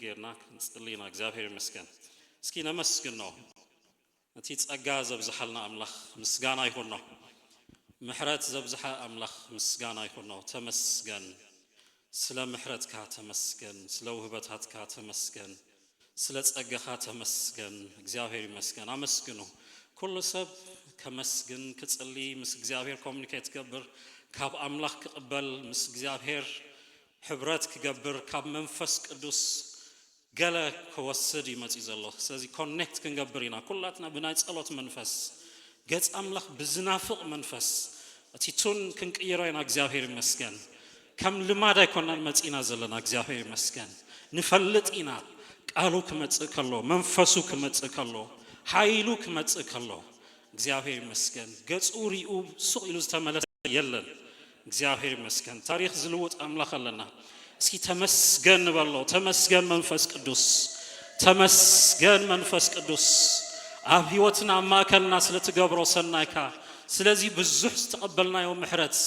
ጌርና ክንጽሊ ኢና። እግዚኣብሔር ይመስገን። እስኪ ነመስግኖ። እቲ ጸጋ ዘብዝሓልና ኣምላኽ ምስጋና ይኹኖ። ምሕረት ዘብዝሓ ኣምላኽ ምስጋና ይኹኖ። ተመስገን። ስለ ምሕረትካ ተመስገን። ስለ ውህበታትካ ተመስገን። ስለ ጸጋኻ ተመስገን። እግዚኣብሔር ይመስገን። ኣመስግኑ። ኩሉ ሰብ ከመስግን፣ ክጽሊ፣ ምስ እግዚኣብሔር ኮሚኒኬት ክገብር፣ ካብ ኣምላኽ ክቕበል፣ ምስ እግዚኣብሔር ሕብረት ክገብር፣ ካብ መንፈስ ቅዱስ ገለ ክወስድ እዩ መጺኡ ዘሎ። ስለዚ ኮኔክት ክንገብር ኢና። ኩላትና ብናይ ጸሎት መንፈስ፣ ገጽ ኣምላኽ ብዝናፍቕ መንፈስ፣ እቲ ቱን ክንቅይሮ ኢና። እግዚኣብሔር ይመስገን። ከም ልማድ ኣይኮናን መጺእና ዘለና። እግዚኣብሔር ይመስገን። ንፈልጥ ኢና። ቃሉ ክመጽእ ከሎ፣ መንፈሱ ክመጽእ ከሎ፣ ሓይሉ ክመጽእ ከሎ፣ እግዚኣብሔር ይመስገን። ገጹ ሪኡ ሱቕ ኢሉ ዝተመለሰ የለን። እግዚኣብሔር ይመስገን። ታሪኽ ዝልውጥ ኣምላኽ ኣለና። እስኪ ተመስገን ንበሎ። ተመስገን መንፈስ ቅዱስ። ተመስገን መንፈስ ቅዱስ። ኣብ ህይወትና ኣብ ማእከልና ስለ ትገብሮ ሰናይካ፣ ስለዚ ብዙሕ ዝተቐበልናዮ ምሕረት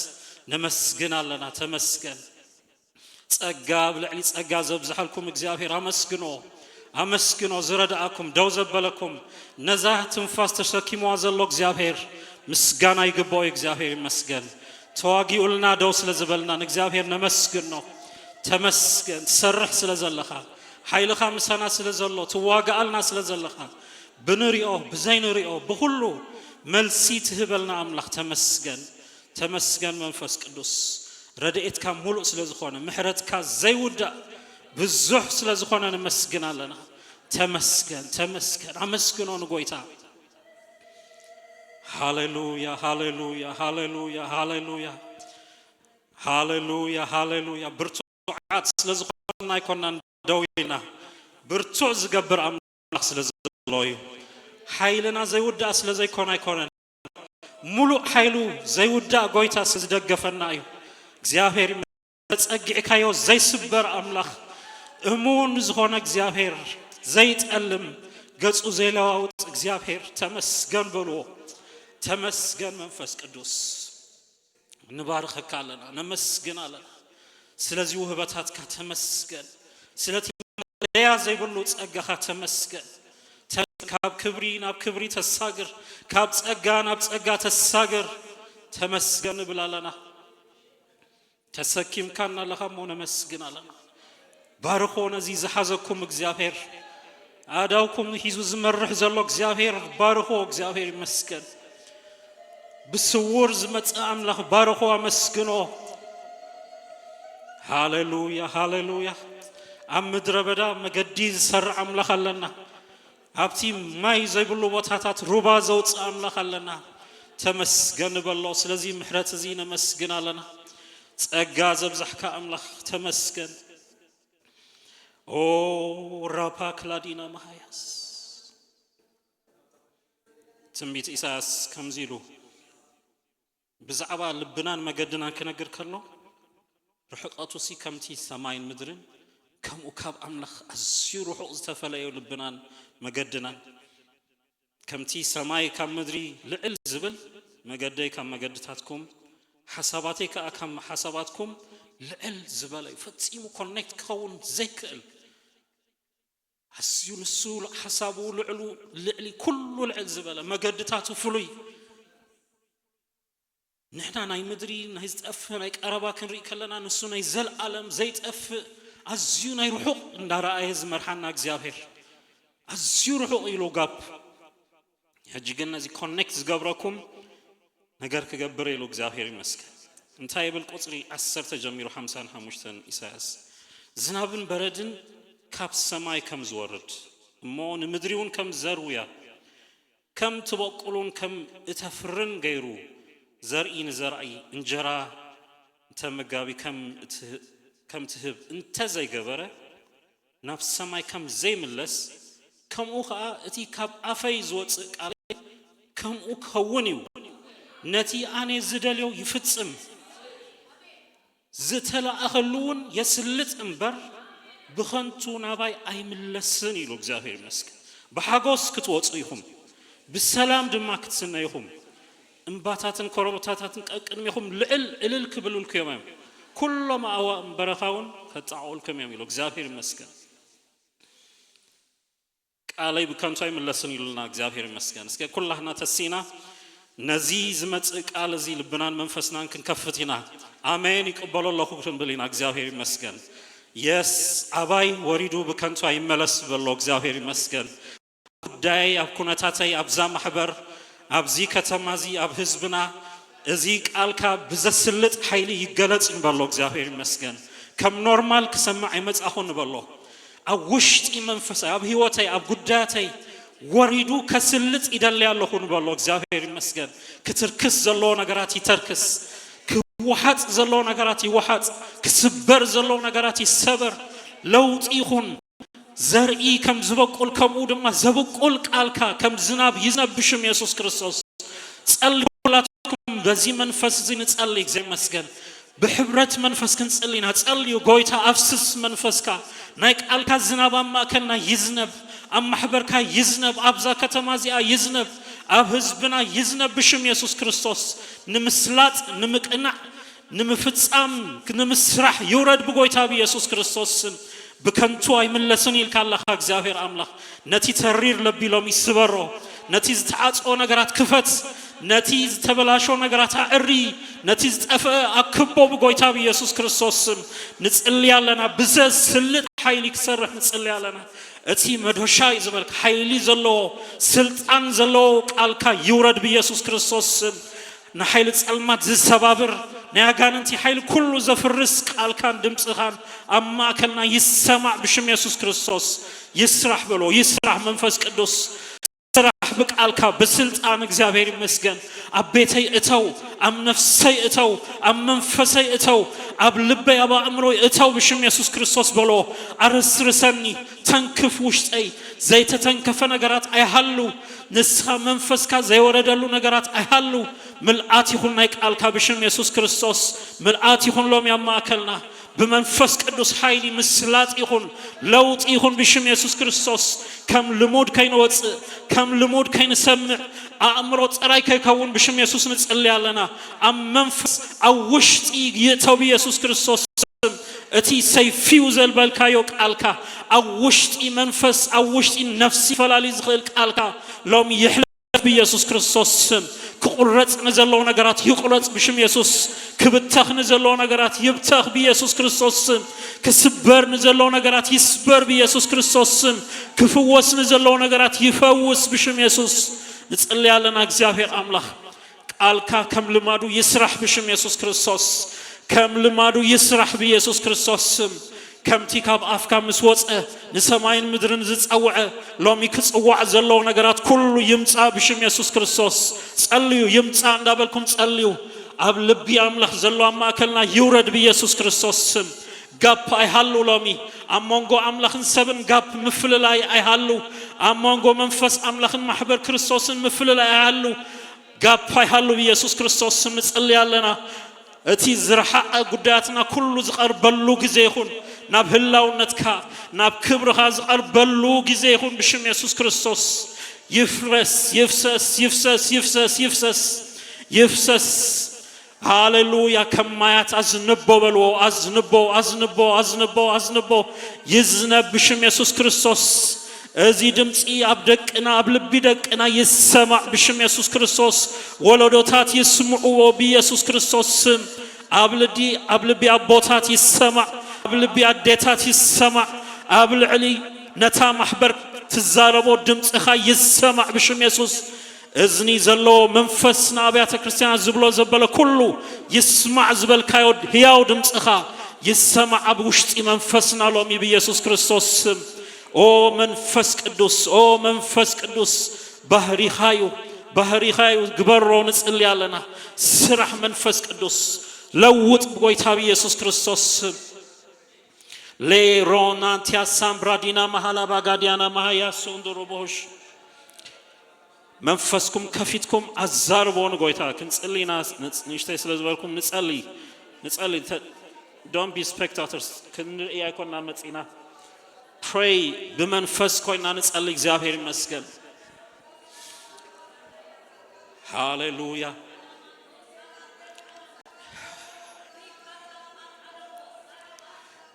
ነመስግን ኣለና። ተመስገን። ጸጋ ኣብ ልዕሊ ጸጋ ዘብዝሓልኩም እግዚኣብሔር ኣመስግኖ። ኣመስግኖ። ዝረድኣኩም፣ ደው ዘበለኩም፣ ነዛ ትንፋስ ተሸኪምዋ ዘሎ እግዚኣብሔር ምስጋና ይግብኦ። እግዚኣብሔር ይመስገን። ተዋጊኡልና ደው ስለ ዝበልና ንእግዚኣብሔር ነመስግኖ። ተመስገን። ትሰርሕ ስለ ዘለኻ፣ ሓይልኻ ምሳና ስለ ዘሎ፣ ትዋግኣልና ስለ ዘለኻ፣ ብንሪኦ ብዘይንሪኦ ብኹሉ መልሲ ትህበልና ኣምላኽ ተመስገን። ተመስገን መንፈስ ቅዱስ። ረድኤትካ ሙሉእ ስለ ዝኾነ፣ ምሕረትካ ዘይውዳእ ብዙሕ ስለ ዝኾነ ነመስግን ኣለና። ተመስገን፣ ተመስገን። ኣመስግኖ ንጎይታ። ሃሌሉያ፣ ሃሌሉያ፣ ሃሌሉያ፣ ሃሌሉያ። ሃሌሉያ፣ ሃሌሉያ። ብርቱዓት ስለ ዝኾንና ኣይኮናን ደው ኢልና። ብርቱዕ ዝገብር ኣምላኽ ስለ ዘሎ እዩ። ሓይልና ዘይውዳእ ስለ ዘይኮነ ኣይኮነን። ሙሉእ ሓይሉ ዘይውዳእ ጎይታ ስለ ዝደገፈና እዩ። እግዚኣብሔር ይመስገን። ተጸጊዕካዮ ዘይስበር ኣምላኽ፣ እሙን ዝኾነ እግዚኣብሔር፣ ዘይጠልም፣ ገጹ ዘይለዋውጥ እግዚኣብሔር፣ ተመስገን በልዎ። ተመስገን መንፈስ ቅዱስ። ንባርኸካ ኣለና፣ ነመስግን ኣለና። ስለዚ ውህበታትካ ተመስገን። ስለቲ መለያ ዘይብሉ ጸጋኻ ተመስገን። ተ-፣ ካብ ክብሪ ናብ ክብሪ ተሳግር፣ ካብ ጸጋ ናብ ጸጋ ተሳግር። ተመስገን ንብል ኣለና። ተሰኪምካና ኣለኻ እሞ ነመስግን ኣለና። ባርኾ ነዚ ዝሓዘኩም እግዚኣብሔር፣ ኣእዳውኩም ሒዙ ዝመርሕ ዘሎ እግዚኣብሔር ባርኾ። እግዚኣብሔር ይመስገን። ብስውር ዝመጽእ ኣምላኽ ባርኾ፣ ኣመስግኖ። ሃሌሉያ፣ ሃሌሉያ። ኣብ ምድረ በዳ መገዲ ዝሰርዕ ኣምላኽ ኣለና። ኣብቲ ማይ ዘይብሉ ቦታታት ሩባ ዘውፅእ ኣምላኽ ኣለና። ተመስገን ንበሎ። ስለዚ ምሕረት እዚ ነመስግን ኣለና። ጸጋ ዘብዛሕካ ኣምላኽ ተመስገን። ኦ ራፓ ክላዲና መሃያስ። ትንቢት ኢሳያስ ከምዚ ኢሉ ብዛዕባ ልብናን መገድናን ክነግር ከሎ፣ ርሕቀቱሲ ከምቲ ሰማይን ምድርን፣ ከምኡ ካብ ኣምላኽ ኣዝዩ ርሑቕ ዝተፈለየ እዩ ልብናን መገድናን። ከምቲ ሰማይ ካብ ምድሪ ልዕል ዝብል፣ መገደይ ካብ መገድታትኩም፣ ሓሳባተይ ከኣ ካብ ሓሳባትኩም ልዕል ዝበለ እዩ። ፈጺሙ ኮኔክት ክኸውን ዘይክእል፣ ኣዝዩ ንሱ ሓሳቡ ልዕሉ፣ ልዕሊ ኩሉ ልዕል ዝበለ፣ መገድታቱ ፍሉይ። ንሕና ናይ ምድሪ ናይ ዝጠፍእ ናይ ቀረባ ክንርኢ ከለና፣ ንሱ ናይ ዘልኣለም ዘይጠፍእ ኣዝዩ ናይ ርሑቕ እንዳረኣየ ዝመርሓና እግዚኣብሔር፣ ኣዝዩ ርሑቕ ኢሉ ጋፕ። ሕጂ ግን ነዚ ኮኔክት ዝገብረኩም ነገር ክገብር ኢሉ እግዚኣብሔር ይመስገን። እንታይ ይብል? ቁጽሪ ዓሰርተ ጀሚሩ ሓምሳን ሓሙሽተን ኢሳያስ፣ ዝናብን በረድን ካብ ሰማይ ከም ዝወርድ እሞ ንምድሪ እውን ከም ዘርውያ፣ ከም ትበቁሉን ከም እተፍርን ገይሩ፣ ዘርኢ ንዘርኣይ፣ እንጀራ ንተመጋቢ ከም እትህ-፣ ከም ትህብ እንተ ዘይገበረ፣ ናብ ሰማይ ከም ዘይምለስ፣ ከምኡ ኸኣ እቲ ካብ ኣፈይ ዝወጽእ ቃለይ ከምኡ ክኸውን እዩ። ነቲ ኣነ ዝደልዮ ይፍጽም። ዝተላእኸሉ እውን የስልጥ እምበር፣ ብኸንቱ ናባይ ኣይምለስን ኢሉ። እግዚኣብሔር ይመስገን። ብሓጎስ ክትወጹ ኢኹም፣ ብሰላም ድማ ክትስነዩ ኢኹም። እምባታትን ኮረብታታትን ቀቅድሜኹም ልዕል እልል ክብልልኩም እዮም፣ ኩሎም ኣእዋም በረኻ እውን ከጣቕዑልኩም እዮም ኢሉ። እግዚኣብሔር ይመስገን። ቃለይ ብከንቱ ኣይምለስን ኢሉና እግዚኣብሔር ይመስገን። እስከ ኩላህና ተሲና ነዚ ዝመጽእ ቃል እዚ ልብናን መንፈስናን ክንከፍት ኢና። ኣሜን ይቅበሎ ኣለኹ ክንብል ኢና። እግዚኣብሔር ይመስገን። የስ ኣባይ ወሪዱ ብከንቱ ኣይመለስ በሎ። እግዚኣብሔር ይመስገን። ጉዳይ ኣብ ኩነታተይ ኣብዛ ማሕበር ኣብዚ ከተማ እዚ ኣብ ህዝብና እዚ ቃልካ ብዘስልጥ ሓይሊ ይገለጽ ንበሎ። እግዚኣብሔር ይመስገን። ከም ኖርማል ክሰምዕ ኣይመጻኹ ንበሎ። ኣብ ውሽጢ መንፈሳይ ኣብ ህይወተይ ኣብ ጉዳያተይ ወሪዱ ከስልጥ ይደሊ ኣለኹ ንበሎ። እግዚኣብሔር ይመስገን። ክትርክስ ዘለዎ ነገራት ይተርክስ፣ ክወሓጥ ዘለዎ ነገራት ይወሓጥ፣ ክስበር ዘለዎ ነገራት ይሰበር። ለውጢ ይኹን። ዘርኢ ከም ዝበቁል ከምኡ ድማ ዘብቁል ቃልካ ከም ዝናብ ይዝነብ ብሽም የሱስ ክርስቶስ። ጸልዩ ኩላትኩም በዚ መንፈስ እዚ ንጸሊ። እግዚኣብሔር ይመስገን። ብሕብረት መንፈስ ክንጽሊ ኢና። ጸልዩ ጎይታ ኣፍስስ መንፈስካ። ናይ ቃልካ ዝናብ ኣብ ማእከልና ይዝነብ፣ ኣብ ማሕበርካ ይዝነብ፣ ኣብዛ ከተማ እዚኣ ይዝነብ፣ ኣብ ህዝብና ይዝነብ ብሽም የሱስ ክርስቶስ። ንምስላጥ ንምቅናዕ ንምፍጻም ንምስራሕ ይውረድ ብጎይታ ብኢየሱስ ክርስቶስ ስም። ብከንቱ ኣይምለስን ኢልካ ኣለኻ እግዚኣብሔር ኣምላኽ። ነቲ ተሪር ለቢሎም ይስበሮ። ነቲ ዝተዓጽኦ ነገራት ክፈት። ነቲ ዝተበላሾ ነገራት ኣዕሪ። ነቲ ዝጠፍአ ኣክቦ ብጎይታ ብኢየሱስ ክርስቶስ ስም። ንጽሊ ኣለና። ብዘስልጥ ሓይሊ ክሰርሕ ንጽሊ ኣለና። እቲ መዶሻ እዩ ዝበልካ ሓይሊ ዘለዎ ስልጣን ዘለዎ ቃልካ ይውረድ ብኢየሱስ ክርስቶስ ስም። ንሓይሊ ጸልማት ዝሰባብር ናይ ኣጋንንቲ ሓይሊ ኩሉ ዘፍርስ ቃልካን ድምጽኻን ኣብ ማእከልና ይሰማዕ ብሽም የሱስ ክርስቶስ። ይስራሕ በሎ። ይስራሕ መንፈስ ቅዱስ። ስራሕ ብቃልካ ብስልጣን እግዚኣብሔር ይመስገን። ኣብ ቤተይ እተው፣ ኣብ ነፍሰይ እተው፣ ኣብ መንፈሰይ እተው፣ ኣብ ልበይ ኣብ ኣእምሮይ እተው ብሽም የሱስ ክርስቶስ በሎ። ኣረስርሰኒ፣ ተንክፍ ውሽጠይ። ዘይተተንከፈ ነገራት ኣይሃሉ። ንስኻ መንፈስካ ዘይወረደሉ ነገራት ኣይሃሉ። ምልኣት ይኹን ናይ ቃልካ ብሽም የሱስ ክርስቶስ። ምልኣት ይኹን ሎሚ ኣብ ማእከልና። ብመንፈስ ቅዱስ ሓይሊ ምስላጥ ይኹን። ለውጢ ይኹን ብሽም የሱስ ክርስቶስ። ከም ልሙድ ከይንወጽእ፣ ከም ልሙድ ከይንሰምዕ፣ ኣእምሮ ጸራይ ከይከውን ብሽም የሱስ ንጽሊ ኣለና። ኣብ መንፈስ ኣብ ውሽጢ ይእተው ብየሱስ ክርስቶስ ስም። እቲ ሰይፊ እዩ ዘልበልካዮ ቃልካ ኣብ ውሽጢ መንፈስ ኣብ ውሽጢ ነፍሲ ፈላሊ ዝኽእል ቃልካ ሎም ይሕለፍ ብየሱስ ክርስቶስ ስም። ክቁረጽ ንዘለዎ ነገራት ይቁረጽ ብሽም የሱስ። ክብተኽ ንዘለዎ ነገራት ይብተኽ ብየሱስ ክርስቶስ ስም። ክስበር ንዘለዎ ነገራት ይስበር ብየሱስ ክርስቶስ ስም። ክፍወስ ንዘለዎ ነገራት ይፈውስ ብሽም የሱስ። ንጽሊ ኣለና እግዚኣብሔር ኣምላኽ። ቃልካ ከም ልማዱ ይስራሕ ብሽም የሱስ ክርስቶስ። ከም ልማዱ ይስራሕ ብየሱስ ክርስቶስ ስም። ከምቲ ካብ ኣፍካ ምስ ወጸ ንሰማይን ምድርን ዝጸውዐ ሎሚ ክጽዋዕ ዘለዎ ነገራት ኩሉ ይምጻእ ብሽም የሱስ ክርስቶስ። ጸልዩ ይምጻእ እንዳበልኩም ጸልዩ። ኣብ ልቢ ኣምላኽ ዘሎ ኣብ ማእከልና ይውረድ ብየሱስ ክርስቶስ ስም። ጋፕ ኣይሃሉ ሎሚ ኣብ መንጎ ኣምላኽን ሰብን ጋፕ ምፍልላይ ኣይሃሉ። ኣብ መንጎ መንፈስ ኣምላኽን ማሕበር ክርስቶስን ምፍልላይ ኣይሃሉ። ጋፕ ኣይሃሉ ብየሱስ ክርስቶስ ስም ንጽሊ ኣለና። እቲ ዝረሓቐ ጉዳያትና ኩሉ ዝቐርበሉ ግዜ ይኹን። ናብ ህላውነትካ ናብ ክብርኻ ዝቐርበሉ ግዜ ይኹን ብሽም የሱስ ክርስቶስ። ይፍረስ ይፍሰስ ይፍሰስ ይፍሰስ ይፍሰስ ይፍሰስ። ሃሌሉያ። ከም ማያት ኣዝንቦ በልዎ። ኣዝንቦ ኣዝንቦ ኣዝንቦ ኣዝንቦ። ይዝነብ ብሽም የሱስ ክርስቶስ። እዚ ድምፂ ኣብ ደቅና ኣብ ልቢ ደቅና ይሰማዕ ብሽም የሱስ ክርስቶስ። ወለዶታት ይስምዕዎ ብየሱስ ክርስቶስ ስም። ኣብ ልዲ ኣብ ልቢ ኣቦታት ይሰማዕ። ኣብ ልቢ ኣዴታት ይሰማዕ። ኣብ ልዕሊ ነታ ማሕበር ትዛረቦ ድምፅኻ ይሰማዕ ብሽም የሱስ። እዝኒ ዘለዎ መንፈስ ንኣብያተ ክርስቲያናት ዝብሎ ዘበለ ኩሉ ይስማዕ ዝበልካዮ ህያው ድምፅኻ ይሰማዕ ኣብ ውሽጢ መንፈስና ሎሚ ብኢየሱስ ክርስቶስ ስም። ኦ መንፈስ ቅዱስ ኦ መንፈስ ቅዱስ ባህሪኻዩ ባህሪኻዩ ግበሮ ንጽሊ ኣለና። ስራሕ መንፈስ ቅዱስ ለውጥ ብጎይታ ብኢየሱስ ክርስቶስ ስም። ሌሮናንቲያ ሳምብራዲና ማሃላ ባጋዲያና ማሃያ ሶንዶሮቦሽ መንፈስኩም ከፊትኩም ኣዛርቦ ንጎይታ። ክንጽሊ ኢና ንእሽተይ ስለ ዝበልኩም ንጸሊ ንጸሊ። Don't be spectators። ክንርኢ ኣይኮና መጺና። Pray ብመንፈስ ኮይና ንጸሊ። እግዚኣብሔር ይመስገን። ሃሌሉያ።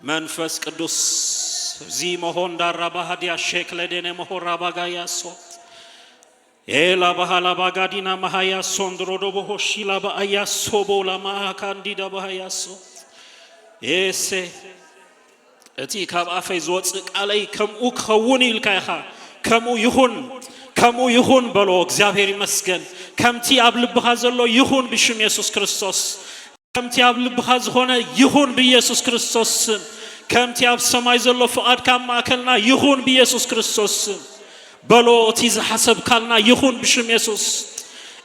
መንፈስ ቅዱስ ዚሞሆ እንዳራባሃድያ ሼክለዴኔ ሞሆ ራባጋያሶ ኤላ ባሃላ ባጋዲና ማሃያ ሶንድሮ ዶቦሆ ሺላ ባኣያ ሶቦ ላማሃ ካንዲዳ ባሃያሶ ኤሴ እቲ ካብ ኣፈይ ዝወፅእ ቃለይ ከምኡ ክኸውን ኢልካ ኢኻ። ከምኡ ይኹን፣ ከምኡ ይኹን በሎ። እግዚኣብሔር ይመስገን። ከምቲ ኣብ ልብኻ ዘሎ ይኹን ብሽም የሱስ ክርስቶስ። ከምቲ ኣብ ልብኻ ዝኾነ ይኹን ብኢየሱስ ክርስቶስ ስም። ከምቲ ኣብ ሰማይ ዘሎ ፍቓድካ ኣብ ማእከልና ይኹን ብኢየሱስ ክርስቶስ ስም። በሎ፣ እቲ ዝሓሰብካልና ይኹን ብሽም የሱስ።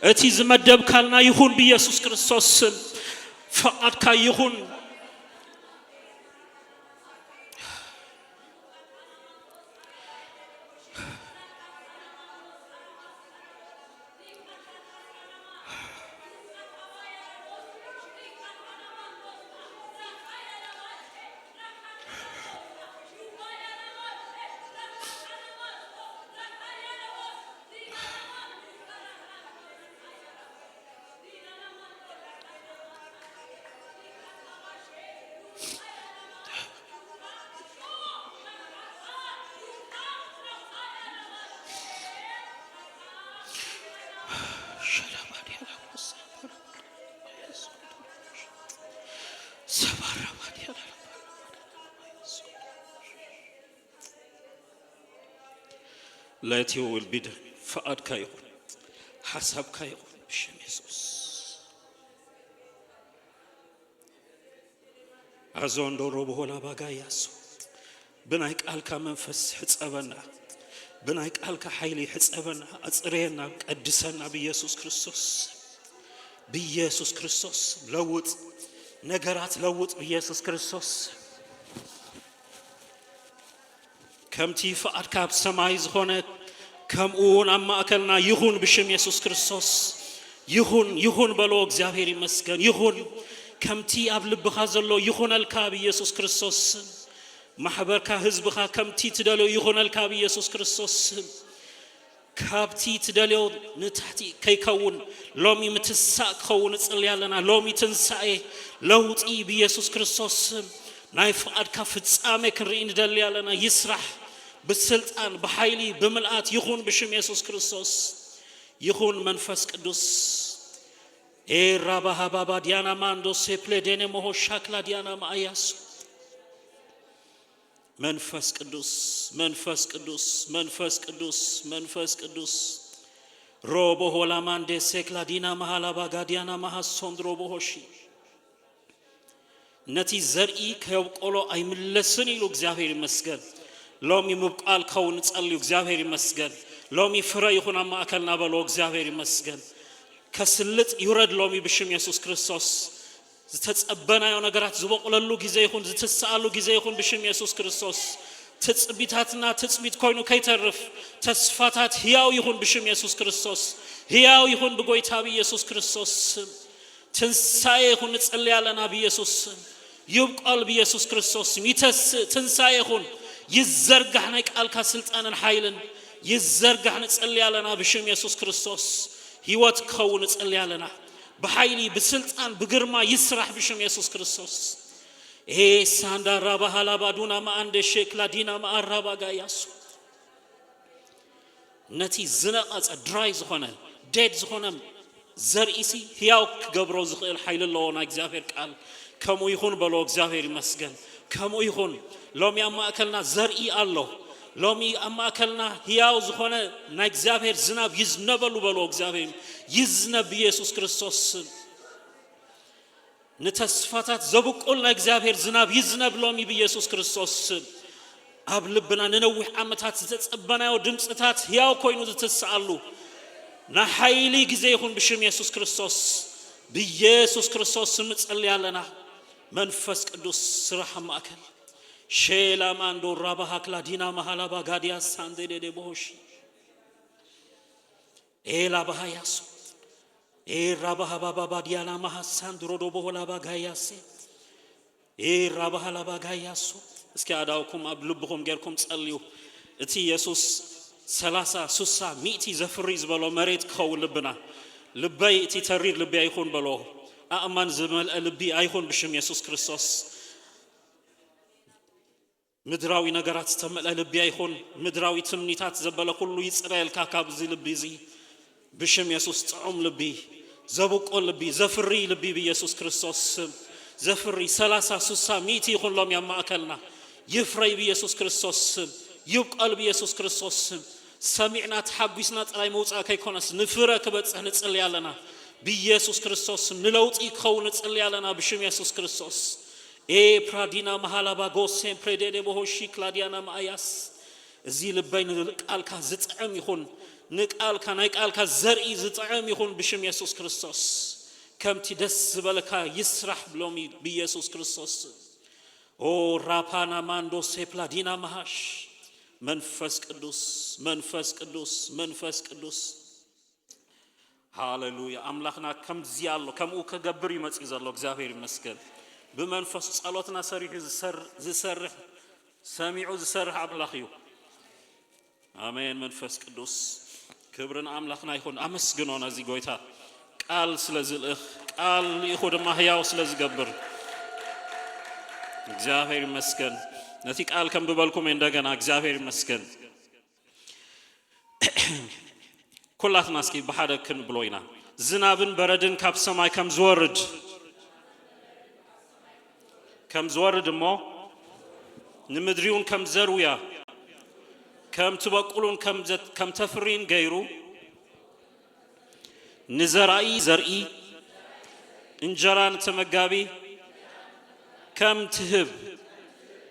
እቲ ዝመደብካልና ይኹን ብኢየሱስ ክርስቶስ ስም። ፍቓድካ ይኹን። Let your will be done. ፍቓድካ ይኹን፣ ሓሳብካ ይኹን ብሽም የሱስ። ኣዞንዶ ሮቦሆላ ባጋያሶ፣ ብናይ ቃልካ መንፈስ ሕጸበና፣ ብናይ ቃልካ ሓይሊ ሕጸበና፣ ኣጽርየና፣ ቀድሰና ብኢየሱስ ክርስቶስ። ብኢየሱስ ክርስቶስ ለውጥ፣ ነገራት ለውጥ ብኢየሱስ ክርስቶስ። ከምቲ ፍቓድካ ኣብ ሰማይ ዝኾነ፣ ከምኡ እውን ኣብ ማእከልና ይኹን ብሽም የሱስ ክርስቶስ። ይኹን፣ ይኹን በሎ። እግዚኣብሔር ይመስገን። ይኹን፣ ከምቲ ኣብ ልብኻ ዘሎ ይኹነልካ ብኢየሱስ ክርስቶስ ስም። ማሕበርካ፣ ህዝብኻ ከምቲ ትደልዮ ይኹነልካ ብኢየሱስ ክርስቶስ ስም። ካብቲ ትደልዮ ንታሕቲ ከይከውን፣ ሎሚ ምትሳእ ክኸውን ንጽሊ ኣለና። ሎሚ ትንሳኤ፣ ለውጢ ብኢየሱስ ክርስቶስ ስም። ናይ ፍቓድካ ፍጻሜ ክንርኢ ንደሊ ኣለና። ይስራሕ ብስልጣን፣ ብሓይሊ፣ ብምልኣት ይኹን ብሽም የሱስ ክርስቶስ። ይኹን መንፈስ ቅዱስ። ኤራባሃባባ ዲያና ማንዶ ሴፕሌ ዴኔ ሞሆ ሻክላ ዲያና ማኣያሱ። መንፈስ ቅዱስ፣ መንፈስ ቅዱስ፣ መንፈስ ቅዱስ፣ መንፈስ ቅዱስ። ሮቦ ሆላ ማንዴ ሴክላ ዲና ማሃላ ባጋ ዲያና ማሃሶንድ ሮቦ ሆሺ። ነቲ ዘርኢ ከየብቆሎ ኣይምለስን ኢሉ እግዚኣብሔር ይመስገን። ሎሚ ምብቋል ከውን ንጸልዩ እግዚኣብሔር ይመስገን። ሎሚ ፍረ ይኹን ኣብ ማእከልና በሎ እግዚኣብሔር ይመስገን። ከስልጥ ይውረድ ሎሚ ብሽም የሱስ ክርስቶስ። ዝተጸበናዮ ነገራት ዝበቑለሉ ግዜ ይኹን፣ ዝትስኣሉ ግዜ ይኹን ብሽም የሱስ ክርስቶስ። ትጽቢታትና ትጽቢት ኮይኑ ከይተርፍ፣ ተስፋታት ህያው ይኹን ብሽም የሱስ ክርስቶስ። ህያው ይኹን ብጎይታ ብኢየሱስ ክርስቶስ ስም። ትንሳኤ ይኹን ንጽሊ ኣለና ብኢየሱስ ስም። ይብቆል ብኢየሱስ ክርስቶስ ስም። ይተስእ ትንሳኤ ይኹን። ይዘርጋሕ ናይ ቃልካ ስልጣንን ሓይልን። ይዘርጋሕ ንጽሊ ኣለና ብሽም የሱስ ክርስቶስ። ህይወት ክኸውን ንጽሊ ኣለና። ብሓይሊ፣ ብስልጣን፣ ብግርማ ይስራሕ ብሽም የሱስ ክርስቶስ። ኤ ሳንዳ ራባ ሃላባ ዱና መኣንደ ሼክላ ዲና መኣራባ ጋያሱ። ነቲ ዝነቐጸ ድራይ ዝኾነ፣ ዴድ ዝኾነ ዘርእሲ ህያው ክገብሮ ዝኽእል ሓይሊ ኣለዎ ናይ እግዚኣብሔር ቃል። ከምኡ ይኹን በሎ። እግዚኣብሔር ይመስገን። ከምኡ ይኹን። ሎሚ ኣብ ማእከልና ዘርኢ ኣሎ። ሎሚ ኣብ ማእከልና ህያው ዝኾነ ናይ እግዚኣብሔር ዝናብ ይዝነበሉ በሎ። እግዚኣብሔር ይዝነብ ብኢየሱስ ክርስቶስ ስም። ንተስፋታት ዘብቁል ናይ እግዚኣብሔር ዝናብ ይዝነብ ሎሚ ብኢየሱስ ክርስቶስ ስም። ኣብ ልብና ንነዊሕ ዓመታት ዝተጸበናዮ ድምጽታት ህያው ኮይኑ ዝትስኣሉ ናይ ሓይሊ ግዜ ይኹን ብሽም የሱስ ክርስቶስ። ብኢየሱስ ክርስቶስ ስም ንጸሊ ኣለና። መንፈስ ቅዱስ ስራሕ ኣብ ማእከል። ሼላ ማንዶ ራባ ሃክላ ዲና መሃላ ባጋዲያ ሳንዴ ዴዴ ቦሆሺ። ኤላ ባሃያሱ። ኤራ ባሃባባባ ዲያና ማሃሳንድሮ ዶቦ ሆላ ባጋያሴ። ኤራ ባሃላ ባጋያሱ። እስኪ ኣዳውኩም ኣብ ልብኹም ጌርኩም ጸልዩ። እቲ የሱስ ሰላሳ፣ ሱሳ፣ ሚእቲ ዘፍሪ ዝበሎ መሬት ክኸውን ልብና። ልበይ እቲ ተሪር ልቢ ኣይኹን በሎ። ኣእማን ዝመልአ ልቢ ኣይኹን ብሽም የሱስ ክርስቶስ። ምድራዊ ነገራት ዝተመልአ ልቢ ኣይኹን። ምድራዊ ትምኒታት ዘበለ ኩሉ ይጽረየልካ ካብዚ ልቢ እዚ። ብሽም የሱስ ጥዑም ልቢ፣ ዘብቆ ልቢ፣ ዘፍሪ ልቢ ብየሱስ ክርስቶስ ስም። ዘፍሪ ሰላሳ፣ ስሳ፣ ሚእቲ ይኹን ሎም ኣብ ማእከልና። ይፍረይ ብየሱስ ክርስቶስ ስም። ይብቆል ብየሱስ ክርስቶስ ስም። ሰሚዕና ተሓጒስና ጥራይ ምውጻእ ከይኮነስ ንፍረ ክበጽሕ ንጽሊ ኣለና። ብየሱስ ክርስቶስ ስም ንለውጢ ክኸውን ንጽሊ ኣለና ብሽም የሱስ ክርስቶስ። ኤ ፕራዲና መሃላባ ጎሴን ፕሬዴዴ ቦሆሺ ክላዲያና ማኣያስ። እዚ ልበይ ንቃልካ ዝጥዕም ይኹን፣ ንቃልካ፣ ናይ ቃልካ ዘርኢ ዝጥዕም ይኹን ብሽም የሱስ ክርስቶስ። ከምቲ ደስ ዝበለካ ይስራሕ ብሎሚ ብየሱስ ክርስቶስ። ኦ ራፓና ማንዶ ሴፕላዲና መሃሽ። መንፈስ ቅዱስ፣ መንፈስ ቅዱስ፣ መንፈስ ቅዱስ። ሃሌሉያ። ኣምላኽና ከምዚ ኣሎ፣ ከምኡ ከገብር እዩ መጺኡ ዘሎ። እግዚኣብሔር ይመስገን። ብመንፈስ ጸሎትና ሰሪሑ ዝሰር-፣ ዝሰርሕ፣ ሰሚዑ ዝሰርሕ ኣምላኽ እዩ። ኣሜን። መንፈስ ቅዱስ፣ ክብሪ ንኣምላኽና ይኹን። ኣመስግኖ ነዚ ጎይታ፣ ቃል ስለ ዝልእኽ፣ ቃል ልኢኹ ድማ ህያው ስለ ዝገብር እግዚኣብሔር ይመስገን። ነቲ ቃል ከንብበልኩም እየ እንደገና። እግዚኣብሔር ይመስገን። ኩላትና እስኪ ብሓደ ክንብሎ ኢና። ዝናብን በረድን ካብ ሰማይ ከም ዝወርድ፣ ከም ዝወርድ እሞ ንምድሪውን ከም ዘርውያ፣ ከም ትበቁሉን ከም ዘ-፣ ከም ተፍሪን ገይሩ፣ ንዘራኢ ዘርኢ፣ እንጀራ ንተመጋቢ ከም ትህብ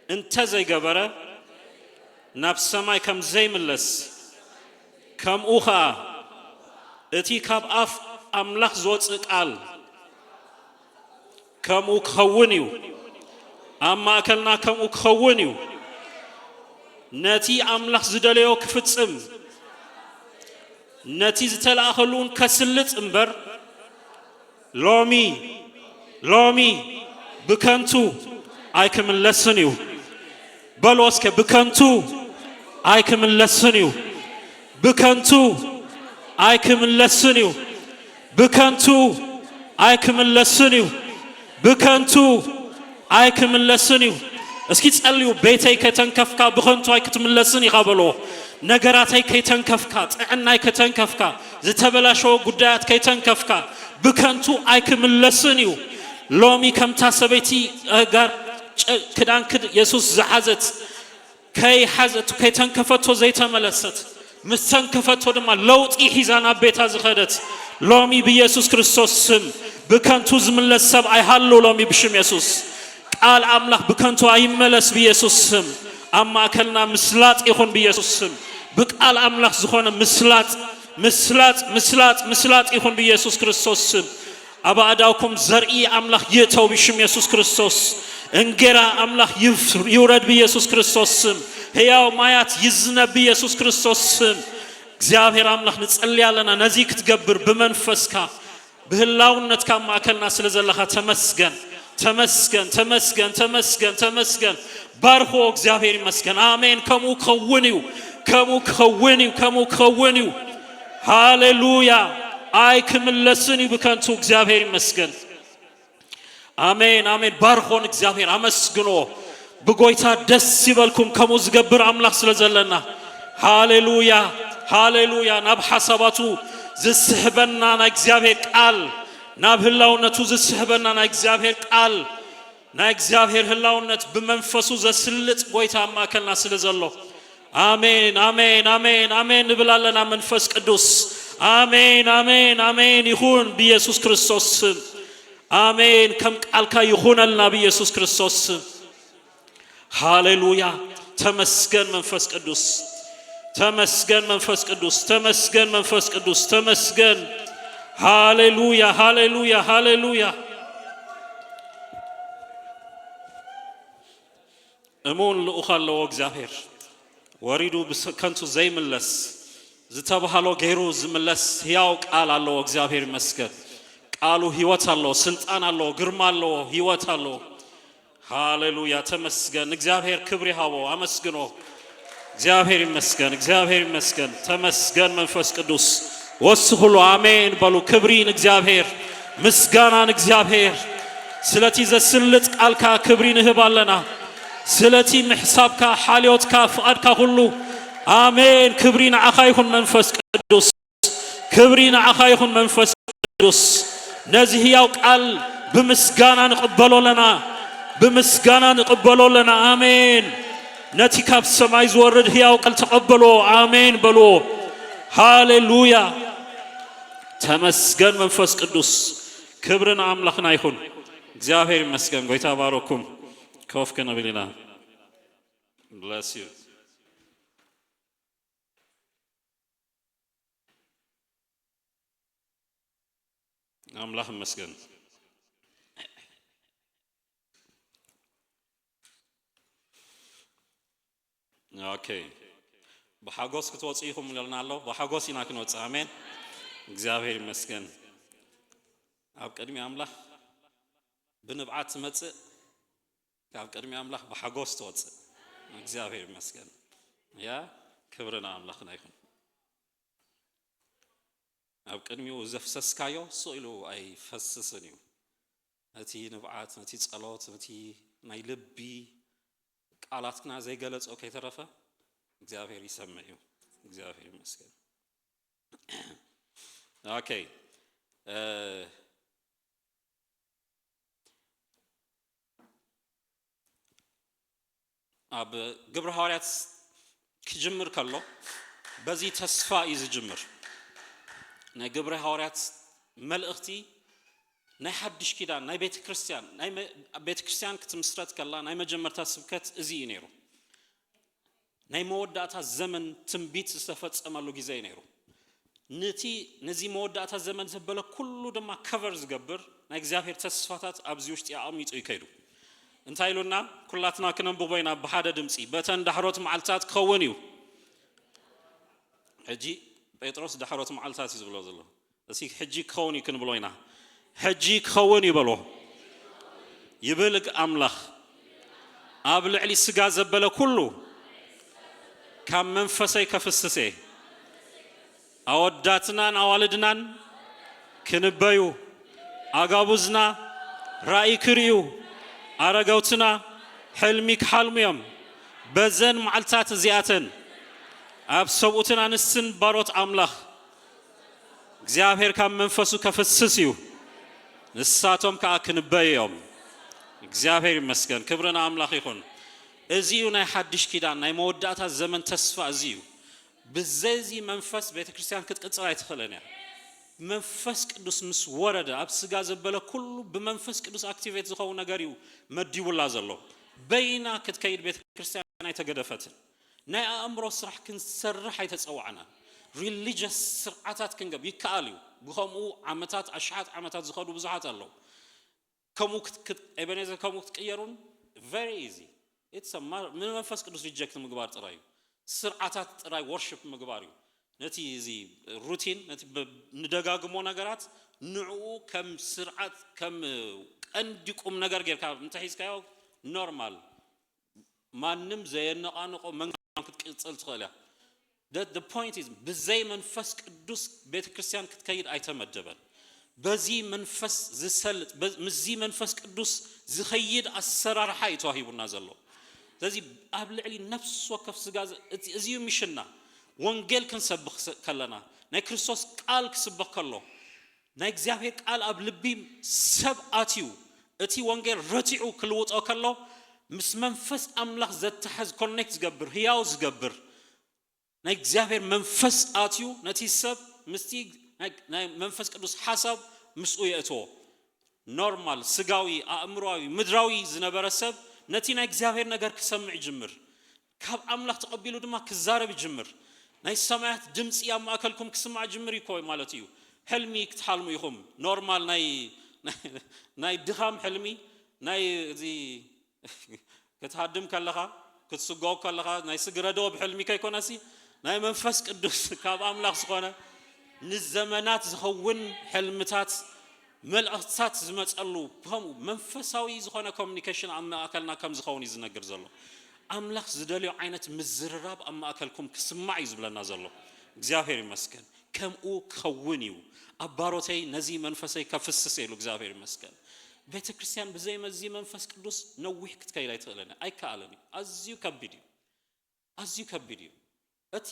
እንተ ዘይገበረ፣ ናብ ሰማይ ከም ዘይምለስ፣ ከምኡ ኸኣ እቲ ካብ ኣፍ ኣምላኽ ዝወጽእ ቃል ከምኡ ክኸውን እዩ። ኣብ ማእከልና ከምኡ ክኸውን እዩ። ነቲ ኣምላኽ ዝደለዮ ክፍጽም፣ ነቲ ዝተላእኸሉ እውን ከስልጥ እምበር፣ ሎሚ፣ ሎሚ ብከንቱ ኣይክምለስን እዩ። በሉ እስከ፣ ብከንቱ ኣይክምለስን እዩ። ብከንቱ ኣይክምለስን እዩ። ብከንቱ ኣይክምለስን እዩ። ብከንቱ ኣይክምለስን እዩ። እስኪ ጸልዩ፣ ቤተይ ከተንከፍካ ብኸንቱ ኣይክትምለስን ኢኻ በልዎ። ነገራተይ ከይተንከፍካ፣ ጥዕናይ ከተንከፍካ፣ ዝተበላሸወ ጉዳያት ከይተንከፍካ ብከንቱ ኣይክምለስን እዩ። ሎሚ ከምታ ሰበይቲ ኣጋር ጨ-፣ ክዳን ክድ-፣ የሱስ ዝሓዘት ከይሓዘት፣ ከይተንከፈቶ ዘይተመለሰት፣ ምስ ተንከፈቶ ድማ ለውጢ ሒዛ ናብ ቤታ ዝኸደት፣ ሎሚ ብየሱስ ክርስቶስ ስም ብከንቱ ዝምለስ ሰብ ኣይሃሉ። ሎሚ ብሽም የሱስ ቃል ኣምላኽ ብከንቱ ኣይመለስ ብየሱስ ስም። ኣብ ማእከልና ምስላጥ ይኹን ብየሱስ ስም። ብቃል ኣምላኽ ዝኾነ ምስላጥ፣ ምስላጥ፣ ምስላጥ፣ ምስላጥ ይኹን ብየሱስ ክርስቶስ ስም። ኣብ ኣእዳውኩም ዘርኢ ኣምላኽ ይእተው ብሽም የሱስ ክርስቶስ። እንጌራ ኣምላኽ ይፍ-፣ ይውረድ ብየሱስ ክርስቶስ ስም። ህያው ማያት ይዝነብ ብየሱስ ክርስቶስ ስም። እግዚኣብሔር ኣምላኽ ንጸሊ ኣለና፣ ነዚ ክትገብር ብመንፈስካ፣ ብህላውነትካ ኣብ ማእከልና ስለ ዘለኻ ተመስገን፣ ተመስገን፣ ተመስገን፣ ተመስገን፣ ተመስገን። ባርኽዎ፣ እግዚኣብሔር ይመስገን። ኣሜን። ከምኡ ክኸውን እዩ፣ ከምኡ ክኸውን እዩ፣ ከምኡ ክኸውን እዩ። ሃሌሉያ። ኣይክምለስን እዩ ብከንቱ። እግዚኣብሔር ይመስገን። ኣሜን፣ ኣሜን። ባርኾን እግዚኣብሔር፣ ኣመስግኖ። ብጎይታ ደስ ይበልኩም፣ ከምኡ ዝገብር ኣምላኽ ስለ ዘለና። ሃሌሉያ፣ ሃሌሉያ። ናብ ሓሳባቱ ዝስሕበና ናይ እግዚኣብሔር ቃል፣ ናብ ህላውነቱ ዝስሕበና ናይ እግዚኣብሔር ቃል፣ ናይ እግዚኣብሔር ህላውነት ብመንፈሱ ዘስልጥ ጎይታ ኣብ ማእከልና ስለ ዘሎ። ኣሜን፣ ኣሜን፣ ኣሜን፣ ኣሜን ንብል ኣለና። መንፈስ ቅዱስ፣ ኣሜን፣ ኣሜን፣ ኣሜን ይኹን ብየሱስ ክርስቶስ ስም። ኣሜን። ከም ቃልካ ይኹነልና ብየሱስ ክርስቶስ ስም። ሃሌሉያ። ተመስገን መንፈስ ቅዱስ። ተመስገን መንፈስ ቅዱስ። ተመስገን መንፈስ ቅዱስ። ተመስገን። ሃሌሉያ፣ ሃሌሉያ፣ ሃሌሉያ። እሙን ልኡኽ ኣለዎ እግዚኣብሔር። ወሪዱ ብስ-፣ ከንቱ ዘይምለስ፣ ዝተባህሎ ገይሩ ዝምለስ ህያው ቃል ኣለዎ። እግዚኣብሔር ይመስገን። ቃሉ ህይወት ኣለዎ፣ ስልጣን ኣለዎ፣ ግርማ ኣለዎ፣ ህይወት ኣለዎ። ሃሌሉያ፣ ተመስገን። እግዚኣብሔር ክብሪ ሃቦ፣ ኣመስግኖ። እግዚኣብሔር ይመስገን፣ እግዚኣብሔር ይመስገን። ተመስገን መንፈስ ቅዱስ። ወስኹሉ ኣሜን በሉ። ክብሪ ንእግዚኣብሔር፣ ምስጋና ንእግዚኣብሔር። ስለቲ ዘስልጥ ቃልካ ክብሪ ንህብ ኣለና። ስለቲ ምሕሳብካ፣ ሓልዮትካ፣ ፍቓድካ ኩሉ። ኣሜን። ክብሪ ንዓኻ ይኹን መንፈስ ቅዱስ። ክብሪ ንዓኻ ይኹን መንፈስ ቅዱስ። ነዚ ህያው ቃል ብምስጋና ንቕበሎ ኣለና። ብምስጋና ንቕበሎ ኣለና። ኣሜን። ነቲ ካብ ሰማይ ዝወርድ ህያው ቃል ተቐበሎ። ኣሜን በልዎ። ሃሌሉያ። ተመስገን መንፈስ ቅዱስ። ክብሪ ንኣምላኽና ይኹን። እግዚኣብሔር ይመስገን። ጎይታ ባረኩም። ኮፍ ክንብል ኢና። Bless you። ኣምላኽ ይመስገን። ኦኬ። ብሓጎስ ክትወጽኡ ኢኹም ኢለና ኣሎ። ብሓጎስ ኢና ክንወጽእ። ኣሜን። እግዚኣብሔር ይመስገን። ኣብ ቅድሚ ኣምላኽ ብንብዓት ትመጽእ፣ ካብ ቅድሚ ኣምላኽ ብሓጎስ ትወጽእ። እግዚኣብሔር ይመስገን። ያ ክብሪ ንኣምላኽና ይኹን። ኣብ ቅድሚኡ ዘፍሰስካዮ ስቕ ኢሉ ኣይፈስስን እዩ። ነቲ ንብዓት፣ ነቲ ጸሎት፣ ነቲ ናይ ልቢ ቃላትና ዘይገለጾ ከይተረፈ እግዚኣብሔር ይሰምዕ እዩ። እግዚኣብሔር ይመስገን። ኦኬ። እ፣ ኣብ ግብረ ሃዋርያት ክጅምር ከሎ በዚ ተስፋ እዩ ዝጅምር። ናይ ግብረ ሃዋርያት መልእኽቲ ናይ ሓድሽ ኪዳን፣ ናይ ቤተ ክርስቲያን፣ ናይ መ-፣ ቤተ ክርስቲያን ክትምስረት ከላ ናይ መጀመርታ ስብከት እዚ እዩ ነይሩ። ናይ መወዳእታ ዘመን ትንቢት ዝተፈጸመሉ ግዜ እዩ ነይሩ። ነቲ፣ ነዚ መወዳእታ ዘመን ዘበለ ኩሉ ድማ ከቨር ዝገብር ናይ እግዚኣብሔር ተስፋታት ኣብዚ ውሽጢ ኣቐሚጡ እዩ ከይዱ። እንታይ ኢሉና? ኩላትና ክነንብቦ ኢና ብሓደ ድምፂ። በተን ዳሕሮት መዓልትታት ክኸውን እዩ። ሕጂ ጴጥሮስ ዳሕሮት መዓልትታት እዩ ዝብሎ ዘሎ። እዚ ሕጂ ክኸውን እዩ ክንብሎ ኢና። ሕጂ ክኸውን እዩ በሎ። ይብል ኣምላኽ። ኣብ ልዕሊ ስጋ ዘበለ ኩሉ ካብ መንፈሰይ ከፍስስ እየ። ኣወዳትናን ኣዋልድናን ክንበዩ፣ ኣጋቡዝና ራእይ ክርእዩ፣ ኣረገውትና ሕልሚ ክሓልሙ እዮም። በዘን መዓልትታት እዚኣተን ኣብ ሰብኡትን ኣንስትን ባሮት ኣምላኽ እግዚኣብሔር ካብ መንፈሱ ከፍስስ እዩ። ንሳቶም ከኣ ክንበዩ እዮም። እግዚኣብሔር ይመስገን። ክብሪ ንኣምላኽ ይኹን። እዚ እዩ ናይ ሓድሽ ኪዳን ናይ መወዳእታ ዘመን ተስፋ፣ እዚ እዩ። ብዘይዚ መንፈስ ቤተ ክርስቲያን ክትቅጽል ኣይትኽእልን እያ። መንፈስ ቅዱስ ምስ ወረደ ኣብ ስጋ ዘበለ ኩሉ ብመንፈስ ቅዱስ ኣክቲቬት ዝኸውን ነገር እዩ መዲቡላ ዘሎ። በይና ክትከይድ ቤተ ክርስቲያን ኣይተገደፈትን። ናይ ኣእምሮ ስራሕ ክንሰርሕ ኣይተጸዋዕናን። ሪሊጀስ ስርዓታት ክንገብ ይከኣል እዩ። ብኸምኡ ዓመታት፣ ኣሽሓት ዓመታት ዝኸዱ ብዙሓት ኣለዉ። ከምኡ ክት-፣ ክት-፣ ኤቤኔዘር ከምኡ ክትቅየሩን very easy። It's a ma-፣ ንመንፈስ ቅዱስ ሪጀክት ምግባር ጥራይ እዩ። ስርዓታት ጥራይ ወርሽፕ ምግባር እዩ። ነቲ እዚ ሩቲን፣ ነቲ ብ-፣ ንደጋግሞ ነገራት ንዕኡ ከም ስርዓት፣ ከም ቀንዲ ቁም ነገር ጌርካ እንተሒዝካዮ ኖርማል፣ ማንም ዘየነቓንቖ መንገዲ ክትቅጽል ትኽእል እያ። The, the point is፣ ብዘይ መንፈስ ቅዱስ ቤተ ክርስቲያን ክትከይድ ኣይተመደበን። በዚ መንፈስ ዝሰልጥ፣ በ-፣ ምስዚ መንፈስ ቅዱስ ዝኸይድ ኣሰራርሓ እዩ ተዋሂቡና ዘሎ። ስለዚ ኣብ ልዕሊ ነፍሲ ወከፍ ስጋ ዘ-፣ እቲ፣ እዚ እዩ ሚሽንና። ወንጌል ክንሰብኽ ስ-፣ ከለና፣ ናይ ክርስቶስ ቃል ክስበኽ ከሎ፣ ናይ እግዚኣብሔር ቃል ኣብ ልቢ ሰብ ኣትዩ፣ እቲ ወንጌል ረቲዑ ክልውጦ ከሎ፣ ምስ መንፈስ ኣምላኽ ዘተሓዝ፣ ኮኔክት ዝገብር፣ ህያው ዝገብር፣ ናይ እግዚኣብሔር መንፈስ ኣትዩ፣ ነቲ ሰብ ምስቲ ናይ፣ ናይ መንፈስ ቅዱስ ሓሳብ ምስኡ የእትዎ። ኖርማል፣ ስጋዊ፣ ኣእምሮዊ፣ ምድራዊ ዝነበረ ሰብ ነቲ ናይ እግዚኣብሔር ነገር ክሰምዕ ይጅምር። ካብ ኣምላኽ ተቐቢሉ ድማ ክዛረብ ይጅምር። ናይ ሰማያት ድምፂ ኣብ ማእከልኩም ክስማዕ ይጅምር እዩ እኮ ማለት እዩ። ሕልሚ ክትሓልሙ ኢኹም። ኖርማል ናይ፣ ናይ ድኻም ሕልሚ፣ ናይ እዚ ክትሃድም ከለኻ፣ ክትስጎ ከለኻ፣ ናይ ስግረዶ ብሕልሚ ከይኮነሲ፣ ናይ መንፈስ ቅዱስ ካብ ኣምላኽ ዝኾነ ንዘመናት ዝኸውን ሕልምታት፣ መልእኽትታት ዝመጸሉ፣ ከምኡ መንፈሳዊ ዝኾነ ኮሚኒኬሽን ኣብ ማእከልና ከም ዝኸውን እዩ ዝነግር ዘሎ። ኣምላኽ ዝደልዮ ዓይነት ምዝርራብ ኣብ ማእከልኩም ክስማዕ እዩ ዝብለና ዘሎ። እግዚኣብሔር ይመስገን። ከምኡ ክኸውን እዩ። ኣብ ባሮተይ ነዚ መንፈሰይ ከፍስስ ኢሉ እግዚኣብሔር ይመስገን። ቤተ ክርስቲያን ብዘይመዚ መንፈስ ቅዱስ ነዊሕ ክትከይድ ኣይትኽእልን፣ ኣይከኣልን እዩ። ኣዝዩ ከቢድ እዩ፣ ኣዝዩ ከቢድ እዩ። እቲ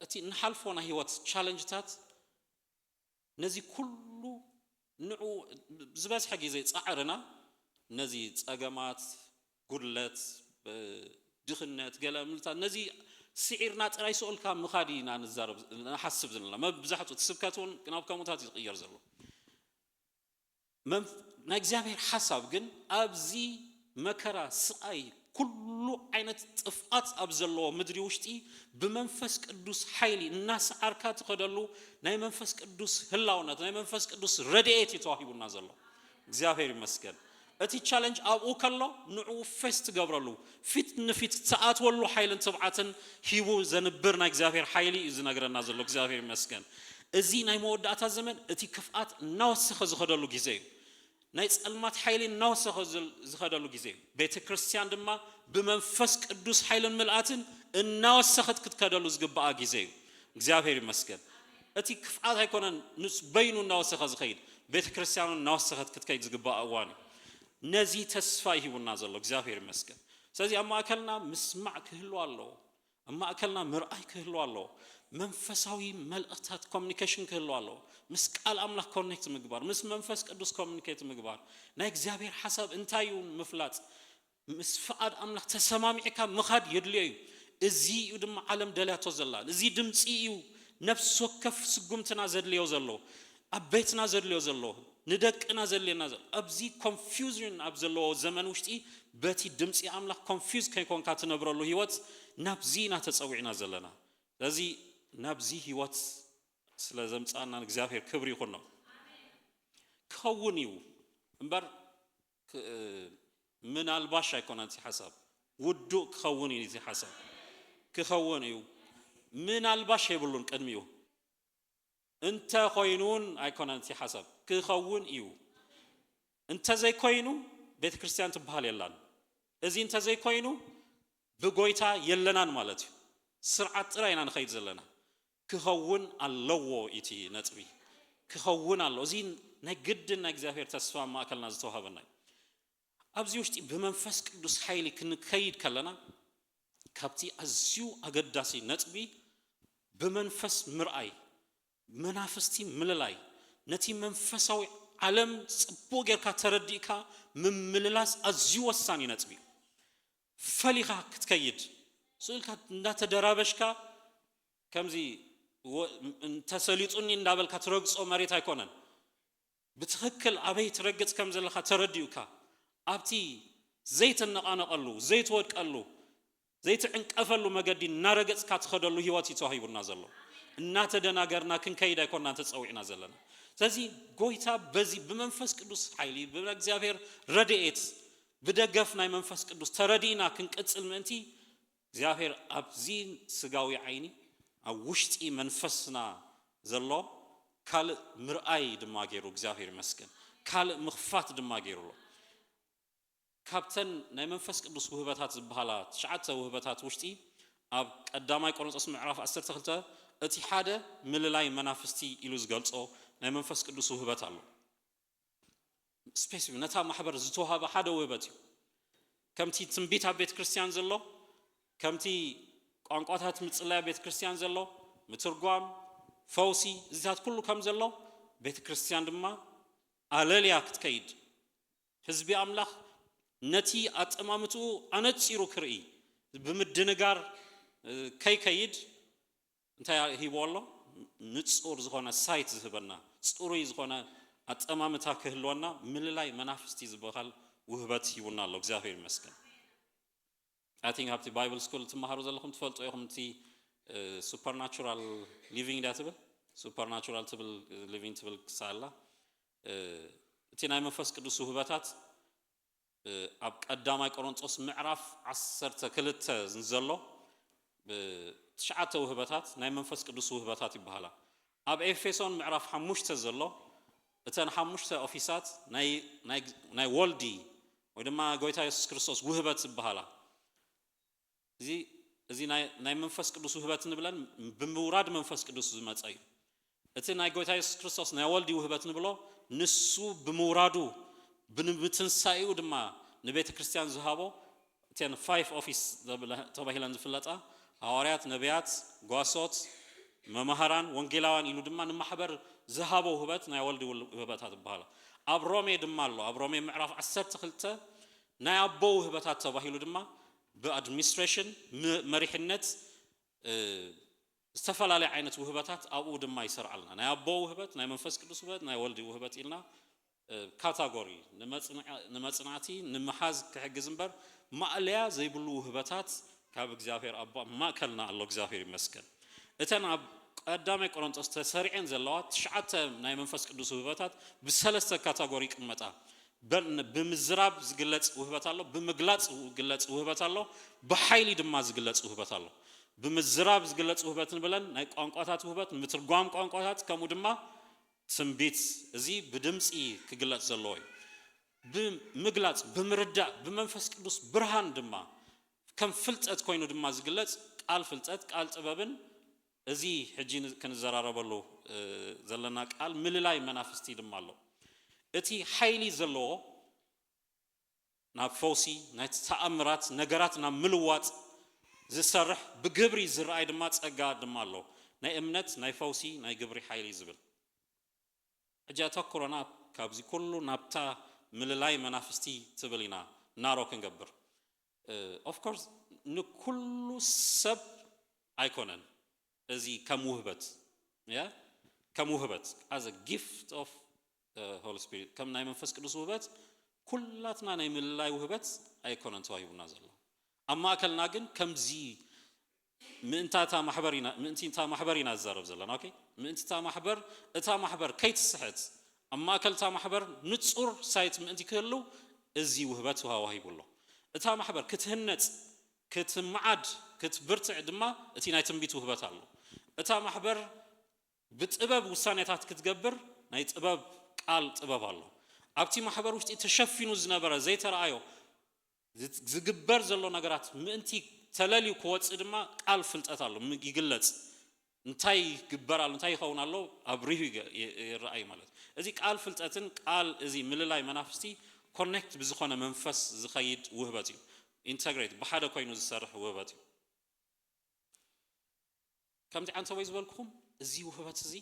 እቲ ንሓልፎ ናይ ህይወት ቻለንጅታት ነዚ ኩሉ ንዑ ዝበዝሐ ግዜ ጻዕርና ነዚ ጸገማት፣ ጉድለት፣ ድኽነት፣ ገለ ምልታት ነዚ ስዒርና ጥራይ ስኦልካ ምኻድ ኢና ንዛረብ፣ ንሓስብ ዘለና። መብዛሕትኡ እቲ ስብከት እውን ናብ ከምኡታት እዩ ዝቕየር ዘሎ። ናይ እግዚኣብሔር ሓሳብ ግን ኣብዚ መከራ፣ ስቓይ፣ ኩሉ ዓይነት ጥፍኣት ኣብ ዘለዎ ምድሪ ውሽጢ ብመንፈስ ቅዱስ ሓይሊ እናሰዓርካ ትኸደሉ ናይ መንፈስ ቅዱስ ህላውነት፣ ናይ መንፈስ ቅዱስ ረድኤት እዩ ተዋሂቡና ዘሎ። እግዚኣብሔር ይመስገን። እቲ ቻለንጅ ኣብኡ ከሎ ንዑ ፌስ ትገብረሉ፣ ፊት ንፊት ትኣትወሉ ሓይልን ትብዓትን ሂቡ ዘንብር ናይ እግዚኣብሔር ሓይሊ እዩ ዝነግረና ዘሎ። እግዚኣብሔር ይመስገን። እዚ ናይ መወዳእታ ዘመን እቲ ክፍኣት እናወሰኸ ዝኸደሉ ግዜ እዩ። ናይ ጸልማት ሓይሊ እናወሰኸ ዝኸደሉ ግዜ እዩ። ቤተ ክርስቲያን ድማ ብመንፈስ ቅዱስ ሓይልን ምልኣትን እናወሰኸት ክትከደሉ ዝግባኣ ግዜ እዩ። እግዚኣብሔር ይመስገን። እቲ ክፍኣት ኣይኮነን ንስ በይኑ እናወሰኸ ዝኸይድ፣ ቤተ ክርስቲያኑ እናወሰኸት ክትከይድ ዝግባኣ እዋን እዩ። ነዚ ተስፋ ይሂቡና ዘሎ። እግዚኣብሔር ይመስገን። ስለዚ ኣብ ማእከልና ምስማዕ ክህሉ ኣለዎ። ኣብ ማእከልና ምርኣይ ክህሉ ኣለዎ። መንፈሳዊ መልእኽታት ኮሚኒኬሽን ክህሉ ኣለዎ። ምስ ቃል ኣምላኽ ኮኔክት ምግባር፣ ምስ መንፈስ ቅዱስ ኮሚኒኬት ምግባር፣ ናይ እግዚኣብሔር ሓሳብ እንታይ እዩ ምፍላጥ፣ ምስ ፍቓድ ኣምላኽ ተሰማሚዕካ ምኻድ የድልዮ እዩ። እዚ እዩ ድማ ዓለም ደልያቶ ዘላ። እዚ ድምፂ እዩ ነፍሲ ወከፍ ስጉምትና ዘድልዮ ዘሎ፣ ኣብ ቤትና ዘድልዮ ዘሎ፣ ንደቅና ዘድልየና ዘሎ። ኣብዚ ኮንፊውዥን ኣብ ዘለዎ ዘመን ውሽጢ በቲ ድምፂ ኣምላኽ ኮንፊውዝ ከይኮንካ ትነብረሉ ህይወት ናብዚ ኢና ተፀዊዕና ዘለና። ስለዚ ናብዚ ህይወት ስለ ዘምፃና እግዚኣብሔር ክብሪ ይኹኖ። ክኸውን እዩ እምበር ምናልባሽ ኣይኮነን እቲ ሓሳብ፣ ውዱእ ክኸውን እዩ። እቲ ሓሳብ ክኸውን እዩ፣ ምናልባሽ የብሉን ቅድሚኡ። እንተ ኮይኑን ኣይኮነን እቲ ሓሳብ፣ ክኸውን እዩ። እንተ ዘይኮይኑ ቤተ ክርስቲያን ትበሃል የላን። እዚ እንተ ዘይኮይኑ ብጎይታ የለናን ማለት እዩ። ስርዓት ጥራይ ኢና ንኸይድ ዘለና። ክኸውን ኣለዎ እቲ ነጥቢ፣ ክኸውን ኣሎ። እዚ ናይ ግድን ናይ እግዚኣብሔር ተስፋ ኣብ ማእከልና ዝተዋህበና እዩ። ኣብዚ ውሽጢ ብመንፈስ ቅዱስ ሓይሊ ክንከይድ ከለና ካብቲ ኣዝዩ ኣገዳሲ ነጥቢ ብመንፈስ ምርኣይ፣ መናፍስቲ ምልላይ፣ ነቲ መንፈሳዊ ዓለም ጽቡቕ ጌርካ ተረዲእካ ምምልላስ ኣዝዩ ወሳኒ ነጥቢ እዩ። ፈሊኻ ክትከይድ ስእልካ እንዳተደራበሽካ ከምዚ ተሰሊጡኒ እንዳበልካ ትረግጾ መሬት ኣይኮነን። ብትኽክል ኣበይ ትረግጽ ከም ዘለኻ ተረዲኡካ ኣብቲ ዘይትነቓነቐሉ፣ ዘይትወድቀሉ፣ ዘይትዕንቀፈሉ መገዲ እናረገጽካ ትኸደሉ ህይወት እዩ ተዋሂቡና ዘሎ። እናተደናገርና ክንከይድ ኣይኮናን ተጸዊዕና ዘለና። ስለዚ ጎይታ በዚ ብመንፈስ ቅዱስ ሓይሊ ብእግዚኣብሔር ረድኤት ብደገፍ ናይ መንፈስ ቅዱስ ተረዲእና ክንቅጽል ምእንቲ እግዚኣብሔር ኣብዚ ስጋዊ ዓይኒ ኣብ ውሽጢ መንፈስና ዘሎ ካልእ ምርኣይ ድማ ገይሩ እግዚኣብሔር ይመስገን። ካልእ ምኽፋት ድማ ገይሩ ኣሎ። ካብተን ናይ መንፈስ ቅዱስ ውህበታት ዝበሃላ ትሽዓተ ውህበታት ውሽጢ ኣብ ቀዳማይ ቆሮንጦስ ምዕራፍ ዓሰርተ ክልተ እቲ ሓደ ምልላይ መናፍስቲ ኢሉ ዝገልጾ ናይ መንፈስ ቅዱስ ውህበት ኣሎ። ስፔሲፊክ ነታ ማሕበር ዝተዋሃበ ሓደ ውህበት እዩ። ከምቲ ትንቢት ኣብ ቤተ ክርስቲያን ዘሎ፣ ከምቲ ቋንቋታት ምጽላይ ኣብ ቤተ ክርስቲያን ዘሎ፣ ምትርጓም፣ ፈውሲ፣ እዚታት ኩሉ ከም ዘሎ ቤተ ክርስቲያን ድማ ኣለልያ ክትከይድ ህዝቢ ኣምላኽ ነቲ ኣጠማምትኡ ኣነጺሩ ክርኢ ብምድንጋር ከይከይድ እንታይ ሂብዎ ኣሎ? ንጹር ዝኾነ ሳይት ዝህበና፣ ጽሩይ ዝኾነ ኣጠማምታ ክህልወና ምልላይ መናፍስቲ ዝበሃል ውህበት ሂቡና ኣሎ። እግዚኣብሔር ይመስገን። I think ኣብቲ ባይብል ስኩል ትመሃሩ ዘለኹም ትፈልጡ ኢኹም። እቲ ሱፐርናቹራል ሊቪንግ ድያ ትብል፣ ሱፐርናቹራል ትብል፣ ሊቪንግ ትብል ክሳላ እቲ ናይ መንፈስ ቅዱስ ውህበታት ኣብ ቀዳማይ ቆሮንጦስ ምዕራፍ ዓሰርተ ክልተ ዘሎ ትሽዓተ ውህበታት ናይ መንፈስ ቅዱስ ውህበታት ይበሃላ። ኣብ ኤፌሶን ምዕራፍ ሓሙሽተ ዘሎ እተን ሓሙሽተ ኦፊሳት ናይ ወልዲ ወይ ድማ ጎይታ የሱስ ክርስቶስ ውህበት ዝበሃላ። እዚ እዚ ናይ መንፈስ ቅዱስ ውህበት ንብለን ብምውራድ መንፈስ ቅዱስ ዝመፀ እዩ። እቲ ናይ ጎይታ የሱስ ክርስቶስ ናይ ወልዲ ውህበት ንብሎ፣ ንሱ ብምውራዱ፣ ብምትንሳኤኡ ድማ ንቤተ ክርስቲያን ዝሃቦ፣ እተን ፋይፍ ኦፊስ ተባሂለን ዝፍለጣ፣ ሃዋርያት፣ ነቢያት፣ ጓሶት፣ መማህራን፣ ወንጌላውያን ኢሉ ድማ ንማሕበር ዝሃቦ ውህበት ናይ ወልዲ ውል- ውህበታት ይበሃላ። ኣብ ሮሜ ድማ ኣሎ። ኣብ ሮሜ ምዕራፍ ዓሰርተ ክልተ ናይ ኣቦ ውህበታት ተባሂሉ ድማ ብኣድሚኒስትሬሽን፣ ም- መሪሕነት፣ እ፣ ዝተፈላለዩ ዓይነት ውህበታት ኣብኡ ድማ ይሰርዓልና። ናይ ኣቦ ውህበት፣ ናይ መንፈስ ቅዱስ ውህበት፣ ናይ ወልዲ ውህበት ኢልና፣ እ፣ ካታጎሪ ንመጽንዓ- ንመጽናዕቲ ንምሓዝ ክሕግዝ እምበር፣ ማእለያ ዘይብሉ ውህበታት ካብ እግዚኣብሔር ኣቦ ኣብ ማእከልና ኣሎ። እግዚኣብሔር ይመስገን። እተን ኣብ ቀዳማይ ቆሮንቶስ ተሰሪዐን ዘለዋ ትሽዓተ ናይ መንፈስ ቅዱስ ውህበታት ብሰለስተ ካታጎሪ ይቅመጣ። በን- ብምዝራብ ዝግለጽ ውህበት ኣሎ፣ ብምግላጽ ዝግለጽ ውህበት ኣሎ፣ ብሓይሊ ድማ ዝግለጽ ውህበት ኣሎ። ብምዝራብ ዝግለጽ ውህበት ንብለን ናይ ቋንቋታት ውህበት፣ ምትርጓም ቋንቋታት፣ ከምኡ ድማ ትንቢት። እዚ ብድምፂ ክግለጽ ዘለዎ እዩ። ብምግላጽ፣ ብምርዳእ፣ ብመንፈስ ቅዱስ ብርሃን ድማ ከም ፍልጠት ኮይኑ ድማ ዝግለጽ ቃል ፍልጠት፣ ቃል ጥበብን፣ እዚ ሕጂ ን- ክንዘራረበሉ እ፣ ዘለና ቃል ምልላይ መናፍስቲ ድማ ኣሎ። እቲ ሓይሊ ዘለዎ ናብ ፈውሲ፣ ናይ ተኣምራት ነገራት ናብ ምልዋጥ ዝሰርሕ፣ ብግብሪ ዝረኣይ ድማ ጸጋ ድማ ኣሎ። ናይ እምነት፣ ናይ ፈውሲ፣ ናይ ግብሪ ሓይሊ ዝብል። ሕጂ ኣተኩሮና ካብዚ ኩሉ ናብታ ምልላይ መናፍስቲ ትብል ኢና ናሮ ክንገብር። ኦፍኮርስ ንኩሉ ሰብ ኣይኮነን። እዚ ከም ውህበት፣ ያ፣ ከም ውህበት፣ as a gift of Holy Spirit፣ ከም ናይ መንፈስ ቅዱስ ውህበት፣ ኩላትና ናይ ምልላይ ውህበት ኣይኮነን ተዋሂቡና ዘሎ። ኣብ ማእከልና ግን ከምዚ ምእንታታ ማሕበር ኢና ምእንቲታ ማሕበር ኢና ዝዛረብ ዘለና። ኦኬ፣ ምእንቲታ ማሕበር፣ እታ ማሕበር ከይትስሕት፣ ኣብ ማእከል እታ ማሕበር ንጹር ሳይት ምእንቲ ክህሉ፣ እዚ ውህበት ተዋሂቡ ኣሎ። እታ ማሕበር ክትህነጽ፣ ክትመዓድ፣ ክትብርትዕ ድማ እቲ ናይ ትንቢት ውህበት ኣሎ። እታ ማሕበር ብጥበብ ውሳኔታት ክትገብር ናይ ጥበብ ቃል ጥበብ ኣሎ። ኣብቲ ማሕበር ውሽጢ ተሸፊኑ ዝነበረ ዘይተረኣዮ፣ ዝግበር ዘሎ ነገራት ምእንቲ ተለልዩ ክወፅእ ድማ ቃል ፍልጠት ኣሎ። ም- ይግለጽ። እንታይ ይግበር ኣሎ፣ እንታይ ይኸውን ኣሎ ኣብሪሁ ይገ- ይ- ይረኣይ ማለት እዩ። እዚ ቃል ፍልጠትን ቃል እዚ ምልላይ መናፍስቲ ኮኔክት ብዝኾነ መንፈስ ዝኸይድ ውህበት እዩ። ኢንተግሬት ብሓደ ኮይኑ ዝሰርሕ ውህበት እዩ። ከምቲ ዓንተወይ ዝበልኩኹም፣ እዚ ውህበት እዚ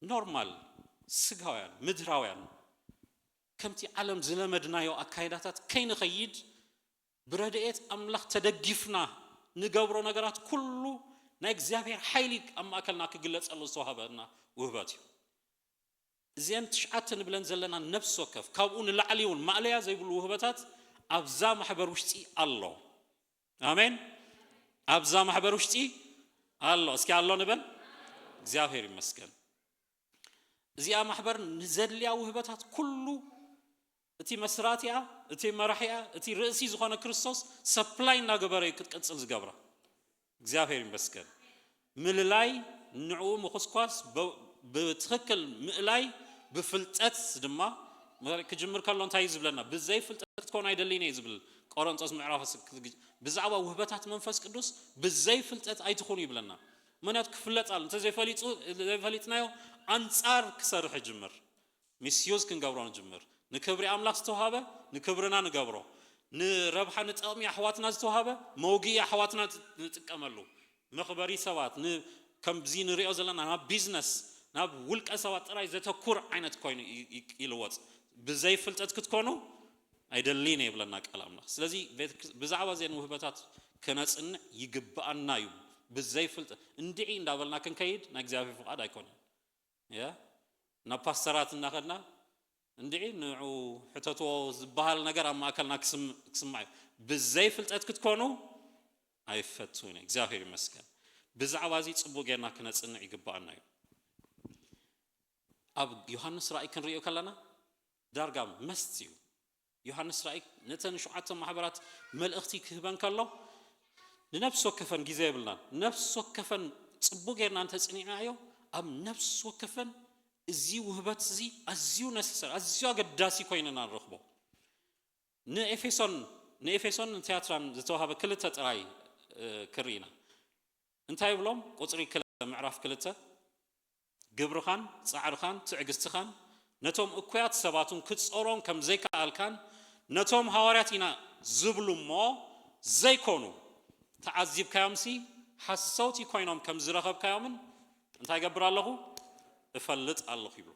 ኖርማል ስጋውያን ምድራውያን ከምቲ ዓለም ዝለመድናዮ ኣካይዳታት ከይንኸይድ፣ ብረድኤት ኣምላኽ ተደጊፍና ንገብሮ ነገራት ኩሉ ናይ እግዚኣብሔር ሓይሊ ኣብ ማእከልና ክግለጸሉ ዝተዋህበና ውህበት እዩ። እዚአን ትሽዓተ ንብለን ዘለና ነፍሲ ወከፍ፣ ካብኡ ንላዕሊ እውን ማእለያ ዘይብሉ ውህበታት ኣብዛ ማሕበር ውሽጢ ኣሎ። ኣሜን። ኣብዛ ማሕበር ውሽጢ ኣሎ። እስኪ ኣሎ ንበል። እግዚኣብሔር ይመስገን። እዚኣ ማሕበር ንዘድልያ ውህበታት ኩሉ እቲ መስራቲኣ፣ እቲ መራሒኣ፣ እቲ ርእሲ ዝኾነ ክርስቶስ ሰፕላይ እናገበረ እዩ ክትቅጽል ዝገብራ። እግዚኣብሔር ይመስገን። ምልላይ፣ ንዕኡ ምኹስኳስ፣ ብ- ብትኽክል ምእላይ፣ ብፍልጠት ድማ ክጅምር ከሎ እንታይ እዩ ዝብለና? ብዘይ ፍልጠት ክትኮኑ ኣይደልይን እየ ዝብል ቆሮንቶስ ምዕራፍ ዓሰርተ ክልተ። ብዛዕባ ውህበታት መንፈስ ቅዱስ ብዘይ ፍልጠት ኣይትኹኑ ይብለና። ምክንያቱ ክፍለጥ ኣሎ። እንተዘይፈሊጡ ዘይፈሊጥናዮ ኣንጻር ክሰርሕ ይጅምር። ሚስዩዝ ክንገብሮ ንጅምር። ንክብሪ ኣምላኽ ዝተዋሃበ ንክብርና ንገብሮ። ንረብሓ ንጠቕሚ ኣሕዋትና ዝተዋሃበ መውግኢ ኣሕዋትና ንጥቀመሉ። መኽበሪ ሰባት ን- ከምዚ ንሪኦ ዘለና ናብ ቢዝነስ ናብ ውልቀ ሰባት ጥራይ ዘተኩር ዓይነት ኮይኑ ይ- ይ- ይልወጥ። ብዘይ ፍልጠት ክትኮኑ ኣይደልይን እየ ይብለና ቃል ኣምላኽ። ስለዚ ቤተ ክርስ- ብዛዕባ እዘን ውህበታት ከነጽንዕ ይግብኣና እዩ። ብዘይ ፍልጠት እንድዒ እንዳበልና ክንከይድ ናይ እግዚኣብሔር ፍቓድ ኣይኮነን። ያ ናብ ፓስተራት እናኸድና እንድዒ ንዑ ሕተትዎ ዝበሃል ነገር ኣብ ማእከልና ክስም- ክስማዕ እዩ። ብዘይ ፍልጠት ክትኮኑ ኣይፈቱን። እግዚኣብሔር ይመስገን። ብዛዕባ እዚ ጽቡቅ ጌርና ክነጽንዕ ይግብኣና እዩ። ኣብ ዮሃንስ ራእይ ክንሪኦ ከለና ዳርጋ መስት እዩ። ዮሃንስ ራእይ ነተን ሸውዓተ ማሕበራት መልእኽቲ ክህበን ከሎ ንነፍሲ ወከፈን ግዜ የብልናን። ነፍሲ ወከፈን ጽቡቅ ጌርና እንተጽኒዕናዮ ኣብ ነፍሲ ወከፈን እዚ ውህበት እዚ ኣዝዩ ነሰሰር ኣዝዩ ኣገዳሲ ኮይንና ንረኽቦ። ንኤፌሶን ንኤፌሶን ንትያትራን ዝተዋሃበ ክልተ ጥራይ እ፣ ክርኢ ኢና። እንታይ ይብሎም? ቁፅሪ ምዕራፍ ክልተ፣ ግብርኻን ጻዕርኻን ትዕግስትኻን ነቶም እኩያት ሰባቱን ክትጾሮም ከም ዘይከኣልካን፣ ነቶም ሃዋርያት ኢና ዝብሉ እሞ ዘይኮኑ ተዓዚብካዮምሲ፣ ሓሰውቲ ኮይኖም ከም ዝረኸብካዮምን እንታይ ገብር ኣለኹ? እፈልጥ ኣለኹ ይብሉ።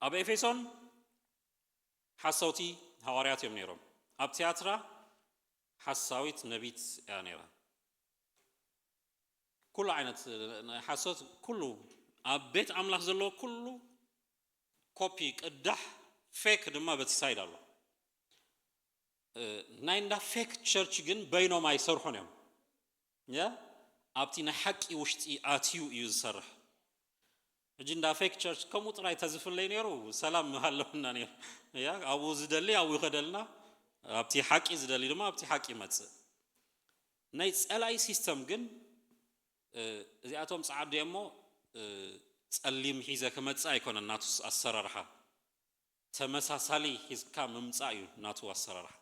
ኣብ ኤፌሶን ሓሰውቲ ሃዋርያት እዮም ነይሮም። ኣብ ትያትራ ሓሳዊት ነቢት እያ ነይራ። ኩሉ ዓይነት ናይ ሓሶት፣ ኩሉ ኣብ ቤት ኣምላኽ ዘለዎ ኩሉ ኮፒ፣ ቅዳሕ፣ ፌክ ድማ በቲ ሳይድ ኣሎ። እ፣ ናይ እንዳ ፌክ ቸርች ግን በይኖም ኣይሰርሑን እዮም። ያ፣ ኣብቲ ናይ ሓቂ ውሽጢ ኣትዩ እዩ ዝሰርሕ። ሕጂ እንዳ ፌክ ቸርች ከምኡ ጥራይ ተዝፍለይ ነይሩ ሰላም ምሃለውና ነይሩ። ያ፣ ኣብኡ ዝደሊ ኣብኡ ይኸደልና፣ ኣብቲ ሓቂ ዝደሊ ድማ ኣብቲ ሓቂ ይመጽእ። ናይ ጸላኢ ሲስተም ግን፣ እ፣ እዚኣቶም ጸዓዱ እዮም እሞ፣ እ፣ ጸሊም ሒዘ ክመጽእ ኣይኮነን ናቱ ኣሰራርሓ። ተመሳሳሊ ሒዝካ ምምጻእ እዩ ናቱ ኣሰራርሓ።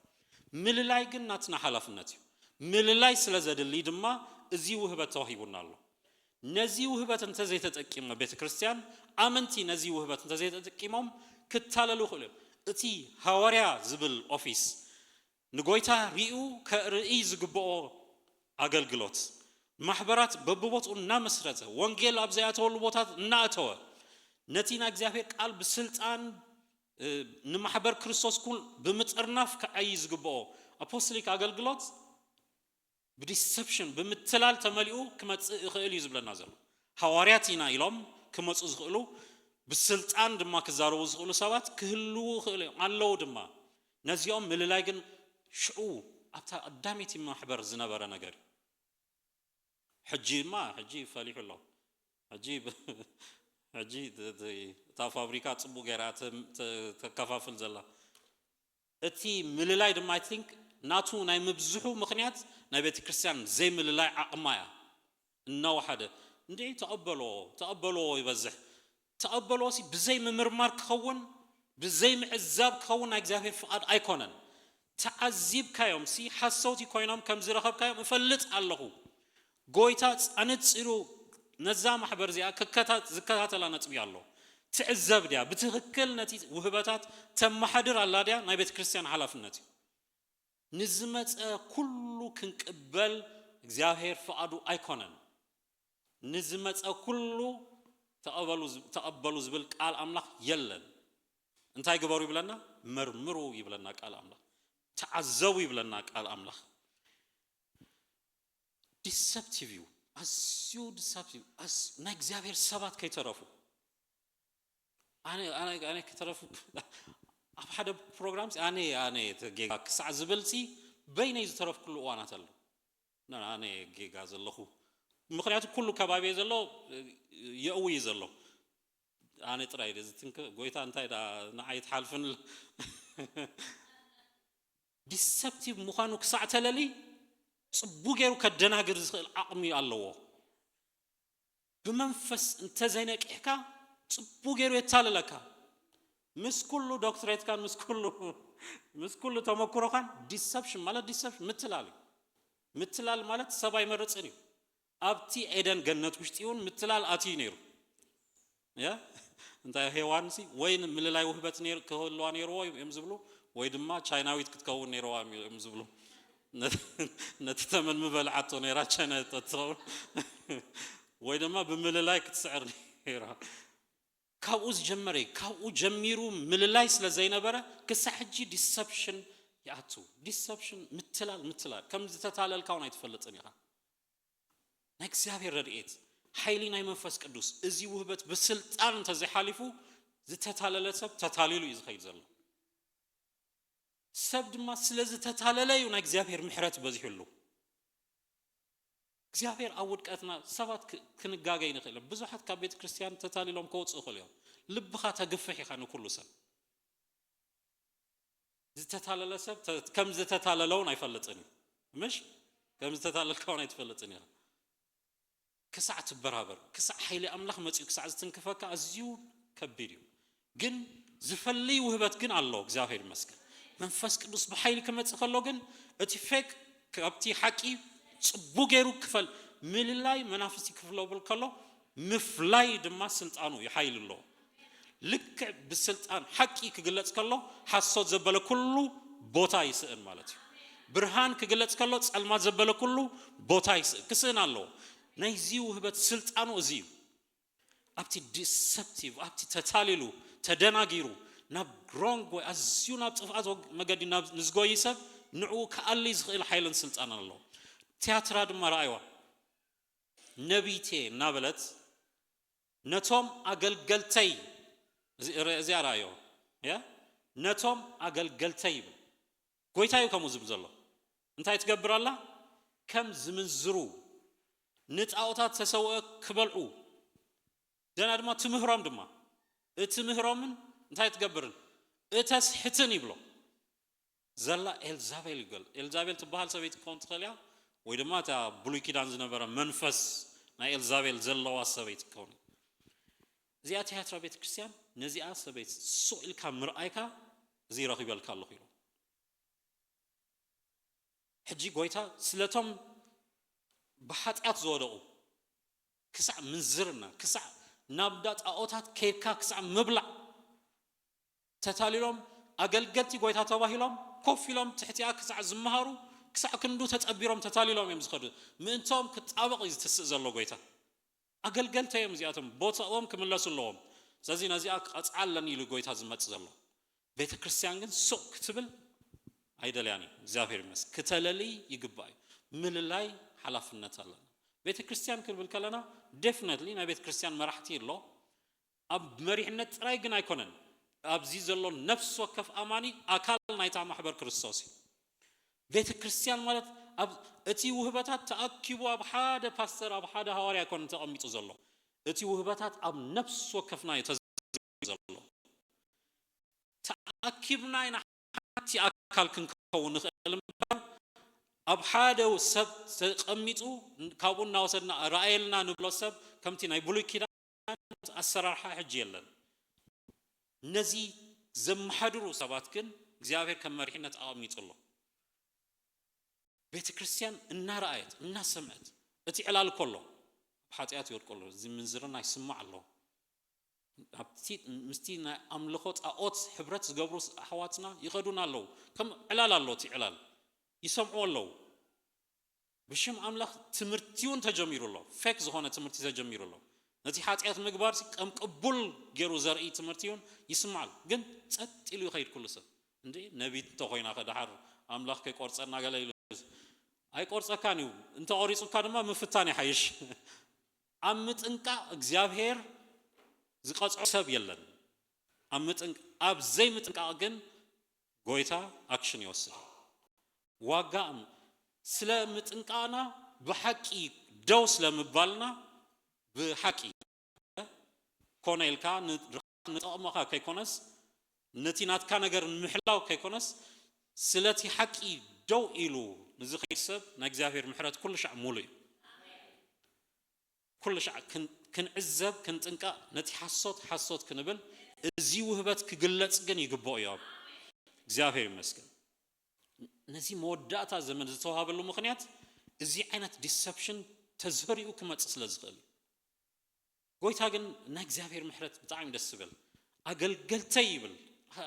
ምልላይ ግን ናትና ሓላፍነት እዩ። ምልላይ ስለ ዘድሊ ድማ እዚ ውህበት ተዋሂቡና ኣሎ። ነዚ ውህበት እንተዘይተጠቂመ ቤተ ክርስቲያን፣ ኣመንቲ ነዚ ውህበት እንተዘይተጠቂሞም ክታለሉ ይኽእሉ እዮም። እቲ ሃዋርያ ዝብል ኦፊስ ንጎይታ ሪኡ ከርእይ ዝግብኦ ኣገልግሎት፣ ማሕበራት በብቦትኡ እናመስረተ፣ ወንጌል ኣብ ዘይኣተወሉ ቦታት እናእተወ፣ ነቲ ናይ እግዚኣብሔር ቃል ብስልጣን፣ እ፣ ንማሕበር ክርስቶስ ኩን ብምጥርናፍ ክዓዪ ዝግብኦ ኣፖስቶሊክ ኣገልግሎት ብዲሰፕሽን፣ ብምትላል ተመሊኡ ክመጽእ ይኽእል እዩ ዝብለና ዘሎ። ሃዋርያት ኢና ኢሎም ክመጹ ዝኽእሉ፣ ብስልጣን ድማ ክዛረቡ ዝኽእሉ ሰባት ክህልዉ ይኽእሉ እዮም፣ ኣለዉ ድማ። ነዚኦም ምልላይ ግን ሽዑ ኣብታ ቀዳመይቲ ማሕበር ዝነበረ ነገር እዩ። ሕጂ ድማ፣ ሕጂ ፈሊሑ ኣሎ። ሕጂ ብ-፣ ሕጂ ት-፣ ት-፣ እታ ፋብሪካ ጽቡቕ ገይራ ተ-፣ ተ-፣ ተከፋፍል ዘላ። እቲ ምልላይ ድማ፣ I think፣ ናቱ ናይ ምብዝሑ ምኽንያት ናይ ቤተ ክርስቲያን ዘይምልላይ ዓቕማ እያ። እናወሓደ፣ እንድዒ ተቐበልዎ፣ ተቐበልዎ ይበዝሕ። ተቐበልዎሲ ብዘይ ምምርማር ክኸውን፣ ብዘይ ምዕዛብ ክኸውን ናይ እግዚኣብሔር ፍቓድ ኣይኮነን። ተዓዚብካዮምሲ ሓሰውቲ ኮይኖም ከም ዝረኸብካዮም እፈልጥ ኣለኹ። ጎይታ ኣነጺሩ ነዛ ማሕበር እዚኣ ክከታ-፣ ዝከታተላ ነጥቢ ኣሎ። ትዕዘብ ድያ? ብትኽክል ነቲ ውህበታት ተመሓድር ኣላ ድያ? ናይ ቤተ ክርስቲያን ሓላፍነት እዩ። ንዝመጸ ኩሉ ክንቅበል እግዚኣብሔር ፍቓዱ ኣይኮነን። ንዝመጸ ኩሉ ተቐበሉ ዝ-፣ ተቐበሉ ዝብል ቃል ኣምላኽ የለን። እንታይ ግበሩ ይብለና? መርምሩ ይብለና ቃል ኣምላኽ። ተዓዘቡ ይብለና ቃል ኣምላኽ። ዲሰፕቲቭ እዩ። ኣዝዩ ዲሰፕቲቭ። ኣዝ-፣ ናይ እግዚኣብሔር ሰባት ከይተረፉ። ኣነ፣ ኣነ፣ ኣነ ክተረፉ ኣብ ሓደ ፕሮግራም ሲ ኣነ፣ ኣነ እቲ ጌጋ ክሳዕ ዝብል ሲ በይነይ ዝተረፍኩሉ እዋናት ኣሎ። ና-፣ ኣነ ጌጋ ዘለኹ። ምኽንያቱ ኩሉ ከባቢ ዘሎ የእዊ እዩ ዘሎ። ኣነ ጥራይ እዚ ትንክ ጎይታ እንታይ ዳ ንዓይ ትሓልፍን ዲሰፕቲቭ ምዃኑ ክሳዕ ተለሊ ጽቡ ገይሩ ከደናግር ዝኽእል ዓቕሚ ኣለዎ። ብመንፈስ እንተዘይነቂሕካ ጽቡ ገይሩ የታልለካ። ምስ ኩሉ ዶክትሬትካን ምስ ኩሉ፣ ምስ ኩሉ ተመክሮኻን ዲሰፕሽን ማለት ዲሰፕሽን ምትላል እዩ። ምትላል ማለት ሰብ ኣይመርጽን እዩ። ኣብቲ ኤደን ገነት ውሽጢ እውን ምትላል ኣትዩ ነይሩ። ያ እንታይ ሄዋን ሲ ወይ ምልላይ ውህበት ነይሩ ክህልዋ ነይርዎ እዮም ዝብሉ፣ ወይ ድማ ቻይናዊት ክትከውን ነይርዋ እዮም ዝብሉ። ነቲ ተመን ምበልዓቶ ነይራ ቻይና ተትኸውን፣ ወይ ድማ ብምልላይ ክትስዕር ነይራ። ካብኡ ዝጀመረ እዩ። ካብኡ ጀሚሩ ምልላይ ስለ ዘይነበረ ክሳዕ ሕጂ ዲሰፕሽን ይኣቱ። ዲሰፕሽን ምትላል፣ ምትላል ከም ዝተታለልካ እውን ኣይትፈልጥን ኢኻ። ናይ እግዚኣብሔር ረድኤት፣ ሓይሊ ናይ መንፈስ ቅዱስ፣ እዚ ውህበት ብስልጣን እንተዘይሓሊፉ ዝተታለለ ሰብ ተታሊሉ እዩ ዝኸይድ ዘሎ። ሰብ ድማ ስለ ዝተታለለ እዩ ናይ እግዚኣብሔር ምሕረት በዚሑሉ። እግዚኣብሔር ኣብ ውድቀትና ሰባት ክ-፣ ክንጋገይ ንኽእል። ብዙሓት ካብ ቤተ ክርስቲያን ተታሊሎም ከወፅኡ ይኽእሉ እዮም። ልብኻ ተግፍሕ ኢኻ ንኩሉ ሰብ። ዝተታለለ ሰብ ተ-፣ ከም ዝተታለለ እውን ኣይፈልጥን እዩ። ምሽ? ከም ዝተታለልካ እውን ኣይትፈልጥን ኢኻ። ክሳዕ ትበራበር፣ ክሳዕ ሓይሊ ኣምላኽ መጺኡ ክሳዕ ዝትንክፈካ ኣዝዩ ከቢድ እዩ። ግን ዝፈልይ ውህበት ግን ኣሎ፣ እግዚኣብሔር ይመስገን። መንፈስ ቅዱስ ብሓይሊ ክመጽእ ከሎ ግን እቲ ፌክ ካብቲ ሓቂ ጽቡ ገይሩ ክፈል ምልላይ መናፍስቲ ክፍለብል ከሎ ምፍላይ ድማ ስልጣኑ ይሓይል ኣሎ። ልክዕ ብስልጣን ሓቂ ክግለጽ ከሎ ሓሶት ዘበለ ኩሉ ቦታ ይስእን ማለት እዩ። ብርሃን ክግለጽ ከሎ ጸልማት ዘበለ ኩሉ ቦታ ይስእን፣ ክስእን ኣለዎ። ናይዚ ውህበት ስልጣኑ እዚ እዩ። ኣብቲ ዲሰፕቲቭ፣ ኣብቲ ተታሊሉ፣ ተደናጊሩ፣ ናብ ሮንግ ወይ ኣዝዩ ናብ ጥፍኣት ወግ- መገዲ ናብ ንዝጎይ ሰብ ንዕኡ ክኣሊ ዝኽእል ሓይልን ስልጣን ኣለዎ። ቲያትራ ድማ ረኣይዋ። ነቢቴ እናበለት ነቶም ኣገልገልተይ እዚ- ረ- እዚኣ ረኣዮ ያ ነቶም ኣገልገልተይ ይብል። ጎይታ እዩ ከምኡ ዝብል ዘሎ። እንታይ ትገብር ኣላ? ከም ዝምንዝሩ፣ ንጣዖታት ተሰውአ ክበልዑ፣ ደና ድማ ትምህሮም ድማ። እቲ ምህሮምን እንታይ ትገብርን እተስሕትን ይብሎ። ዘላ ኤልዛቤል ይገል ኤልዛቤል ትበሃል ሰበይቲ ክኸውን ትኽእል እያ። ወይ ድማ እታ ብሉይ ኪዳን ዝነበረ መንፈስ ናይ ኤልዛቤል ዘለዋ ሰበይቲ ክኸውን። እዚኣ ቲያትራ ቤተ ክርስቲያን ነዚኣ ሰበይቲ ሱቕ ኢልካ ምርኣይካ እዚ ረኺበልካ ኣለኹ ኢሉ። ሕጂ ጎይታ ስለቶም ብሓጢኣት ዝወደቑ ክሳዕ ምንዝርና ክሳዕ ናብ ዳ ጣዖታት ከይድካ ክሳዕ ምብላዕ ተታሊሎም ኣገልገልቲ ጎይታ ተባሂሎም ኮፍ ኢሎም ትሕቲኣ ክሳዕ ዝመሃሩ ክሳዕ ክንዱ ተጸቢሮም ተታሊሎም እዮም ዝኸዱ። ምእንቶም ክጣበቕ እዩ ዝትስእ ዘሎ ጎይታ። ኣገልገልቲ እዮም እዚኣቶም፣ ቦታኦም ክምለሱ ኣለዎም። ስለዚ ነዚኣ ክቐጽዓ ኣለኒ ኢሉ ጎይታ ዝመጽእ ዘሎ። ቤተ ክርስቲያን ግን ሱቕ ክትብል ኣይደልያን እዩ። እግዚኣብሔር ይመስገን። ክተለሊ ይግባእ እዩ። ምልላይ ሓላፍነት ኣለና። ቤተ ክርስቲያን ክንብል ከለና ዴፍነትሊ ናይ ቤተ ክርስቲያን መራሕቲ ኣሎ። ኣብ መሪሕነት ጥራይ ግን ኣይኮነን። ኣብዚ ዘሎ ነፍሲ ወከፍ ኣማኒ ኣካል ናይታ ማሕበር ክርስቶስ እዩ። ቤተ ክርስቲያን ማለት ኣብ እቲ ውህበታት ተኣኪቡ ኣብ ሓደ ፓስተር ኣብ ሓደ ሃዋርያ ኣይኮነን ተቐሚጡ ዘሎ። እቲ ውህበታት ኣብ ነፍሲ ወከፍና እዩ ተዘርጊሑ ዘሎ። ተኣኪብና ኢና ሓንቲ ኣካል ክንከውን ንኽእል እምበር ኣብ ሓደ ሰብ ተቐሚጡ ካብኡ እናወሰድና ረኣየልና ንብሎ ሰብ ከምቲ ናይ ብሉይ ኪዳን ኣሰራርሓ ሕጂ የለን። ነዚ ዘመሓድሩ ሰባት ግን እግዚኣብሔር ከም መሪሕነት ኣቐሚጡ ኣሎ። ቤተ ክርስቲያን እናረኣየት እናሰምዐት እቲ ዕላል ከሎ ኣብ ሓጢኣት ይወድቁ ኣሎ። እዚ ምንዝርና ይስማዕ ኣሎ። ኣብቲ ምስቲ ናይ ኣምልኾ ጣዖት ሕብረት ዝገብሩ ኣሕዋትና ይኸዱን ኣለዉ። ከም ዕላል ኣሎ፣ እቲ ዕላል ይሰምዑ ኣለዉ። ብሽም ኣምላኽ ትምህርቲ እውን ተጀሚሩ ኣሎ። ፌክ ዝኾነ ትምህርቲ ተጀሚሩ ኣሎ። ነቲ ሓጢኣት ምግባር ከም ቅቡል ገይሩ ዘርኢ ትምህርቲ እውን ይስማዕ ኣሎ። ግን ጸጥ ኢሉ ይኸይድ ኩሉ ሰብ። እንዴ ነቢት እንተኾይና ከ ደሓር ኣምላኽ ከይቆርጸና ገለ ኢሉ ኣይቆርጸካን እዩ። እንተቆሪጹካ ድማ ምፍታን ይሓይሽ። ኣብ ምጥንቃቕ እግዚኣብሔር ዝቐጽዖ ሰብ የለን። ኣብ ምጥንቅ- ኣብ ዘይምጥንቃቕ ግን ጎይታ ኣክሽን ይወስድ። ዋጋ እም- ስለ ምጥንቃቕና ብሓቂ ደው ስለ ምባልና ብሓቂ ኮነ ኢልካ ን- ንጠቕመኻ ከይኮነስ ነቲ ናትካ ነገር ንምሕላው ከይኮነስ ስለቲ ሓቂ ደው ኢሉ ንዝኸይድ ሰብ ናይ እግዚኣብሔር ምሕረት ኩሉ ሻዕ ሙሉ እዩ። ኩሉ ሻዕ ክን- ክንዕዘብ ክንጥንቀቕ ነቲ ሓሶት ሓሶት ክንብል እዚ ውህበት ክግለጽ ግን ይግብኦ እዮም። እግዚኣብሔር ይመስገን። ነዚ መወዳእታ ዘመን ዝተዋሃበሉ ምኽንያት እዚ ዓይነት ዲሰፕሽን ተዘሪኡ ክመጽእ ስለ ዝኽእል እዩ። ጎይታ ግን ናይ እግዚኣብሔር ምሕረት ብጣዕሚ ደስ ዝብል። ኣገልገልተይ ይብል።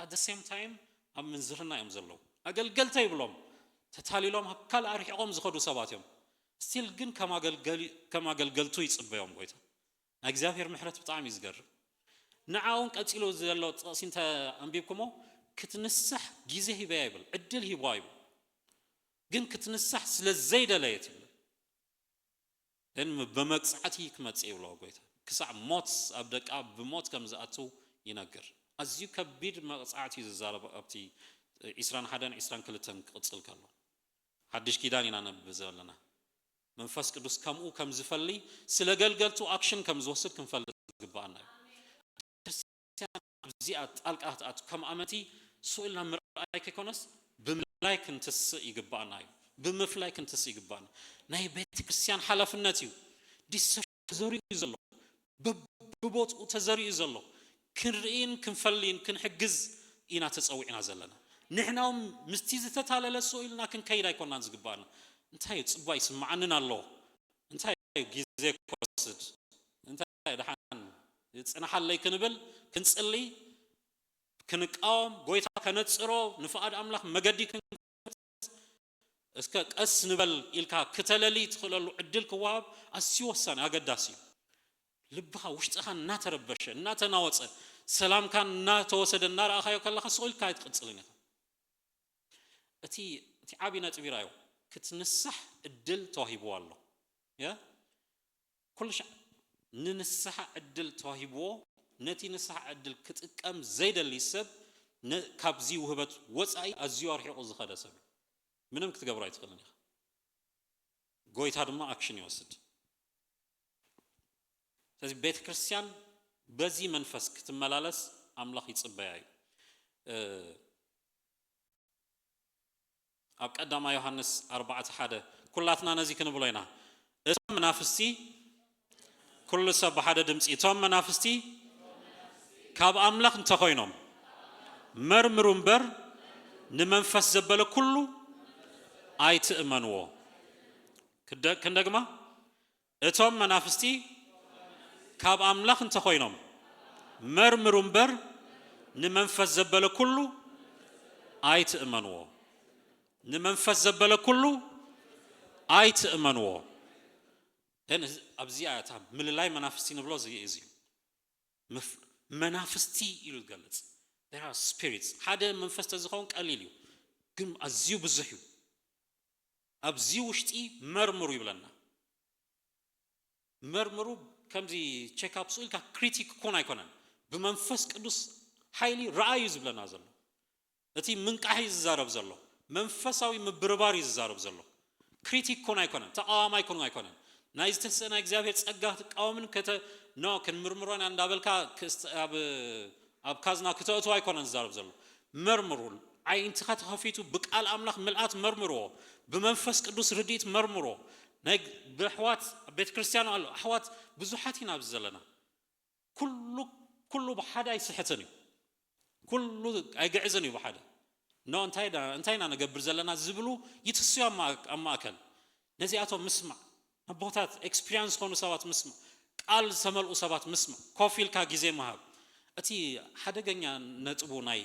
At the same time ኣብ ምንዝርና እዮም ዘለዉ። ኣገልገልተይ ይብሎም። ተታሊሎም ኣብ ካልእ ኣርሒቖም ዝኸዱ ሰባት እዮም። ስቲል ግን ከም ኣገልገሊ- ከም ኣገልገልቱ ይጽበዮም ጎይታ። ናይ እግዚኣብሔር ምሕረት ብጣዕሚ እዩ ዝገርም። ንዓውን ቀጺሉ ዘሎ ጥቕሲ እንተ ኣንቢብኩሞ ክትንሳሕ ግዜ ሂበያ ይብል፣ ዕድል ሂብዋ ይብል። ግን ክትንሳሕ ስለ ዘይደለየት ይብል። ግን ብመቅጻዕቲ ክመጽእ ይብሎ ጎይታ። ክሳዕ ሞት ኣብ ደቃ ብሞት ከም ዝኣቱ ይነግር። ኣዝዩ ከቢድ መቅጻዕቲ እዩ ዝዛረብ ኣብቲ ዒስራን ሓደን ዒስራን ክልተን ክቕጽል ከሎ። ሓድሽ ኪዳን ኢና ነብብ ዘለና። መንፈስ ቅዱስ ከምኡ ከም ዝፈሊ ስለ ገልገልቱ ኣክሽን ከም ዝወስድ ክንፈልጥ ዝግባኣና እዩ። ክርስቲያን ኣብዚኣ ጣልቃ ክትኣቱ ከም ኣመንቲ ስኡ ኢልና ምርኣይ ከይኮነስ ብምልላይ ክንትስእ ይግባኣና እዩ። ብምፍላይ ክንትስእ ይግባኣና። ናይ ቤተ ክርስቲያን ሓላፍነት እዩ። ዲሰፕሽን ተዘሪኡ ዘሎ ብብቦትኡ ተዘሪኡ ዘሎ ክንርኢን ክንፈልይን ክንሕግዝ ኢና ተጸዊዕና ዘለና። ንሕና እውን ምስቲ ዝተታለለ ስኡ ኢልና ክንከይድ ኣይኮናን ዝግባኣና። እንታይ እዩ ጽቡቕ ይስምዓንን ኣሎ? እንታይ እዩ ግዜ ክወስድ? እንታይ እዩ ደሓን ይጽንሓለይ ክንብል፣ ክንጽሊ፣ ክንቃወም፣ ጎይታ ከነጽሮ፣ ንፍቓድ ኣምላኽ መገዲ ክንከፍት፣ እስከ ቀስ ንበል ኢልካ ክተለሊ ትኽእለሉ ዕድል ክወሃብ ኣዝዩ ወሳኒ ኣገዳሲ እዩ። ልብኻ ውሽጥኻ እናተረበሸ እናተናወጸ ሰላምካ እናተወሰደ እናረኣኻዮ ከለኻ ስቕ ኢልካ ኣይትቕጽልን ኢኻ። እቲ እቲ ዓብዪ ነጥቢ ራዮ ክትንሳሕ ዕድል ተዋሂብዎ ኣሎ። የ ኩሉ ሻዕ ንንስሓ ዕድል ተዋሂብዎ፣ ነቲ ንስሓ ዕድል ክጥቀም ዘይደሊ ሰብ ነ- ካብዚ ውህበት ወፃኢ ኣዝዩ ኣርሒቑ ዝኸደ ሰብ እዩ። ምንም ክትገብሮ ኣይትኽእልን ኢኻ። ጎይታ ድማ ኣክሽን ይወስድ። ስለዚ ቤተ ክርስቲያን በዚ መንፈስ ክትመላለስ ኣምላኽ ይጽበያ እዩ። እ፣ ኣብ ቀዳማ ዮሃንስ ኣርባዕተ ሓደ ኩላትና ነዚ ክንብሎ ኢና። እቶም መናፍስቲ፣ ኩሉ ሰብ ብሓደ ድምፂ፣ እቶም መናፍስቲ ካብ ኣምላኽ እንተኾይኖም መርምሩ እምበር ንመንፈስ ዘበለ ኩሉ ኣይትእመንዎ። ክደ- ክንደግማ፣ እቶም መናፍስቲ ካብ ኣምላኽ እንተኾይኖም መርምሩ እምበር ንመንፈስ ዘበለ ኩሉ ኣይትእመንዎ። ንመንፈስ ዘበለ ኩሉ ኣይትእመንዎ። ግን እዚ- ኣብዚኣ እታ ምልላይ መናፍስቲ ንብሎ እዚ እዚ እዩ። መፍ- መናፍስቲ ኢሉ ዝገልጽ። There are spirits። ሓደ መንፈስ ተዝኸውን ቀሊል እዩ፣ ግን ኣዝዩ ብዙሕ እዩ። ኣብዚ ውሽጢ መርምሩ ይብለና። መርምሩ ከምዚ ቼክኣፕ ስኡ ኢልካ ክሪቲክ ኩን ኣይኮነን። ብመንፈስ ቅዱስ ሓይሊ ረኣዩ ዝብለና ዘሎ። እቲ ምንቃሕ እዩ ዝዛረብ ዘሎ። መንፈሳዊ ምብርባር እዩ ዝዛረብ ዘሎ። ክሪቲክ ኩን ኣይኮነን። ተቃዋማይ ኩን ኣይኮነን። ናይ ዝተስእ ናይ እግዚኣብሔር ጸጋ ክትቃወምን ከተ ኖ ክንምርምሮን እንዳበልካ ክስት- ኣብ ኣብ ካዝና ክተእትዎ ኣይኮነን ዝዛረብ ዘሎ። መርምሩ። ዓይንትኻ ተኸፊቱ ብቃል ኣምላኽ ምልኣት መርምርዎ። ብመንፈስ ቅዱስ ርድኢት መርምርዎ። ናይ ብኣሕዋት ቤተ ክርስቲያን ኣሎ። ኣሕዋት ብዙሓት ኢና ኣብዚ ዘለና። ኩሉ ኩሉ ብሓደ ኣይስሕትን እዩ። ኩሉ ኣይግዕዝን እዩ ብሓደ። ኖ እንታይ ዳ- እንታይ ኢና ንገብር ዘለና ዝብሉ ይትስዩ ኣብ ማእ- ኣብ ማእከል። ነዚኣቶም ምስማዕ፣ ኣቦታት ኤክስፒሪያንስ ዝኾኑ ሰባት ምስማዕ፣ ቃል ዝተመልኡ ሰባት ምስማዕ፣ ኮፍ ኢልካ ግዜ ምሃብ። እቲ ሓደገኛ ነጥቡ ናይ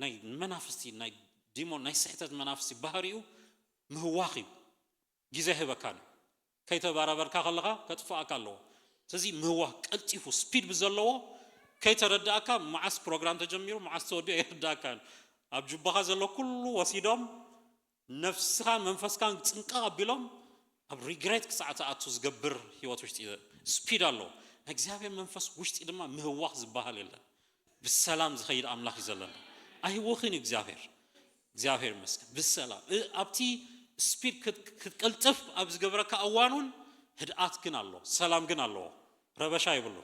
ናይ መናፍስቲ ናይ ዲሞን ናይ ስሕተት መናፍስቲ ባህሪኡ ምህዋኽ እዩ። ግዜ ህበካን እዩ። ከይተባራበርካ ከለኻ ከጥፍኣካ ኣለዎ። ስለዚ ምህዋኽ ቀልጢፉ ስፒድ ብዘለዎ ከይተረዳእካ መዓስ ፕሮግራም ተጀሚሩ መዓስ ተወዲኦ ኣይርዳእካን። ኣብ ጁባኻ ዘሎ ኩሉ ወሲዶም ነፍስኻን መንፈስካን ጽንቀቕ ኣቢሎም ኣብ ሪግሬት ክሳዕ ትኣቱ ዝገብር ህይወት ውሽጢ ስፒድ ኣለዎ። ናይ እግዚኣብሔር መንፈስ ውሽጢ ድማ ምህዋኽ ዝበሃል የለን። ብሰላም ዝኸይድ ኣምላኽ እዩ ዘለና። ኣይህወኽን እዩ እግዚኣብሔር። እግዚኣብሔር ይመስገን። ብሰላም እ- ኣብቲ ስፒድ ክት- ክትቀልጥፍ ኣብ ዝገብረካ እዋን እውን ህድኣት ግን ኣሎ፣ ሰላም ግን ኣለዎ። ረበሻ ይብሉ።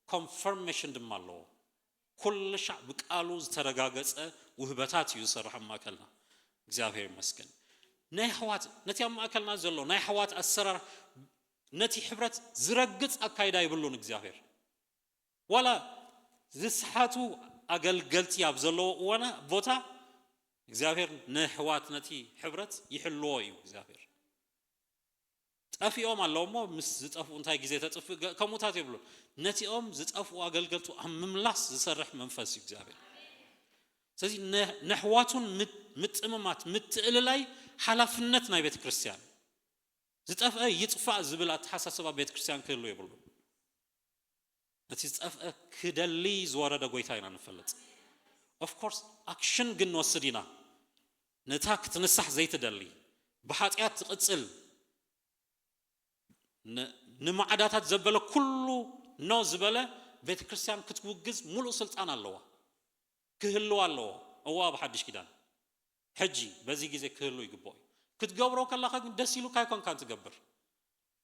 ኮንፈርሜሽን ድማ ኣለዎ። ኩሉ ሻዕ ብቃሉ ዝተረጋገጸ ውህበታት እዩ ዝሰርሕ ኣብ ማእከልና። እግዚኣብሔር ይመስገን። ናይ ኣሕዋት ነቲ ኣብ ማእከልና ዘሎ ናይ ኣሕዋት ኣሰራር ነቲ ሕብረት ዝረግጽ ኣካይዳ ይብሉን እግዚኣብሔር። ዋላ ዝስሓቱ ኣገልገልቲ ኣብ ዘለዎ እዋና ቦታ እግዚኣብሔር ንኣሕዋት ነቲ ሕብረት ይሕልዎ እዩ እግዚኣብሔር። ጠፊኦም ኣለዉ እሞ ምስ ዝጠፍኡ እንታይ ግዜ ተጥፍእ ገ- ከምኡታት የብሉ። ነቲኦም ዝጠፍኡ ኣገልገልቱ ኣብ ምምላስ ዝሰርሕ መንፈስ እዩ እግዚኣብሔር። ስለዚ ነ- ነሕዋቱን ምት- ምጥምማት ምትእልላይ ሓላፍነት ናይ ቤተ ክርስቲያን። ዝጠፍአ ይጥፋእ ዝብል ኣተሓሳስባ ቤተ ክርስቲያን ክህሉ የብሉ። ነቲ ዝጠፍአ ክደሊ ዝወረደ ጎይታ ኢና ንፈልጥ። ኦፍኮርስ ኣክሽን ግን ንወስድ ኢና። ነታ ክትንሳሕ ዘይትደሊ ብሓጢኣት ትቕጽል ን- ንማዕዳታት ዘበለ ኩሉ ኖ ዝበለ ቤተ ክርስቲያን ክትውግዝ ሙሉእ ስልጣን ኣለዋ። ክህልዋ ኣለዎ። እዋ ኣብ ሓድሽ ኪዳን ሕጂ በዚ ግዜ ክህሉ ይግብኦ እዩ። ክትገብሮ ከለኻ ግን ደስ ኢሉካ ኣይኮንካን ትገብር።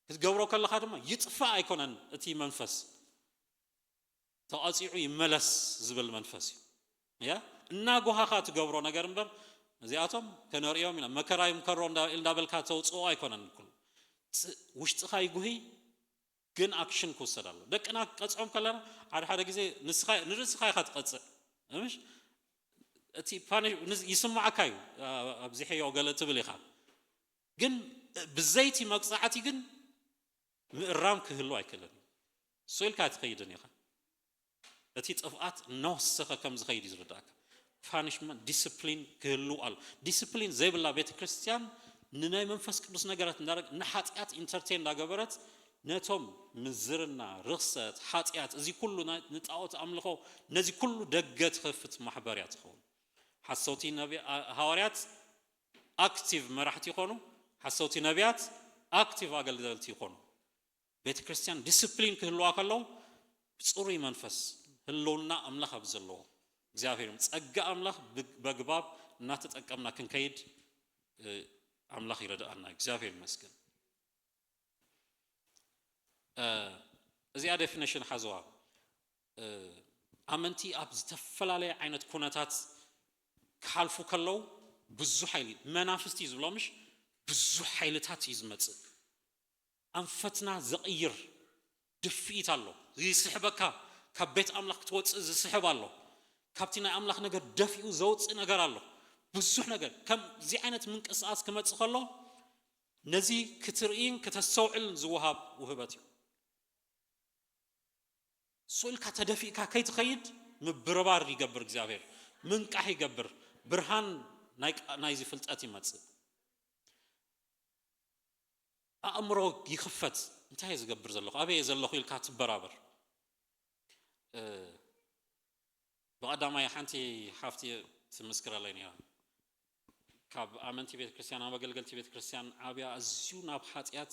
ክትገብሮ ከለኻ ድማ ይጥፋእ ኣይኮነን እቲ መንፈስ ተቐፂዑ ይመለስ ዝብል መንፈስ እዩ። ያ እናጎሃኻ ትገብሮ ነገር እምበር እዚኣቶም ከነርእዮም ኢና መከራ ይምከሮ እንዳ- እንዳበልካ ተውፅኦ ኣይኮነን። ኩሉ ፅ- ውሽጥኻ ይጉሂ ግን ኣክሽን ክውሰድ ኣሎ። ደቅና ክቀፅዖም ከለና ሓደ ሓደ ግዜ ንስኻ ንርእስኻ ኢኻ ትቀፅዕ ምሽ እቲ ፓኒ- ንስ- ይስማዓካ እዩ። ኣ- ኣብዚ ሕዮ ገለ ትብል ኢኻ ግን ብዘይቲ መቕጻዕቲ ግን ምእራም ክህሉ ኣይክእልን። እሱ ኢልካ ኣይትኸይድን ኢኻ። እቲ ጥፍኣት እናወሰኸ ከም ዝኸይድ እዩ ዝርዳእካ። ፓኒሽመንት፣ ዲስፕሊን ክህሉ ኣሎ። ዲስፕሊን ዘይብላ ቤተ ክርስቲያን ንናይ መንፈስ ቅዱስ ነገራት እንዳረግ ንሓጢኣት ኢንተርቴን እንዳገበረት ነቶም ምንዝርና፣ ርኽሰት፣ ሓጢኣት፣ እዚ ኩሉ ናይ- ንጣዖት ኣምልኾ፣ ነዚ ኩሉ ደገ ትኸፍት ማሕበር እያ ትኸውን። ሓሰውቲ ነቢ- ኣ- ሃዋርያት ኣክቲቭ መራሕቲ ይኾኑ፣ ሓሰውቲ ነቢያት ኣክቲቭ ኣገልገልቲ ይኾኑ። ቤተ ክርስቲያን ዲስፕሊን ክህልዋ ከለዉ ብፅሩይ መንፈስ ህልውና ኣምላኽ ኣብ ዘለዎ እግዚኣብሔር ጸጋ ኣምላኽ በግባብ እናተጠቀምና ክንከይድ ኣምላኽ ይረድኣና። እግዚኣብሔር ይመስገን። እዚኣ ዴፊኒሽን ሓዝዋ። ኣመንቲ ኣብ ዝተፈላለየ ዓይነት ኩነታት ክሓልፉ ከለዉ ብዙሕ ሓይሊ መናፍስቲ ዝብሎ ምሽ ብዙሕ ሓይልታት እዩ ዝመጽእ። ኣንፈትና ዘቕይር ድፍኢት ኣሎ። ይስሕበካ፣ ካብ ቤት ኣምላኽ ክትወጽእ ዝስሕብ ኣሎ። ካብቲ ናይ ኣምላኽ ነገር ደፊኡ ዘውጽእ ነገር ኣሎ። ብዙሕ ነገር ከምዚ ዓይነት ምንቅስቃስ ክመጽእ ከሎ ነዚ ክትርእይን ክተስተውዕልን ዝወሃብ ውህበት እዩ። ስኢልካ ተደፊእካ ከይትኸይድ ምብርባር ይገብር እግዚኣብሔር፣ ምንቃሕ ይገብር፣ ብርሃን ናይ- ናይዚ ፍልጠት ይመጽእ። ኣእምሮ ይኽፈት። እንታይ እየ ዝገብር ዘለኹ፣ ኣበይ እየ ዘለኹ ኢልካ ትበራበር። ብቐዳማይ ሓንቲ ሓፍቲ ትምስክረለይ ነይራ። ካብ ኣመንቲ ቤተ ክርስቲያን ኣብ ኣገልገልቲ ቤተ ክርስቲያን ዓብያ ኣዝዩ ናብ ሓጢኣት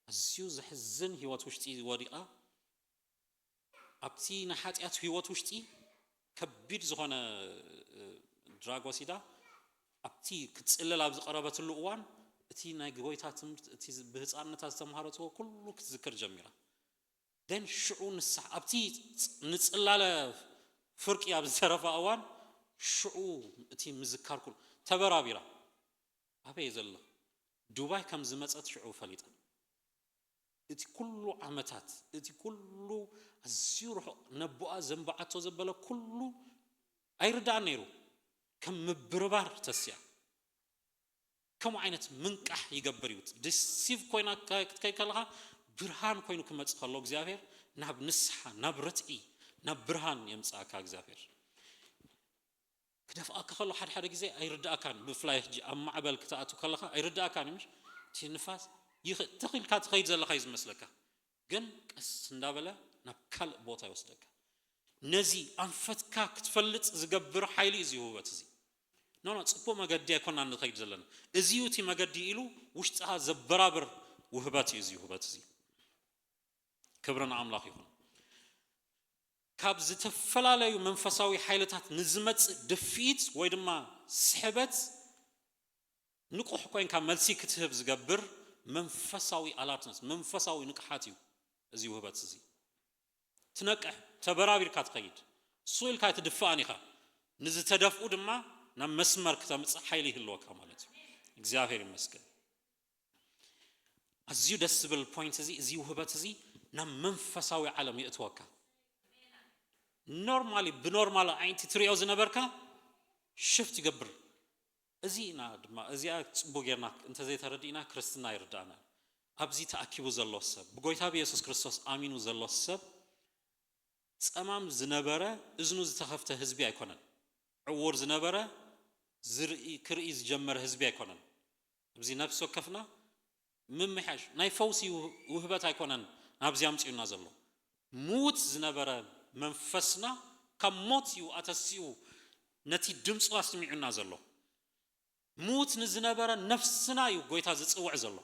ኣዝዩ ዘሕዝን ህይወት ውሽጢ ወዲቓ ኣብቲ ናይ ሓጢኣት ህይወት ውሽጢ ከቢድ ዝኾነ ድራግ ወሲዳ ኣብቲ ክትፅለል ኣብ ዝቐረበትሉ እዋን እቲ ናይ ጎይታ ትምህርቲ እቲ ብህፃንነታ ዝተምሃረትዎ ኩሉ ክትዝክር ጀሚራ። ን ሽዑ ንስሓ ኣብቲ ንፅላለ ፍርቂ ኣብ ዝተረፋ እዋን ሽዑ እቲ ምዝካር ኩሉ ተበራቢራ። ኣበይ ዘለኹ ዱባይ ከም ዝመፀት ሽዑ ፈሊጣ። እቲ ኩሉ ዓመታት እቲ ኩሉ ኣዝዩ ርሑቕ ነቦኣ ዘንባዓቶ ዘበለ ኩሉ ኣይርዳእን ነይሩ። ከም ምብርባር ተስያ ከምኡ ዓይነት ምንቃሕ ይገብር እዩ። ዲሲቭ ኮይና ክትከይ ከለኻ ብርሃን ኮይኑ ክመፅእ ከሎ እግዚኣብሔር ናብ ንስሓ ናብ ርትዒ ናብ ብርሃን የምፅኣካ እግዚኣብሔር። ክደፍኣካ ከሎ ሓደ ሓደ ግዜ ኣይርዳእካን። ብፍላይ ሕጂ ኣብ ማዕበል ክትኣቱ ከለኻ ኣይርዳእካን እዩ። እቲ ንፋስ ተኺልካ ትኸይድ ዘለኻ እዩ ዝመስለካ፣ ግን ቀስ እንዳበለ ናብ ካልእ ቦታ ይወስደካ። ነዚ ኣንፈትካ ክትፈልጥ ዝገብር ሓይሊ እዚ ውህበት እዚ ኖ ኖ ፅቡቅ መገዲ ኣይኮና ንኸይድ ዘለና። እዚ እዩ እቲ መገዲ ኢሉ ውሽጥኻ ዘበራብር ውህበት እዩ። እዚ ውህበት እዚ ክብሪ ንኣምላኽ ይኹን። ካብ ዝተፈላለዩ መንፈሳዊ ሓይልታት ንዝመፅእ ድፍኢት ወይ ድማ ስሕበት ንቑሕ ኮይንካ መልሲ ክትህብ ዝገብር መንፈሳዊ ኣላርትነስ መንፈሳዊ ንቅሓት እዩ። እዚ ውህበት እዚ ትነቅሕ ተበራቢርካ ትኸይድ። እሱ ኢልካ ኣይትድፍኣን ኢኻ። ንዝተደፍኡ ድማ ናብ መስመር ክተምፅእ ሓይሊ ይህልወካ ማለት እዩ። እግዚኣብሔር ይመስገን። ኣዝዩ ደስ ዝብል ፖይንት እዚ እዚ ውህበት እዚ ናብ መንፈሳዊ ዓለም የእትወካ። ኖርማሊ ብኖርማል ዓይንቲ ትሪኦ ዝነበርካ ሽፍት ይገብር። እዚ ኢና ድማ እዚኣ ፅቡቅ ጌርና እንተዘይተረዲእና ክርስትና ይርዳእና። ኣብዚ ተኣኪቡ ዘሎ ሰብ ብጎይታ ብየሱስ ክርስቶስ ኣሚኑ ዘሎ ሰብ ጸማም ዝነበረ እዝኑ ዝተኸፍተ ህዝቢ ኣይኮነን። ዕዉር ዝነበረ ዝርኢ ክርኢ ዝጀመረ ህዝቢ ኣይኮነን። ኣብዚ ነፍሲ ወከፍና ምምሕያሽ ናይ ፈውሲ ውህበት ኣይኮነን ናብዚ ኣምጺኡና ዘሎ። ምዉት ዝነበረ መንፈስና ካብ ሞት እዩ ኣተሲኡ ነቲ ድምፁ ኣስሚዑና ዘሎ። ምዉት ንዝነበረ ነፍስና እዩ ጎይታ ዝጽውዕ ዘሎ።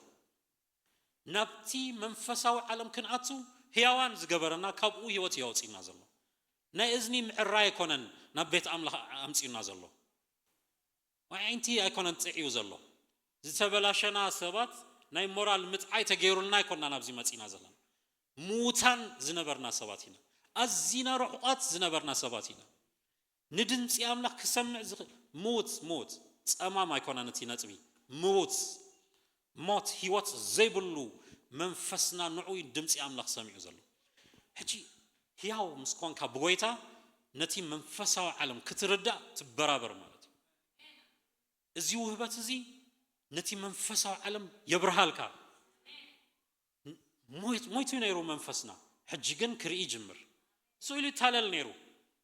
ናብቲ መንፈሳዊ ዓለም ክንኣቱ ህያዋን ዝገበረና ካብኡ ህይወት እዩ ኣውፅእና ዘሎ። ናይ እዝኒ ምዕራይ ኣይኮነን ናብ ቤት ኣምላኽ ኣምፅኡና ዘሎ። ኣዒንቲ ኣይኮነን ጥዕዩ ዘሎ። ዝተበላሸና ሰባት ናይ ሞራል ምጥዓይ ተገይሩልና ኣይኮንና ናብዚ መፂና ዘለና። ምዉታን ዝነበርና ሰባት ኢና። ኣዚና ርሑቓት ዝነበርና ሰባት ኢና። ንድምፂ ኣምላኽ ክሰምዕ ዝኽእል ምዉት ምዉት ጸማም ኣይኮነን እቲ ነጥቢ። ምዉት ሞት ህይወት ዘይብሉ መንፈስና ንዑ ድምፂ ኣምላኽ ሰሚዑ ዘሎ። ሕጂ ህያው ምስ ኮንካ ብጎይታ ነቲ መንፈሳዊ ዓለም ክትርዳእ ትበራበር ማለት እዩ። እዚ ውህበት እዚ ነቲ መንፈሳዊ ዓለም የብርሃልካ። ሞይት- ሞይቱ ነይሩ መንፈስና፣ ሕጂ ግን ክርኢ ይጅምር። ስኡ ኢሉ ይታለል ነይሩ።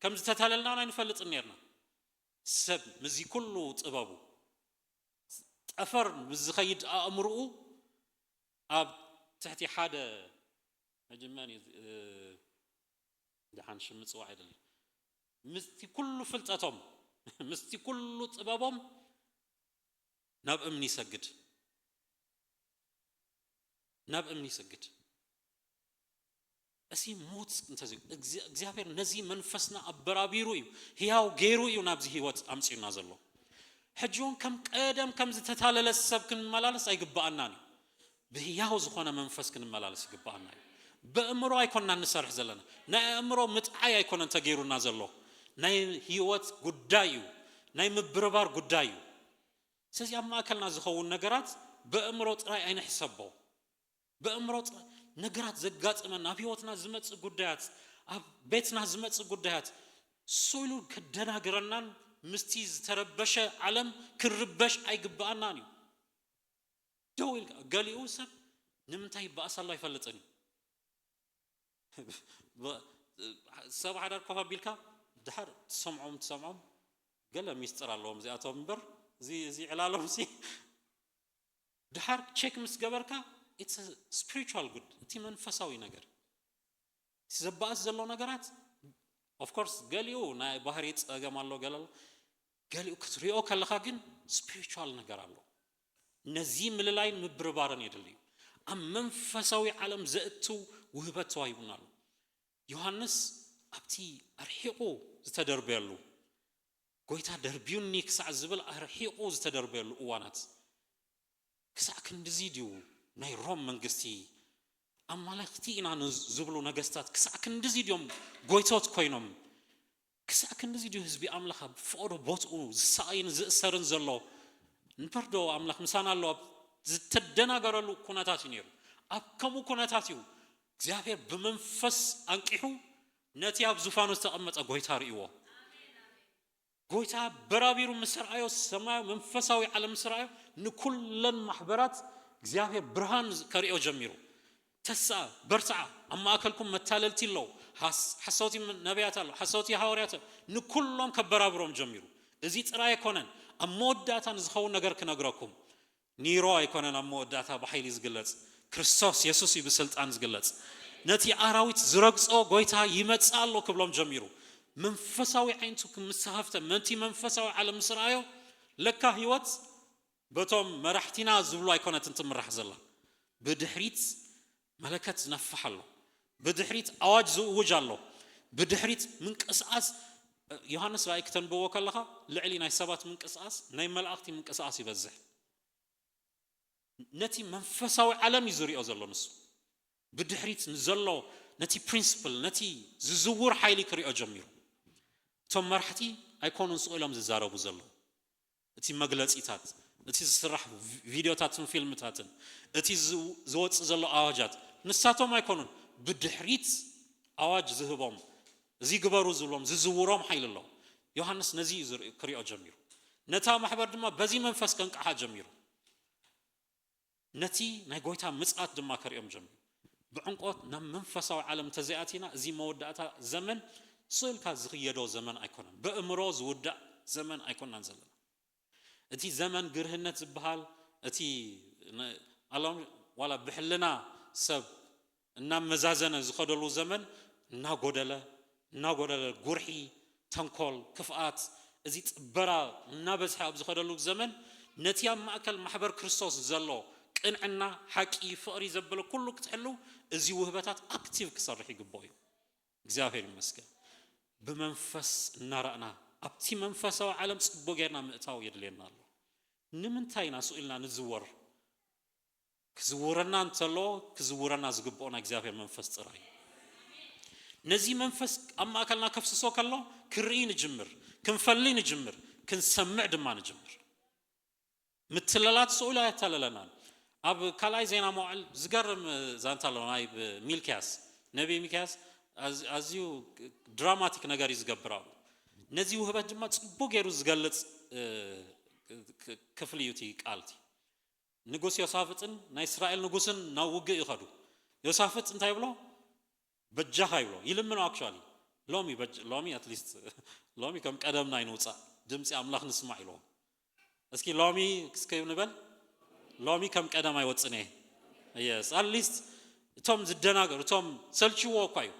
ከም ዝተታለልና ኣይንፈልጥን ነርና። ሰብ ምስዚ ኩሉ ጥበቡ፣ ጠፈር ምስ ዝኸይድ ኣእምርኡ፣ ኣብ ትሕቲ ሓደ መጀመሪ ደሓን ሽም ምፅዋዕ ኣይደልን፣ ምስቲ ኩሉ ፍልጠቶም ምስቲ ኩሉ ጥበቦም ናብ እምኒ ይሰግድ። ናብ እምኒ ይሰግድ። እዚ ሞት እንተዚ እግዚኣብሔር ነዚ መንፈስና ኣበራቢሩ እዩ፣ ህያው ገይሩ እዩ ናብዚ ህይወት ኣምፅዩና ዘሎ። ሕጂ እውን ከም ቀደም ከም ዝተታለለ ሰብ ክንመላለስ ኣይግባኣናን እዩ። ብህያው ዝኾነ መንፈስ ክንመላለስ ይግባኣና እዩ። ብእምሮ ኣይኮንና ንሰርሕ ዘለና። ናይ ኣእምሮ ምጥዓይ ኣይኮነን ተገይሩና ዘሎ። ናይ ህይወት ጉዳይ እዩ። ናይ ምብርባር ጉዳይ እዩ። ስለዚ ኣብ ማእከልና ዝኸውን ነገራት ብእምሮ ጥራይ ኣይንሕሰቦ። ብእምሮ ጥራይ ነገራት ዘጋጥመና፣ ኣብ ህይወትና ዝመጽእ ጉዳያት፣ ኣብ ቤትና ዝመጽእ ጉዳያት፣ ስኢሉ ክደናግረናን ምስቲ ዝተረበሸ ዓለም ክንርበሽ ኣይግባኣናን እዩ። ደው ኢልካ፣ ገሊኡ ሰብ ንምንታይ ይበኣስ ኣሎ ኣይፈልጥን እዩ። ሰብ ሓዳር ኮፍ ኣቢልካ ድሓር ትሰምዖም ትሰምዖም ገለ ሚስጥር ኣለዎም እዚኣቶም እምበር፣ እዚ ዕላሎም ሲ ድሓር ቸክ ምስ ገበርካ፣ it's spiritual good፣ እቲ መንፈሳዊ ነገር፣ እቲ ዘባእስ ዘሎ ነገራት። ኦፍኮርስ ገሊኡ ናይ ባህሪ ፀገም ኣሎ፣ ገለ ኣሎ። ገሊኡ ክትሪኦ ከለኻ ግን ስፒሪቹዋል ነገር ኣሎ። ነዚ ምልላይን ምብርባርን የድልዩ። ኣብ መንፈሳዊ ዓለም ዘእቱ ውህበት ተዋሂቡና ኣሎ። ዮሃንስ ኣብቲ ኣርሒቑ ዝተደርበየሉ፣ ጎይታ ደርብዩኒ ክሳዕ ዝብል ኣርሒቑ ዝተደርበየሉ እዋናት፣ ክሳዕ ክንድዚ ድዩ ናይ ሮም መንግስቲ ኣማለኽቲ ኢና ዝብሉ ነገስታት ክሳዕ ክንድዚ ድዮም ጎይቶት ኮይኖም? ክሳዕ ክንድዚ ድዩ ህዝቢ ኣምላኽ ኣብ ፈቐዶ ቦትኡ ዝሰኣይን ዝእሰርን ዘሎ? እንበርዶ ኣምላኽ ምሳና ኣሎ ኣብ ዝተደናገረሉ ኩነታት እዩ ነይሩ። ኣብ ከምኡ ኩነታት እዩ እግዚኣብሔር ብመንፈስ ኣንቂሑ ነቲ ኣብ ዙፋኑ ዝተቐመጠ ጎይታ ርእይዎ። ጎይታ በራቢሩ ምስ ረኣዮ፣ ሰማያዊ መንፈሳዊ ዓለም ምስ ረኣዮ፣ ንኩለን ማሕበራት እግዚኣብሔር ብርሃን ከርእዮ ጀሚሩ። ተስኣ፣ በርትዓ፣ ኣብ ማእከልኩም መታለልቲ ኣለዉ፣ ሓስ- ሓሰውቲ ነቢያት ኣለዉ፣ ሓሰውቲ ሃዋርያት ኣለዉ፣ ንኩሎም ከበራብሮም ጀሚሩ። እዚ ጥራይ ኣይኮነን፣ ኣብ መወዳእታ ንዝኸውን ነገር ክነግረኩም። ኒሮ ኣይኮነን ኣብ መወዳእታ ብሓይሊ ዝግለጽ፣ ክርስቶስ የሱስ እዩ ብስልጣን ዝግለጽ። ነቲ ኣራዊት ዝረግጾ ጎይታ ይመጽእ ኣሎ ክብሎም ጀሚሩ። መንፈሳዊ ዓይነቱ ምስ ሃፍተ፣ ነቲ መንፈሳዊ ዓለም ምስ ረኣዮ፣ ለካ ህይወት በቶም መራሕቲና ዝብሉ ኣይኮነትን ትምራሕ ዘላ። ብድሕሪት መለከት ዝነፍሕ ኣሎ። ብድሕሪት ኣዋጅ ዝእውጅ ኣሎ። ብድሕሪት ምንቅስቃስ፣ ዮሃንስ ራእይ ክተንብቦ ከለኻ፣ ልዕሊ ናይ ሰባት ምንቅስቃስ ናይ መላእኽቲ ምንቅስቃስ ይበዝሕ። ነቲ መንፈሳዊ ዓለም እዩ ዝሪኦ ዘሎ ንሱ። ብድሕሪት ንዘሎ ነቲ ፕሪንስፕል፣ ነቲ ዝዝውር ሓይሊ ክሪኦ ጀሚሩ። እቶም መራሕቲ ኣይኮኑን ስቕ ኢሎም ዝዛረቡ ዘለዉ። እቲ መግለጺታት፣ እቲ ዝስራሕ ቪ- ቪድዮታትን ፊልምታትን፣ እቲ ዝ- ዝወጽእ ዘሎ ኣዋጃት፣ ንሳቶም ኣይኮኑን። ብድሕሪት ኣዋጅ ዝህቦም፣ እዚ ግበሩ ዝብሎም፣ ዝዝውሮም ሓይሊ ኣለዎ። ዮሃንስ ነዚ እዩ ዝርኢ- ክሪኦ ጀሚሩ። ነታ ማሕበር ድማ በዚ መንፈስ ከንቅሓ ጀሚሩ። ነቲ ናይ ጎይታ ምጽኣት ድማ ከርእዮም ጀሚሩ። ብዕምቆት ናብ መንፈሳዊ ዓለም እንተዘይኣቲና፣ እዚ መወዳእታ ዘመን ስቕ ኢልካ ዝኽየዶ ዘመን ኣይኮነን። ብእምሮ ዝውዳእ ዘመን ኣይኮናን ዘለና። እቲ ዘመን ግርህነት ዝበሃል፣ እቲ ነ- ኣሎም ዋላ ብሕልና ሰብ እናመዛዘነ ዝኸደሉ ዘመን እናጎደለ፣ እናጎደለ፣ ጉርሒ፣ ተንኮል፣ ክፍኣት፣ እዚ ጽበራ እናበዝሐ ኣብ ዝኸደሉ ዘመን፣ ነቲ ኣብ ማእከል ማሕበር ክርስቶስ ዘሎ ቅንዕና፣ ሓቂ፣ ፍቕሪ ዘበለ ኩሉ ክትሕሉ፣ እዚ ውህበታት ኣክቲቭ ክሰርሕ ይግብኦ እዩ። እግዚኣብሔር ይመስገን። ብመንፈስ እናረኣና ኣብቲ መንፈሳዊ ዓለም ጽቡቕ ጌርና ምእታው የድልየና ኣሎ። ንምንታይ ኢና ስቕ ኢልና ንዝወር? ክዝውረና እንተሎ፣ ክዝውረና ዝግብኦ ናይ እግዚኣብሔር መንፈስ ጥራይ እዩ። ነዚ መንፈስ ኣብ ማእከልና ከፍስሶ ከሎ፣ ክንርኢ ንጅምር፣ ክንፈሊ ንጅምር፣ ክንሰምዕ ድማ ንጅምር። ምትለላት ስኡል ኣየታለለናን። ኣብ ካልኣይ ዜና መዋዕል ዝገርም ዛንታ ኣሎ፣ ናይ ሚልክያስ፣ ነቢ ሚልክያስ ኣዝ- ኣዝዩ ድራማቲክ ነገር እዩ ዝገብር ኣብኡ። ነዚ ውህበት ድማ ጽቡቕ ገይሩ ዝገልጽ፣ እ፣ ክ- ክፍሊ እዩ እቲ ቃል እቲ። ንጉስ ዮሳፍጥን ናይ እስራኤል ንጉስን ናብ ውግእ ይኸዱ። ዮሳፍጥ እንታይ ይብሎ? በጃኻ ይብሎ፣ ይልምኖ። ኣክቹዋሊ ሎሚ በጅ- ሎሚ ኣትሊስት ሎሚ ከም ቀደምና ኣይንውፃእ፣ ድምፂ ኣምላኽ ንስማዕ ኢልዎ። እስኪ ሎሚ እስኪ ንበል፣ ሎሚ ከም ቀደም ኣይወፅን እየ። የስ ኣትሊስት እቶም ዝደናገሩ፣ እቶም ሰልችዎ እኳ እዩ፣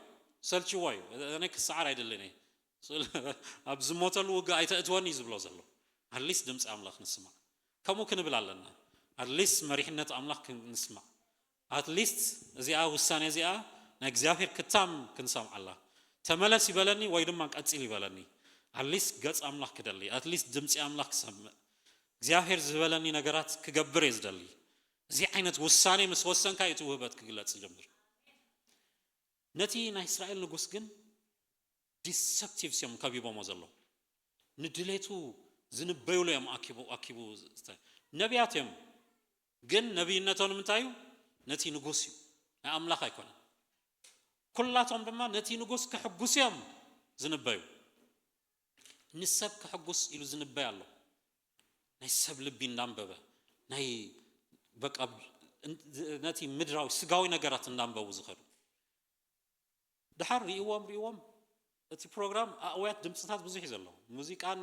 ሰልችዎ እዩ። እኔ ክሰዓር ኣይደልን እየ። ስለ- ኣብ ዝሞተሉ ውግእ ኣይተእትወኒ እዩ ዝብሎ ዘሎ። ኣትሊስት ድምፂ ኣምላኽ ንስማዕ። ከምኡ ክንብል ኣለና። ኣትሊስት መሪሕነት ኣምላኽ ክን- ንስማዕ። ኣትሊስት እዚኣ ውሳኔ እዚኣ ናይ እግዚኣብሔር ክታም ክንሰምዓላ። ተመለስ ይበለኒ ወይ ድማ ቀፂል ይበለኒ፣ ኣትሊስት ገፅ ኣምላኽ ክደሊ፣ ኣትሊስት ድምፂ ኣምላኽ ክሰምዕ፣ እግዚኣብሔር ዝበለኒ ነገራት ክገብር እየ ዝደሊ። እዚ ዓይነት ውሳኔ ምስ ወሰንካ እዩ እቲ ውህበት ክግለፅ ዝጀምር። ነቲ ናይ እስራኤል ንጉስ ግን ዲሰፕቲቭስ እዮም ከቢቦሞ ዘለዉ። ንድሌቱ ዝንበዩሉ እዮም ኣኪቡ ኣኪቡ ዝተ- ነቢያት እዮም፣ ግን ነቢይነቶም ንምንታይ እዩ? ነቲ ንጉስ እዩ፣ ናይ ኣምላኽ ኣይኮነን። ኩላቶም ድማ ነቲ ንጉስ ከሕጉስ እዮም ዝንበዩ። ንሰብ ከሕጉስ ኢሉ ዝንበይ ኣሎ። ናይ ሰብ ልቢ እንዳንበበ፣ ናይ በቃ ነቲ ምድራዊ ስጋዊ ነገራት እንዳንበቡ ዝኸዱ። ድሓር ርእዎም ርእዎም እቲ ፕሮግራም ኣእውያት ድምፅታት ብዙሕ እዩ ዘለዎ። ሙዚቃን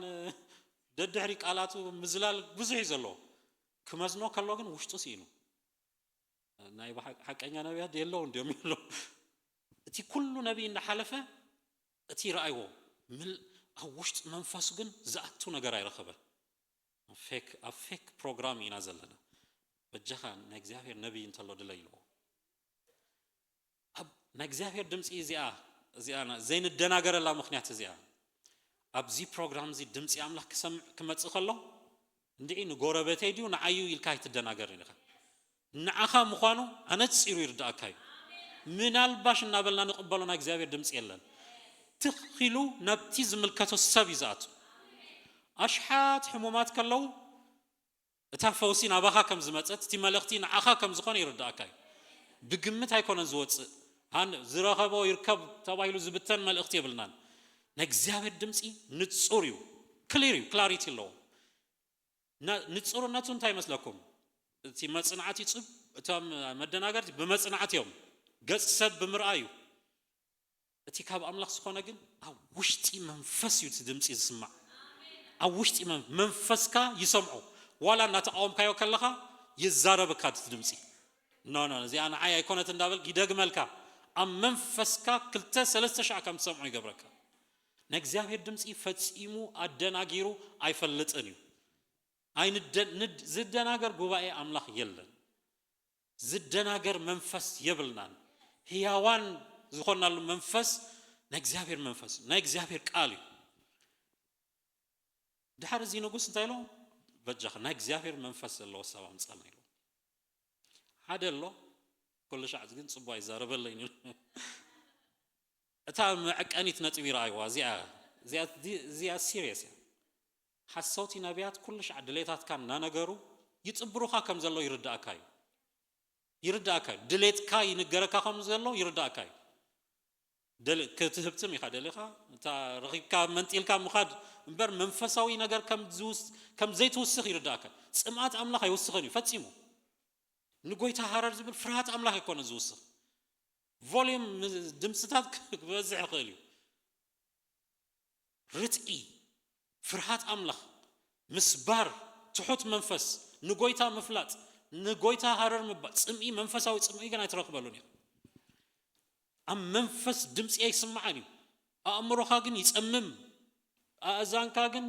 ደድሕሪ ቃላቱ ምዝላል ብዙሕ እዩ ዘለዎ። ክመዝኖ ከሎ ግን ውሽጡ ስኢኑ። ናይ ብሓ- ሓቀኛ ነቢያት የለውን ድዮም የለው። እቲ ኩሉ ነቢይ እንዳሓለፈ እቲ ረኣይዎ ምል ኣብ ውሽጢ መንፈሱ ግን ዝኣቱ ነገር ኣይረኸበን። ፌክ ኣብ ፌክ ፕሮግራም ኢና ዘለና። በጃኻ ናይ እግዚኣብሔር ነቢይ እንተሎ ድለ ኢልዎ። ኣብ ናይ እግዚኣብሔር ድምፂ እዚኣ እዚኣ ዘይንደናገረላ ምክንያት እዚኣ፣ ኣብዚ ፕሮግራም እዚ ድምፂ ኣምላኽ ክሰምዕ ክመፅእ ከሎ እንድዒ ንጎረቤተይ ድዩ ንዓዩ ኢልካ ኣይትደናገርን ኢኻ። ንዓኻ ምዃኑ ኣነፂሩ ይርዳእካ እዩ። ምናልባሽ እናበልና ንቕበሎ ናይ እግዚኣብሔር ድምፂ የለን። ትኽ ኢሉ ናብቲ ዝምልከቶ ሰብ እዩ ዝኣቱ። ኣሽሓት ሕሙማት ከለዉ እታ ፈውሲ ናባኻ ከም ዝመፀት፣ እቲ መልእኽቲ ንዓኻ ከም ዝኾነ ይርዳእካ እዩ። ብግምት ኣይኮነን ዝወፅእ። ሃን ዝረኸቦ ይርከብ ተባሂሉ ዝብተን መልእኽቲ የብልናን። ናይ እግዚኣብሔር ድምፂ ንፁር እዩ፣ ክሊር እዩ፣ ክላሪቲ ኣለዎ። ና- ንፁርነቱ እንታይ ይመስለኩም? እቲ መፅናዕቲ ፅብ እቶም መደናገርቲ ብመፅናዕቲ እዮም፣ ገፅ ሰብ ብምርኣይ እዩ። እቲ ካብ ኣምላኽ ዝኾነ ግን ኣብ ውሽጢ መንፈስ እዩ እቲ ድምፂ ዝስማዕ። ኣብ ውሽጢ መን- መንፈስካ ይሰምዖ። ዋላ እናተቃወምካዮ ከለኻ ይዛረበካ እቲ ድምፂ። ኖ ኖ እዚኣ ንዓይ ኣይኮነት እንዳበልክ ይደግመልካ። ኣብ መንፈስካ ክልተ ሰለስተ ሻዕ ከም ትሰምዖ ይገብረካ። ናይ እግዚኣብሔር ድምፂ ፈፂሙ ኣደናጊሩ ኣይፈልጥን እዩ። ኣይንደ- ንድ- ዝደናገር ጉባኤ ኣምላኽ የለን። ዝደናገር መንፈስ የብልናን። ህያዋን ዝኾናሉ መንፈስ ናይ እግዚኣብሔር መንፈስ ናይ እግዚኣብሔር ቃል እዩ። ድሓር እዚ ንጉስ እንታይ ኢሎ? በጃኻ ናይ እግዚኣብሔር መንፈስ ዘለዎ ሰብ ኣምፀልና ኢሎ። ሓደ ኣሎ ኩሉ ሻዕ ግን ፅቡቅ ኣይዛረበለይን ኢሉ። እታ መዐቀኒት ነጥቢ ይረኣይዋ እዚኣ እዚኣ እዚኣ ሲሪየስ እያ። ሓሰውቲ ነቢያት ኩሉ ሻዕ ድሌታትካ እናነገሩ ይፅብሩኻ ከም ዘሎ ይርዳእካ እዩ። ይርዳእካ እዩ። ድሌትካ ይንገረካ ከም ዘሎ ይርዳእካ እዩ። ደል- ክትህብትም ኢኻ ደሊኻ፣ እታ ረኺብካ መንጢልካ ምኻድ እምበር መንፈሳዊ ነገር ከም ዝውስ- ከም ዘይትውስኽ ይርዳእካ። ፅምኣት ኣምላኽ ኣይውስኽን እዩ ፈፂሙ። ንጎይታ ሃረር ዝብል ፍርሃት ኣምላኽ ኣይኮነን ዝውስኽ። ቮሊዩም ምስ- ድምፅታት ክበዝሕ ይኽእል እዩ። ርትዒ፣ ፍርሃት ኣምላኽ፣ ምስባር፣ ትሑት መንፈስ፣ ንጎይታ ምፍላጥ፣ ንጎይታ ሃረር ምባል፣ ፅምኢ፣ መንፈሳዊ ፅምኢ ግን ኣይትረኽበሉን እዩ። ኣብ መንፈስ ድምፂ ኣይስማዕን እዩ። ኣእምሮኻ ግን ይፀምም። ኣእዛንካ ግን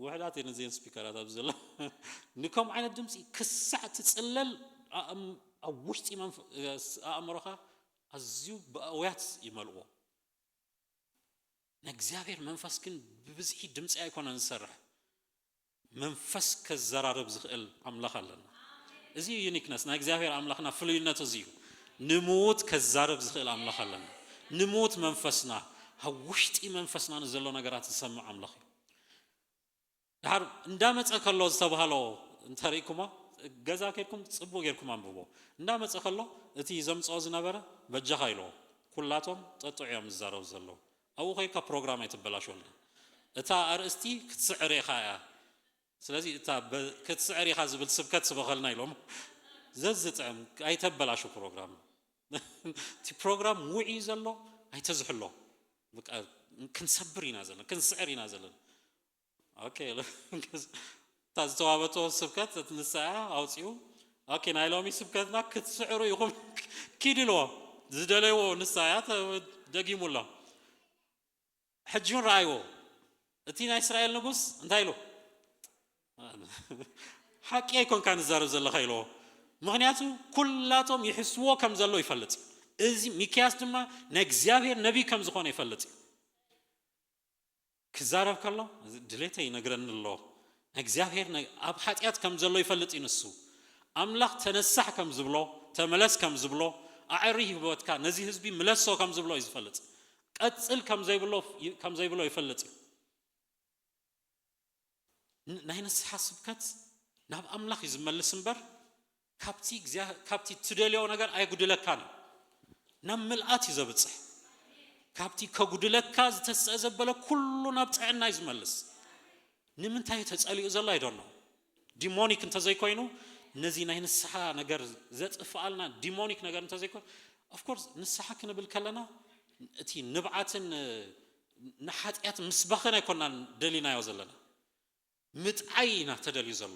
ውሕዳት እየን እዚአን ስፒከራት ኣብዚ ዘሎ። ንከም ዓይነት ድምፂ ክሳዕ ትፅለል ኣእም- ኣብ ውሽጢ መንፈ- ኣእምሮኻ ኣዝዩ ብኣውያት ይመልዎ። ናይ እግዚኣብሔር መንፈስ ግን ብብዝሒ ድምፂ ኣይኮነን ዝሰርሕ። መንፈስ ከዘራርብ ዝኽእል ኣምላኽ ኣለና። እዚ ዩኒክነስ ናይ እግዚኣብሔር ኣምላኽና ፍሉይነቱ እዚ እዩ። ንምዉት ከዛርብ ዝኽእል ኣምላኽ ኣለና። ንምዉት መንፈስና፣ ኣብ ውሽጢ መንፈስና ንዘሎ ነገራት ዝሰምዕ ኣምላኽ እዩ። ድሓር እንዳመፀ ከሎ ዝተባህሎ እንተሪእኩሞ፣ ገዛ ከድኩም ፅቡቅ ጌርኩም ኣንብቦ። እንዳመፀ ከሎ እቲ ዘምፅኦ ዝነበረ በጃኻ ኢልዎ። ኩላቶም ጠጥዑ እዮም ዝዛረቡ ዘለዉ። ኣብኡ ከይድካ ፕሮግራም ኣይትበላሽወልና። እታ ኣርእስቲ ክትስዕር ኢኻ እያ። ስለዚ እታ ክትስዕር ኢኻ ዝብል ስብከት ስበኸልና ኢሎም። ዘዝጥዕም፣ ኣይተበላሹ ፕሮግራም። እቲ ፕሮግራም ውዒ ዘሎ ኣይተዝሕሎ። ክንሰብር ኢና ዘለና፣ ክንስዕር ኢና ዘለና። እታ ዝተዋበቶ ስብከት ንሳ ኣውፅኡ። ናይ ሎሚ ስብከትና ክትስዕሩ ኢኹም፣ ኪድ ኢልዎ። ዝደለይዎ ንሳ እያ፣ ደጊሙሎ። ሕጂ እውን ረኣይዎ። እቲ ናይ እስራኤል ንጉስ እንታይ ኢሉ? ሓቂ ኣይኮንካ ንዛረብ ዘለኻ ኢልዎ። ምክንያቱ ኩላቶም ይሕስዎ ከም ዘሎ ይፈልጥ እዩ። እዚ ሚክያስ ድማ ናይ እግዚኣብሔር ነቢይ ከም ዝኾነ ይፈልጥ እዩ። ክዛረብ ከሎ ድሌተ ይነግረኒ ኣሎ። እግዚኣብሔር ኣብ ሓጢኣት ከም ዘሎ ይፈልጥ እዩ ንሱ። ኣምላኽ ተነሳሕ ከም ዝብሎ፣ ተመለስ ከም ዝብሎ፣ ኣዕሪ ህይወትካ ነዚ ህዝቢ ምለሶ ከም ዝብሎ እዩ ዝፈልጥ። ቀጽል ከም ዘይብሎ ይፈልጥ እዩ። ናይ ንስሓ ስብከት ናብ ኣምላኽ እዩ ዝመልስ እምበር ካብቲ ትደልዮ ነገር ኣይጉድለካን እዩ። ናብ ምልኣት እዩ ዘብፅሕ። ካብቲ ከጉድለካ ዝተስአ ዘበለ ኩሉ ናብ ጥዕና እዩ ዝመልስ። ንምንታይ ተፀሊኡ ዘሎ ኣይዶኖ። ዲሞኒክ እንተዘይኮይኑ፣ ነዚ ናይ ንስሓ ነገር ዘጥፍኣልና ዲሞኒክ ነገር እንተዘይኮይኑ፣ ኦፍኮርስ ንስሓ ክንብል ከለና እቲ ንብዓትን ንሓጢኣት ምስባኽን ኣይኮናን ደሊናዮ ዘለና። ምጥዓይ ኢና ተደልዩ ዘሎ።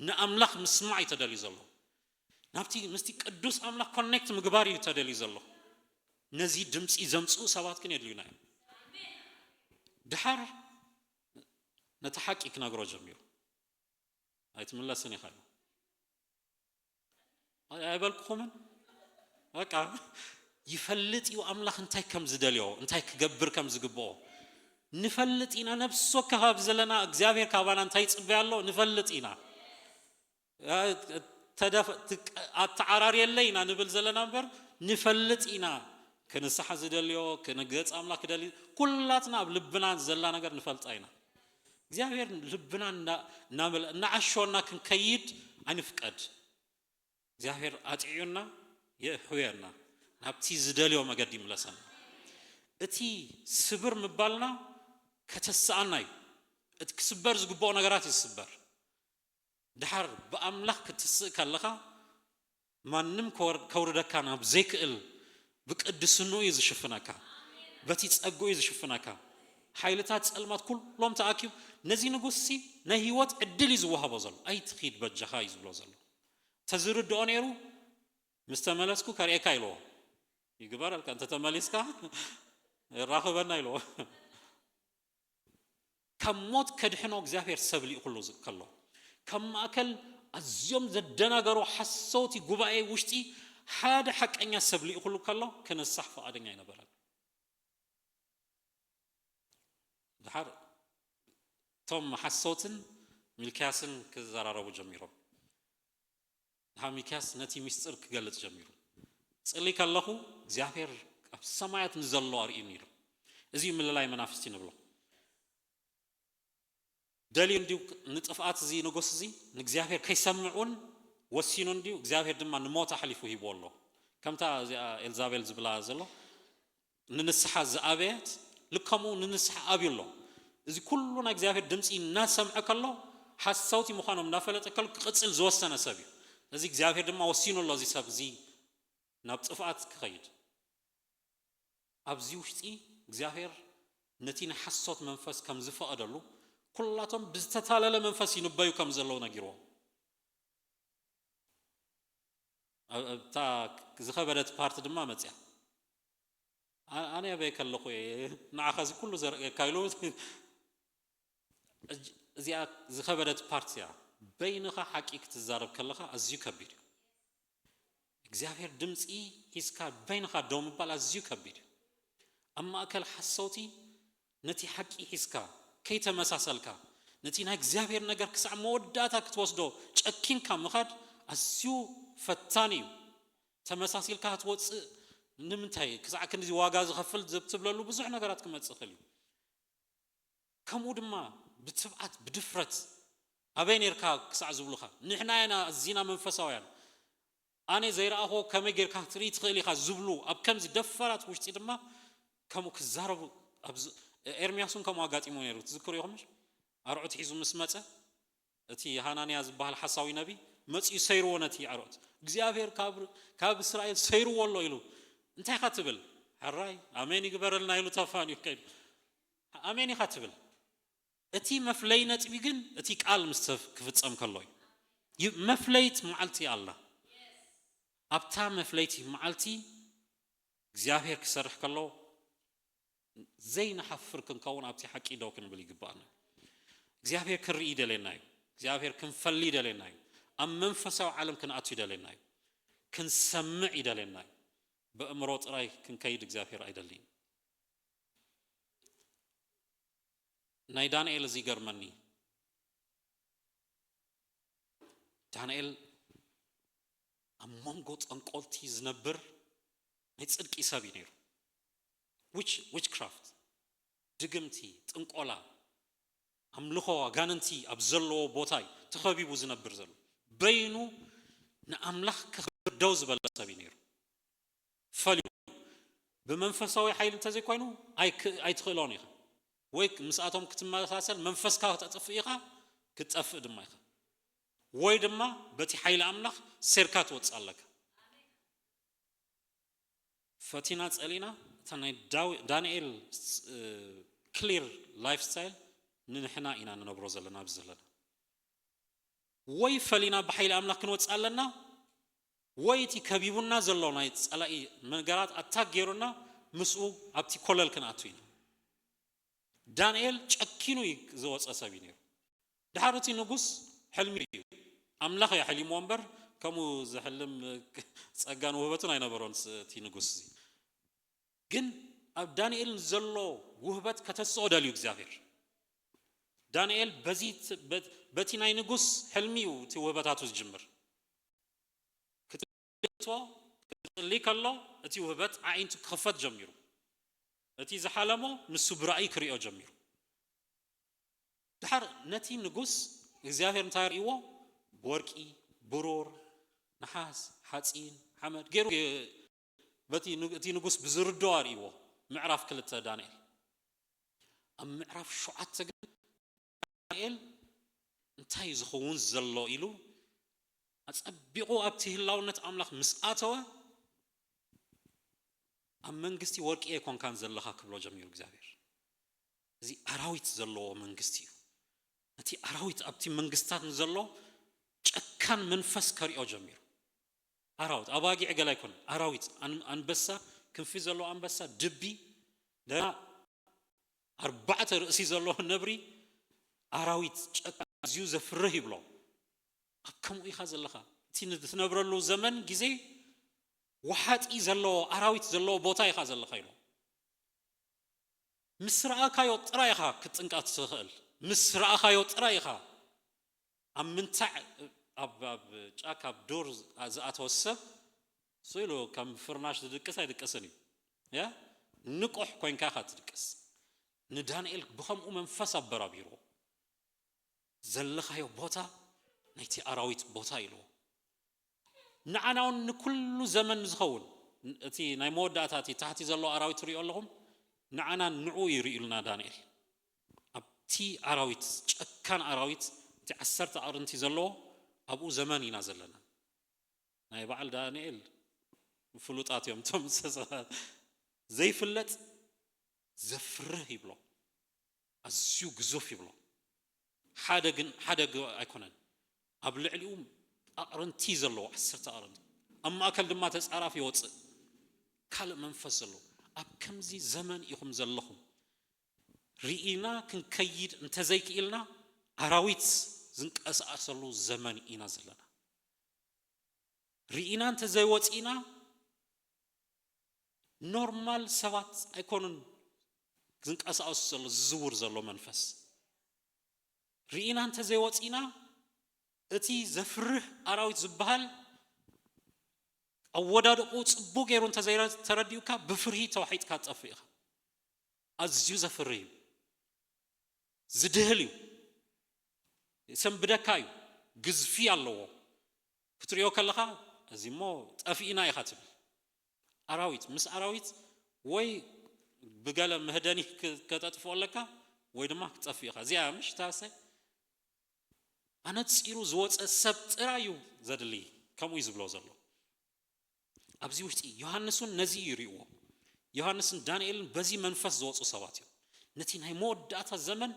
ንኣምላኽ ምስማዕ እዩ ተደልዩ ዘሎ። ናብቲ ምስቲ ቅዱስ ኣምላኽ ኮኔክት ምግባር እዩ ተደልዩ ዘሎ። ነዚ ድምፂ ዘምፅኡ ሰባት ግን የድልዩና እዮም። ድሓር ነቲ ሓቂ ክነግሮ ጀሚሩ። ኣይትምለስን ኢኻ ኢሉ። ኣይበልኩኹምን? በቃ ይፈልጥ እዩ ኣምላኽ እንታይ ከም ዝደልዮ፣ እንታይ ክገብር ከም ዝግብኦ ንፈልጥ ኢና። ነብሲ ወከፍ ዘለና እግዚኣብሔር ካባና እንታይ ይፅበያ ኣሎ ንፈልጥ ኢና። ኣተዓራርየለይ ኢና ንብል ዘለና እምበር ንፈልጥ ኢና። ክንስሓ ዝደልዮ፣ ክንገጽ ኣምላኽ ክደሊ፣ ኩላትና ኣብ ልብና ዘላ ነገር ንፈልጣ ኢና። እግዚኣብሔር ልብና እናዓሸወና ክንከይድ ኣይንፍቀድ። እግዚኣብሔር ኣጥዕዩና የሕውየና፣ ናብቲ ዝደልዮ መገዲ ይምለሰና። እቲ ስብር ምባልና ከተስኣና እዩ። እቲ ክስበር ዝግብኦ ነገራት እዩ ዝስበር። ድሓር ብኣምላኽ ክትስእ ከለኻ ማንም ከውርደካ ናብ ዘይክእል ብቅድስንኡ እዩ ዝሽፍነካ፣ በቲ ጸግኡ እዩ ዝሽፍነካ። ሓይልታት ጸልማት ኩሎም ተኣኪቡ ነዚ ንጉስ ሲ ናይ ህይወት ዕድል እዩ ዝወሃቦ ዘሎ። ኣይትኺድ በጃኻ እዩ ዝብሎ ዘሎ። ተዝርድኦ ነይሩ ምስ ተመለስኩ ከርእየካ ኢልዎ። ይግበረልካ፣ እንተተመሊስካ ራኽበና ኢልዎ። ካብ ሞት ከድሕኖ እግዚኣብሔር ሰብ ልኢኹሉ ከሎ፣ ካብ ማእከል ኣዝዮም ዘደናገሩ ሓሰውቲ ጉባኤ ውሽጢ ሓደ ሓቀኛ ሰብ ልኢኹሉ ከሎ፣ ክነሳሕ ፍቓደኛ ኣይነበረን። ድሓር እቶም ሓሰውትን ሚልክያስን ክዘራረቡ ጀሚሮም። ድሓር ሚልክያስ ነቲ ሚስጥር ክገልጽ ጀሚሩ። ጽሊ ከለኹ እግዚኣብሔር ኣብ ሰማያት ንዘሎ ኣርእዩኒ ኢሉ። እዚ ምልላይ መናፍስቲ ንብሎ። ደልዩ እንዲዩ ንጥፍኣት እዚ ንጉስ እዚ ንእግዚኣብሔር ከይሰምዕ እውን ወሲኑ እንዲዩ። እግዚኣብሔር ድማ ንሞት ኣሕሊፉ ሂብዎ ኣሎ። ከምታ እዚኣ ኤልዛቤል ዝብላ ዘሎ ንንስሓ ዝኣበየት ልከምኡ ንንስሓ ኣብዩ ኣሎ። እዚ ኩሉ ናይ እግዚኣብሔር ድምፂ እናሰምዐ ከሎ ሓሰውቲ ምዃኖም እናፈለጠ ከሎ ክቕፅል ዝወሰነ ሰብ እዩ። እዚ እግዚኣብሔር ድማ ወሲኑ ኣሎ እዚ ሰብ እዚ ናብ ጥፍኣት ክኸይድ። ኣብዚ ውሽጢ እግዚኣብሔር ነቲ ናይ ሓሶት መንፈስ ከም ዝፈቐደሉ ኩላቶም ብዝተታለለ መንፈስ ይንበዩ ከም ዘለዉ ነጊርዎም። እታ ዝኸበደት ፓርት ድማ መፅያ። ኣነ ኣበይ ከለኹ እየ ንዓኻ እዚ ኩሉ ዘርእየካ ኢሉ። እዚኣ ዝኸበደት ፓርት እያ። በይንኻ ሓቂ ክትዛረብ ከለኻ ኣዝዩ ከቢድ እዩ። እግዚኣብሔር ድምፂ ሒዝካ በይንኻ ደው ምባል ኣዝዩ ከቢድ እዩ። ኣብ ማእከል ሓሰውቲ ነቲ ሓቂ ሒዝካ ከይተመሳሰልካ ነቲ ናይ እግዚኣብሔር ነገር ክሳዕ መወዳእታ ክትወስዶ ጨኪንካ ምኻድ ኣዝዩ ፈታኒ እዩ። ተመሳሲልካ ክትወፅእ ንምንታይ ክሳዕ ክንዚ ዋጋ ዝኸፍል ትብለሉ ብዙሕ ነገራት ክመፅእ ይኽእል እዩ። ከምኡ ድማ ብትብዓት ብድፍረት ኣበይ ነርካ ክሳዕ ዝብሉኻ ንሕና ኢና ኣዚና መንፈሳውያን ኣነ ዘይረኣኾ ከመይ ጌርካ ክትርኢ ትኽእል ኢኻ ዝብሉ ኣብ ከምዚ ደፋራት ውሽጢ ድማ ከምኡ ክዛረቡ። ኤርምያስ እውን ከምኡ ኣጋጢሞ ነይሩ ትዝክሩ ኢኹም። ኣርዑት ሒዙ ምስ መፀ እቲ ሃናንያ ዝበሃል ሓሳዊ ነቢ መጺኡ ሰይርዎ ነቲ ኣርዑት። እግዚኣብሔር ካብ፣ ካብ እስራኤል ሰይርዎ ኣሎ ኢሉ። እንታይ ኢኻ ትብል? ሕራይ፣ ኣሜን ይግበረልና ኢሉ ተፋንዩ ከይዱ። ኣሜን ኢኻ ትብል። እቲ መፍለይ ነጥቢ ግን እቲ ቃል ምስ ተፍ-፣ ክፍጸም ከሎ እዩ። ዩ-፣ መፍለይት መዓልቲ ኣላ። ኣብታ መፍለይቲ መዓልቲ እግዚኣብሔር ክሰርሕ ከሎ ዘይንሓፍር ክንከውን ኣብቲ ሓቂ ደው ክንብል ይግባኣና። እግዚኣብሔር ክንርኢ ይደልየና እዩ። እግዚኣብሔር ክንፈሊ ይደልየና እዩ። ኣብ መንፈሳዊ ዓለም ክንኣቱ ይደልየና እዩ። ክንሰምዕ ይደልየና እዩ። ብእምሮ ጥራይ ክንከይድ እግዚኣብሔር ኣይደልይን። ናይ ዳንኤል እዚ ይገርመኒ። ዳንኤል ኣብ መንጎ ጠንቆልቲ ዝነብር ናይ ጽድቂ ሰብ እዩ ነይሩ። ዊች፣ ዊችክራፍት፣ ድግምቲ፣ ጥንቆላ፣ ኣምልኾ ኣጋንንቲ ኣብ ዘለዎ ቦታ እዩ ተኸቢቡ ዝነብር ዘሎ። በይኑ ንኣምላኽ ከኽብር ደው ዝበለ ሰብ እዩ ነይሩ። ፈልዩ ብመንፈሳዊ ሓይሊ እንተዘይኮይኑ ኣይክ-፣ ኣይትኽእሎን ኢኻ። ወይ ምስኣቶም ክትመሳሰል መንፈስካ ክተጥፍእ ኢኻ፣ ክትጠፍእ ድማ ኢኻ። ወይ ድማ በቲ ሓይሊ ኣምላኽ ሴርካ ትወፅእ ኣለካ። ፈቲና ጸሊና እታ ናይ ዳዊ-፣ ዳንኤል ክሊር ላይፍ ስታይል ንንሕና ኢና ንነብሮ ዘለና ኣብዚ ዘለና። ወይ ፈሊና ብሓይሊ ኣምላኽ ክንወጽእ ኣለና፣ ወይ እቲ ከቢቡና ዘሎ ናይ ጸላኢ ነገራት ኣታክ ገይሩና ምስኡ ኣብቲ ኮለል ክንኣቱ ኢና። ዳንኤል ጨኪኑ እዩ ዝወጸ ሰብ እዩ ነይሩ። ድሓር እቲ ንጉስ ሕልሚ እዩ። ኣምላኽ እዩ ሕሊምዎ እምበር ከምኡ ዝሕልም ጸጋን ውህበትን ኣይነበሮን ስ-፣ እቲ ንጉስ እዚ። ግን ኣብ ዳንኤል ዘሎ ውህበት ከተስኦ ደልዩ እግዚኣብሔር። ዳንኤል በዚ ት-፣ በ-፣ በቲ ናይ ንጉስ ሕልሚ እዩ እቲ ውህበታቱ ዝጅምር። ክትልቶ፣ ክጽሊ ከሎ እቲ ውህበት ኣዒንቱ ክኽፈት ጀሚሩ። እቲ ዝሓለሞ ንሱ ብራእይ ክሪኦ ጀሚሩ። ድሓር ነቲ ንጉስ እግዚኣብሔር እንታይ ርእይዎ? ወርቂ፣ ብሩር፣ ነሓስ፣ ሓጺን፣ ሓመድ ገይሩ በቲ ን-፣ እቲ ንጉስ ብዝርዶ ኣርእይዎ። ምዕራፍ ክልተ ዳንኤል። ኣብ ምዕራፍ ሸውዓተ ግን ዳንኤል እንታይ እዩ ዝኸውን ዘሎ ኢሉ ኣጸቢቑ ኣብቲ ህላውነት ኣምላኽ ምስ ኣተወ፣ ኣብ መንግስቲ ወርቂ ኣይኮንካን ዘለኻ ክብሎ ጀሚሩ እግዚኣብሔር። እዚ ኣራዊት ዘለዎ መንግስቲ እዩ። ነቲ ኣራዊት ኣብቲ መንግስታት ንዘሎ ጨካን መንፈስ ከሪኦ ጀሚሩ። ኣራዊት፣ ኣባጊዕ ገለ ኣይኮነን። ኣራዊት፣ ኣን-፣ ኣንበሳ፣ ክንፊ ዘለዎ ኣንበሳ፣ ድቢ፣ ደና ኣርባዕተ ርእሲ ዘለዎ ነብሪ፣ ኣራዊት፣ ጨካን፣ ኣዝዩ ዘፍርህ ይብሎ። ኣብ ከምኡ ኢኻ ዘለኻ። እቲ ንትነብረሉ ዘመን ግዜ ወሓጢ ዘለዎ፣ ኣራዊት ዘለዎ ቦታ ኢኻ ዘለኻ ኢሎ። ምስ ረኣካዮ ጥራይ ኢኻ ክትጥንቀቕ ትኽእል። ምስ ረኣኻዮ ጥራይ ኢኻ። ኣብ ምንታዕ፣ ኣብ፣ ኣብ ጫካ፣ ኣብ ዱር ዝኣተወ ሰብ፣ እሱ ኢሉ ከም ፍርናሽ ዝድቅስ ኣይድቅስን እዩ። ያ? ንቑሕ ኮይንካ ኢኻ ትድቅስ። ንዳንኤል ብኸምኡ መንፈስ ኣበራቢርዎ። ዘለኻዮ ቦታ ናይቲ ኣራዊት ቦታ ኢልዎ። ንዓና እውን ንኩሉ ዘመን ዝኸውን፣ እቲ ናይ መወዳእታ፣ እቲ ታሕቲ ዘሎ ኣራዊት ትሪኦ ኣለኹም፣ ንዓና ንዕኡ እዩ ርእዩልና ዳንኤል። ኣብቲ ኣራዊት፣ ጨካን ኣራዊት፣ እቲ ዓሰርተ ኣቕርንቲ ዘለዎ፣ ኣብኡ ዘመን ኢና ዘለና። ናይ በዓል ዳንኤል ፍሉጣት እዮም እቶም እንስሳታት። ዘይፍለጥ ዘፍርህ ይብሎ፣ ኣዝዩ ግዙፍ ይብሎ። ሓደ ግን፣ ሓደ ግ-፣ ኣይኮነን። ኣብ ልዕሊኡ ኣቕርንቲ ዘለዎ፣ ዓሰርተ ኣቕርንቲ። ኣብ ማእከል ድማ ተጻራፊ ይወጽእ። ካልእ መንፈስ ዘለዎ። ኣብ ከምዚ ዘመን ኢኹም ዘለኹም። ርኢና ክንከይድ እንተዘይክኢልና፣ ኣራዊት ዝንቀሳቐሰሉ ዘመን ኢና ዘለና። ርኢና እንተዘይወጺእና፣ ኖርማል ሰባት ኣይኮኑን ዝንቀሳቐሱ ዘሎ፣ ዝዝውር ዘሎ መንፈስ። ርኢና እንተዘይወጺእና፣ እቲ ዘፍርህ ኣራዊት ዝበሃል ኣወዳድቑ ጽቡቕ ገይሩ እንተዘይተረዲኡካ፣ ብፍርሂ ተዋሒጥካ ትጠፍእ ኢኻ። ኣዝዩ ዘፍርህ እዩ። ዝድህል እዩ። የሰንብደካ እዩ። ግዝፊ ኣለዎ። ክትሪኦ ከለኻ፣ እዚ እሞ ጠፊእና ኢኻ ትብል። ኣራዊት፣ ምስ ኣራዊት ወይ ብገለ መህደኒ ክ-፣ ከተጥፍኦ ኣለካ፣ ወይ ድማ ክትጠፍእ ኢኻ። እዚኣ ምሽ ታሰ ኣነጺሩ ዝወፀ ሰብ ጥራይ እዩ ዘድሊ። ከምኡ እዩ ዝብሎ ዘሎ። ኣብዚ ውሽጢ ዮሃንስ እውን ነዚ እዩ ይርእዎ። ዮሃንስን ዳንኤልን በዚ መንፈስ ዝወፁ ሰባት እዮም። ነቲ ናይ መወዳእታ ዘመን፣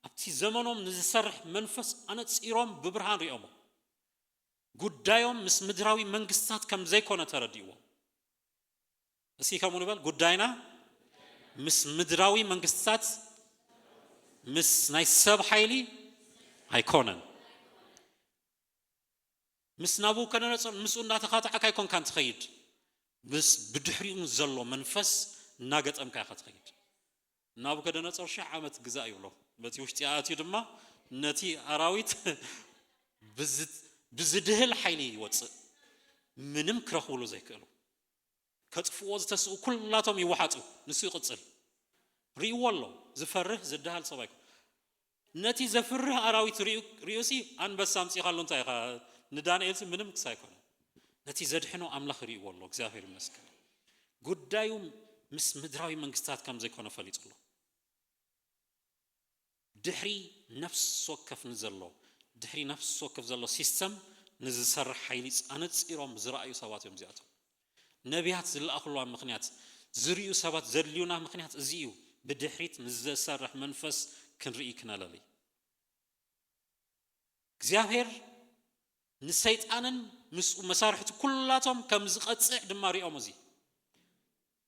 ኣብቲ ዘመኖም ንዝሰርሕ መንፈስ ኣነጺሮም ብብርሃን ሪኦሞ። ጉዳዮም ምስ ምድራዊ መንግስታት ከም ዘይኮነ ተረዲእዎም። እስኪ ከምኡ ንበል፣ ጉዳይና ምስ ምድራዊ መንግስታት፣ ምስ ናይ ሰብ ሓይሊ ኣይኮነን። ምስ ናቡከደነጾር ምስኡ እንዳተኻታዕካ ኣይኮንካን ትኸይድ። ምስ ብድሕሪኡ ዘሎ መንፈስ እናገጠምካ ኢኻ ትኸይድ። ናቡከደነጾር ሽሕ ዓመት ግዛእ ይብሎ። በቲ ውሽጢ ኣእትዩ ድማ ነቲ ኣራዊት ብዝ-፣ ብዝድህል ሓይሊ ይወፅእ። ምንም ክረኽብሉ ዘይክእሉ። ከጥፍዎ ዝተስኡ ኩላቶም ይወሓጡ። ንሱ ይቕጽል። ርእይዎ ኣሎ። ዝፈርህ ዝደሃል ሰብ ኣይኮን። ነቲ ዘፍርህ ኣራዊት ርእዩ-፣ ርእዩሲ ኣንበሳ ኣምጺኻሉ እንታይ ኢኻ? ንዳንኤልሲ ምንም ክስ ኣይኮነ። ነቲ ዘድሕኖ ኣምላኽ ርእይዎ ኣሎ። እግዚኣብሔር ይመስገን። ጉዳዩ ምስ ምድራዊ መንግስታት ከም ዘይኮነ ፈሊጡ ኣሎ። ድሕሪ ነፍሲ ወከፍ ንዘሎ፣ ድሕሪ ነፍሲ ወከፍ ዘሎ ሲስተም ንዝሰርሕ ሓይሊ ኣነጺሮም ዝረኣዩ ሰባት እዮም እዚኣቶም። ነቢያት ዝለኣኽሉ ምኽንያት፣ ዝርእዩ ሰባት ዘድልዩና ምኽንያት እዚ እዩ። ብድሕሪት ንዝሰርሕ መንፈስ ክንርኢ ክነለሊ። እግዚኣብሔር ንሰይጣንን ምስኡ መሳርሕቲ ኩላቶም ከም ዝቐጽዕ ድማ ሪኦም። እዚ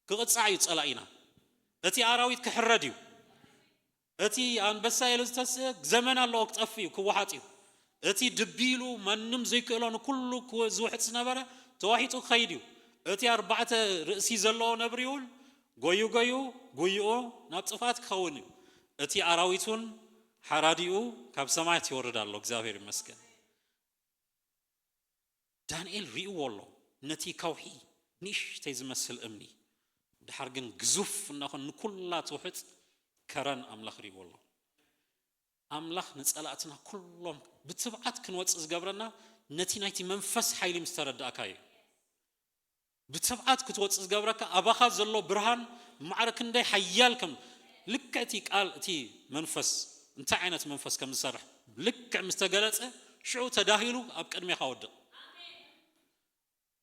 ክቕጻዕ እዩ ጸላኢና። እቲ ኣራዊት ክሕረድ እዩ። እቲ ኣንበሳ ኢሉ ዝተስእ ዘመን ኣለዎ፣ ክጠፍእ እዩ፣ ክወሓጥ እዩ። እቲ ድቢ ኢሉ ማንም ዘይክእሎ ንኩሉ ክወ-፣ ዝውሕጥ ዝነበረ ተዋሒጡ ክኸይድ እዩ። እቲ ኣርባዕተ ርእሲ ዘለዎ ነብሪ እውን ጎዩ ጎዩ ጉይኡ ናብ ጥፍኣት ክኸውን እዩ። እቲ ኣራዊት እውን ሓራዲኡ ካብ ሰማያት ይወርድ ኣሎ። እግዚኣብሔር ይመስገን። ዳንኤል ሪእዎ ኣሎ ነቲ ከውሒ፣ ንእሽተይ ዝመስል እምኒ፣ ድሓር ግን ግዙፍ እናኾን ንኩላ ትውሕጥ ከረን ኣምላኽ ሪእዎ ኣሎ። ኣምላኽ ንጸላእትና ኩሎም ብትብዓት ክንወጽእ ዝገብረና ነቲ ናይቲ መንፈስ ሓይሊ ምስ ተረዳእካ እዩ። ብትብዓት ክትወጽእ ዝገብረካ ኣባኻ ዘሎ ብርሃን ማዕረ ክንደይ ሓያል ከም፣ ልክዕ እቲ ቃል፣ እቲ መንፈስ እንታይ ዓይነት መንፈስ ከም ዝሰርሕ ልክዕ ምስ ተገለጸ፣ ሽዑ ተዳሂሉ ኣብ ቅድሜኻ ወድቕ።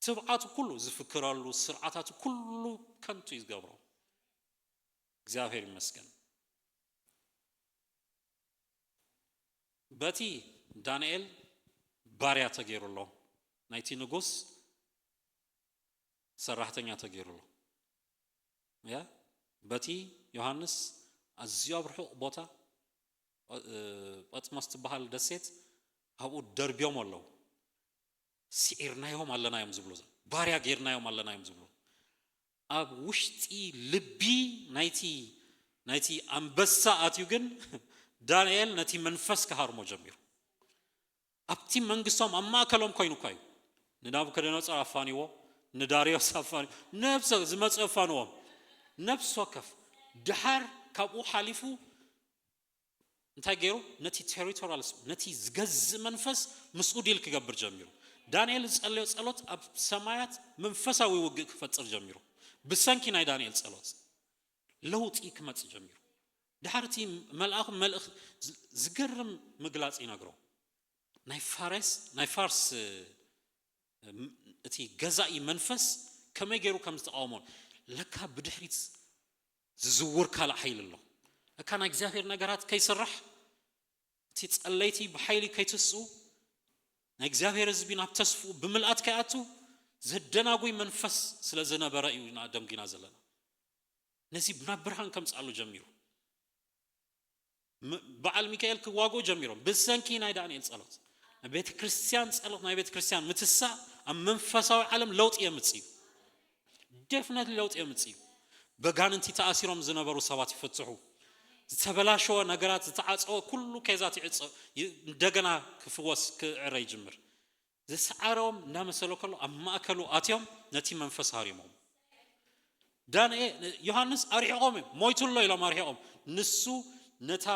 ትብዓቱ ኩሉ ዝፍክረሉ ስርዓታቱ ኩሉ ከንቱ እዩ ዝገብሮ። እግዚኣብሔር ይመስገን። በቲ ዳንኤል ባርያ ተገይሩ ኣሎ፣ ናይቲ ንጉስ ሰራሕተኛ ተገይሩ ኣሎ። ያ፣ በቲ ዮሃንስ ኣዝዩ ኣብ ርሑቕ ቦታ፣ እ፣ ጳጥሞስ ትበሃል ደሴት ኣብኡ ደርብዮም ኣለዉ። ስዒርናዮም ኣለና እዮም ዝብሉ፣ ባርያ ጌርናዮም ኣለና እዮም ዝብሉ። ኣብ ውሽጢ ልቢ ናይቲ፣ ናይቲ ኣንበሳ ኣትዩ ግን ዳንኤል ነቲ መንፈስ ክሃርሞ ጀሚሩ። ኣብቲ መንግስቶም ኣብ ማእከሎም ኮይኑ እኳ እዩ። ንናቡከደነጾር ኣፋንዎ፣ ንዳርዮስ ኣፋንዎ፣ ነብሰ ዝመጹ ኣፋንዎም። ነብሲ ወከፍ ድሓር ካብኡ ሓሊፉ እንታይ ገይሩ? ነቲ ቴሪቶሪያል፣ ነቲ ዝገዝእ መንፈስ ምስኡ ዲል ክገብር ጀሚሩ። ዳንኤል ዝጸለዮ ጸሎት ኣብ ሰማያት መንፈሳዊ ውግእ ክፈጥር ጀሚሩ። ብሰንኪ ናይ ዳንኤል ጸሎት ለውጢ ክመጽእ ጀሚሩ። ድሓር እቲ መልኣኹ መልእኽ ዝ-፣ ዝገርም ምግላጽ ይነግሮ። ናይ ፋሬስ፣ ናይ ፋርስ፣ እ፣ ም-፣ እቲ ገዛኢ መንፈስ ከመይ ገይሩ ከም ዝተቃወሞ፣ ለካ ብድሕሪት ዝዝውር ካልእ ሓይሊ ኣሎ። ለካ ናይ እግዚኣብሔር ነገራት ከይስራሕ፣ እቲ ጸለይቲ ብሓይሊ ከይትስኡ፣ ናይ እግዚኣብሔር ህዝቢ ናብ ተስፍኡ ብምልኣት ከይኣቱ ዘደናጉይ መንፈስ ስለ ዝነበረ እዩ ኢና ደንጒና ዘለና። ነዚ ናብ ብርሃን ከምጽኣሉ ጀሚሩ። ም-፣ በዓል ሚካኤል ክዋግኡ ጀሚሮም ብሰንኪ ናይ ዳንኤል ጸሎት። ናይ ቤተ ክርስቲያን ጸሎት፣ ናይ ቤተ ክርስቲያን ምትሳእ ኣብ መንፈሳዊ ዓለም ለውጢ የምጽእ እዩ። ደፍነትሊ ለውጢ የምጽእ እዩ። በጋንንቲ ተኣሲሮም ዝነበሩ ሰባት ይፍትሑ። ዝተበላሸወ ነገራት፣ ዝተዓጸወ ኩሉ ኬዛት ይዕጸ-፣ ይ-፣ እንደገና ክፍወስ፣ ክዕረ ይጅምር። ዝሰዓሮም እናመሰሎ ከሎ ኣብ ማእከሉ ኣትዮም ነቲ መንፈስ ሃሪሞም። ዳንኤ-፣ ዮሃንስ ኣርሒቖም እዮም፣ ሞይቱ ኣሎ ኢሎም ኣርሒቖም። ንሱ ነታ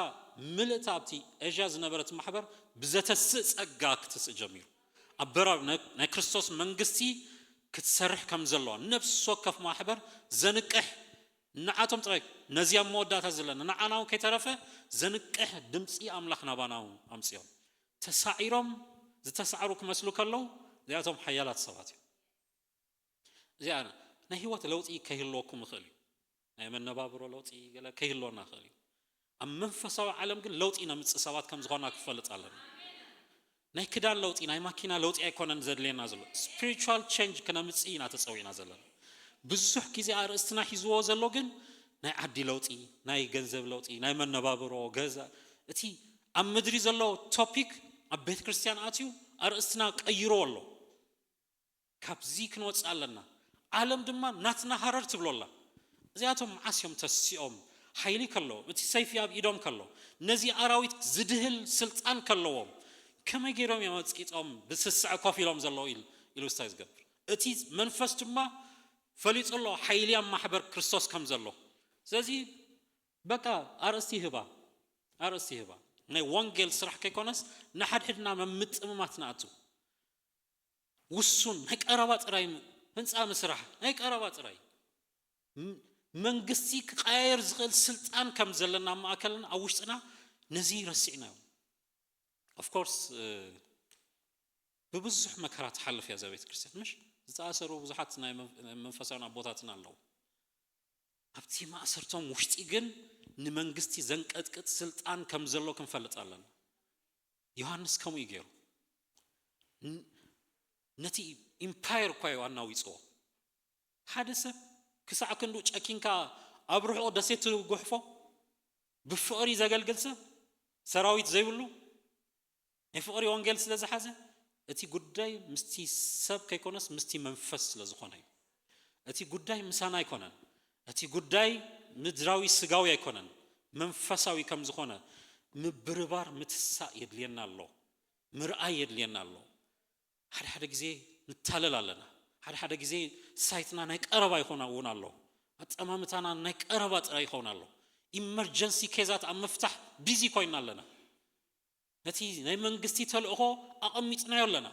ምልእታ ኣብቲ ኤዥያ ዝነበረት ማሕበር ብዘተስእ ጸጋ ክትስእ ጀሚሩ። ኣብ በራብ ናይ፣ ናይ ክርስቶስ መንግስቲ ክትሰርሕ ከም ዘለዋ ነፍሲ ወከፍ ማሕበር ዘንቅሕ፣ ንዓቶም ጥራይ፣ ነዚ ኣብ መወዳእታ ዘለና ንዓና እውን ከይተረፈ ዘንቅሕ ድምጺ ኣምላኽ ናባና እውን ኣምጽኦም። ተሳዒሮም ዝተሳዕሩ ክመስሉ ከለዉ እዚኣቶም ሓያላት ሰባት እዮም። እዚኣ ናይ ህይወት ለውጢ ከይህልወኩም ይኽእል እዩ። ናይ መነባብሮ ለውጢ ገለ ከይህልወና ይኽእል እዩ። ኣብ መንፈሳዊ ዓለም ግን ለውጢ ነምጽእ ሰባት ከም ዝኾና ክፈልጥ ኣለና። ናይ ክዳን ለውጢ፣ ናይ ማኪና ለውጢ ኣይኮነን ዘድልየና ዘሎ። ስፒሪቹዋል ቸንጅ ክነምጽእ ኢና ተጸዊዕና ዘለና። ብዙሕ ግዜ ኣርእስትና ሒዝዎ ዘሎ ግን ናይ ዓዲ ለውጢ፣ ናይ ገንዘብ ለውጢ፣ ናይ መነባብሮ ገዛ፣ እቲ ኣብ ምድሪ ዘሎ ቶፒክ ኣብ ቤተ ክርስቲያን ኣትዩ ኣርእስትና ቀይርዎ ኣሎ። ካብዚ ክንወፅእ ኣለና። ዓለም ድማ ናትና ሃረር ትብሎ ኣላ። እዚኣቶም መዓስ እዮም ተሲኦም? ሓይሊ ከለዎም፣ እቲ ሰይፊ ኣብ ኢዶም ከሎ፣ ነዚ ኣራዊት ዝድህል ስልጣን ከለዎም፣ ከመይ ገይሮም እዮም ኣፅቂጦም ብስስዐ ኮፍ ኢሎም ዘለዉ ኢል- ኢሉ ስታይ ዝገብር? እቲ መንፈስ ድማ ፈሊጡ ኣሎ ሓይሊ ኣብ ማሕበር ክርስቶስ ከም ዘሎ። ስለዚ በቃ ኣርእስቲ ይህባ፣ ኣርእስቲ ይህባ። ናይ ወንጌል ስራሕ ከይኮነስ ንሓድሕድና መምጥምማት ንኣቱ። ውሱን ናይ ቀረባ ጥራይ ም- ህንፃ ምስራሕ ናይ ቀረባ ጥራይ ም- መንግስቲ ክቀያየር ዝኽእል ስልጣን ከም ዘለና ኣብ ማእከልና ኣብ ውሽጥና ነዚ ረሲዕናዮ። ኦፍኮርስ ብብዙሕ መከራ ትሓልፍ እያ እዛ ቤተ ክርስቲያን፣ ምሽ ዝተኣሰሩ ብዙሓት ናይ መንፈ- መንፈሳውያን ኣቦታትና ኣለዉ። ኣብቲ ማእሰርቶም ውሽጢ ግን ንመንግስቲ ዘንቀጥቅጥ ስልጣን ከም ዘሎ ክንፈልጥ ኣለና። ዮሃንስ ከምኡ እዩ ገይሩ። ን- ነቲ ኢምፓየር እኳ እዩ ኣናዊፅዎ። ሓደ ሰብ ክሳዕ ክንዱ ጨኪንካ ኣብ ርሑቕ ደሴት ትጉሕፎ፣ ብፍቕሪ ዘገልግል ሰብ፣ ሰራዊት ዘይብሉ ናይ ፍቕሪ ወንጌል ስለ ዝሓዘ፣ እቲ ጉዳይ ምስቲ ሰብ ከይኮነስ ምስቲ መንፈስ ስለ ዝኾነ እዩ። እቲ ጉዳይ ምሳና ኣይኮነን። እቲ ጉዳይ ምድራዊ ስጋዊ ኣይኮነን፣ መንፈሳዊ ከም ዝኾነ ምብርባር ምትሳእ የድልየና ኣሎ፣ ምርኣይ የድልየና ኣሎ። ሓደ ሓደ ግዜ ንታለል ኣለና። ሓደ ሓደ ግዜ ሳይትና ናይ ቀረባ ይኾን እውን ኣሎ። ኣጠማምታና ናይ ቀረባ ጥራይ ይኸውን ኣሎ። ኢመርጀንሲ ኬዛት ኣብ ምፍታሕ ቢዚ ኮይና ኣለና። ነቲ ናይ መንግስቲ ተልእኾ ኣቐሚጥናዮ ኣለና።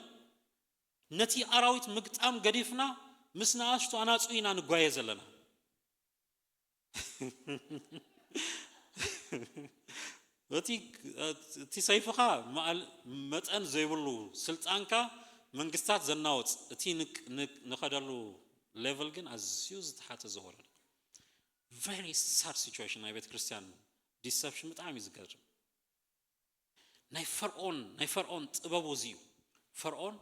ነቲ ኣራዊት ምግጣም ገዲፍና ምስ ንኣሽቱ ኣናጹ ኢና ንጓየ ዘለና። እቲ እቲ ሰይፍኻ መኣል- መጠን ዘይብሉ ስልጣንካ መንግስታት ዘናወፅ፣ እቲ ንክ- ንክ- ንኸደሉ ሌቨል ግን ኣዝዩ ዝተሓተ ዝወረደ። ቨሪ ሳድ ሲቹዌሽን ናይ ቤተ ክርስቲያን ዲሰፕሽን ብጣዕሚ እዩ ዝገርም። ናይ ፈርዖን ናይ ፈርዖን ጥበቡ እዚ እዩ። ፈርዖን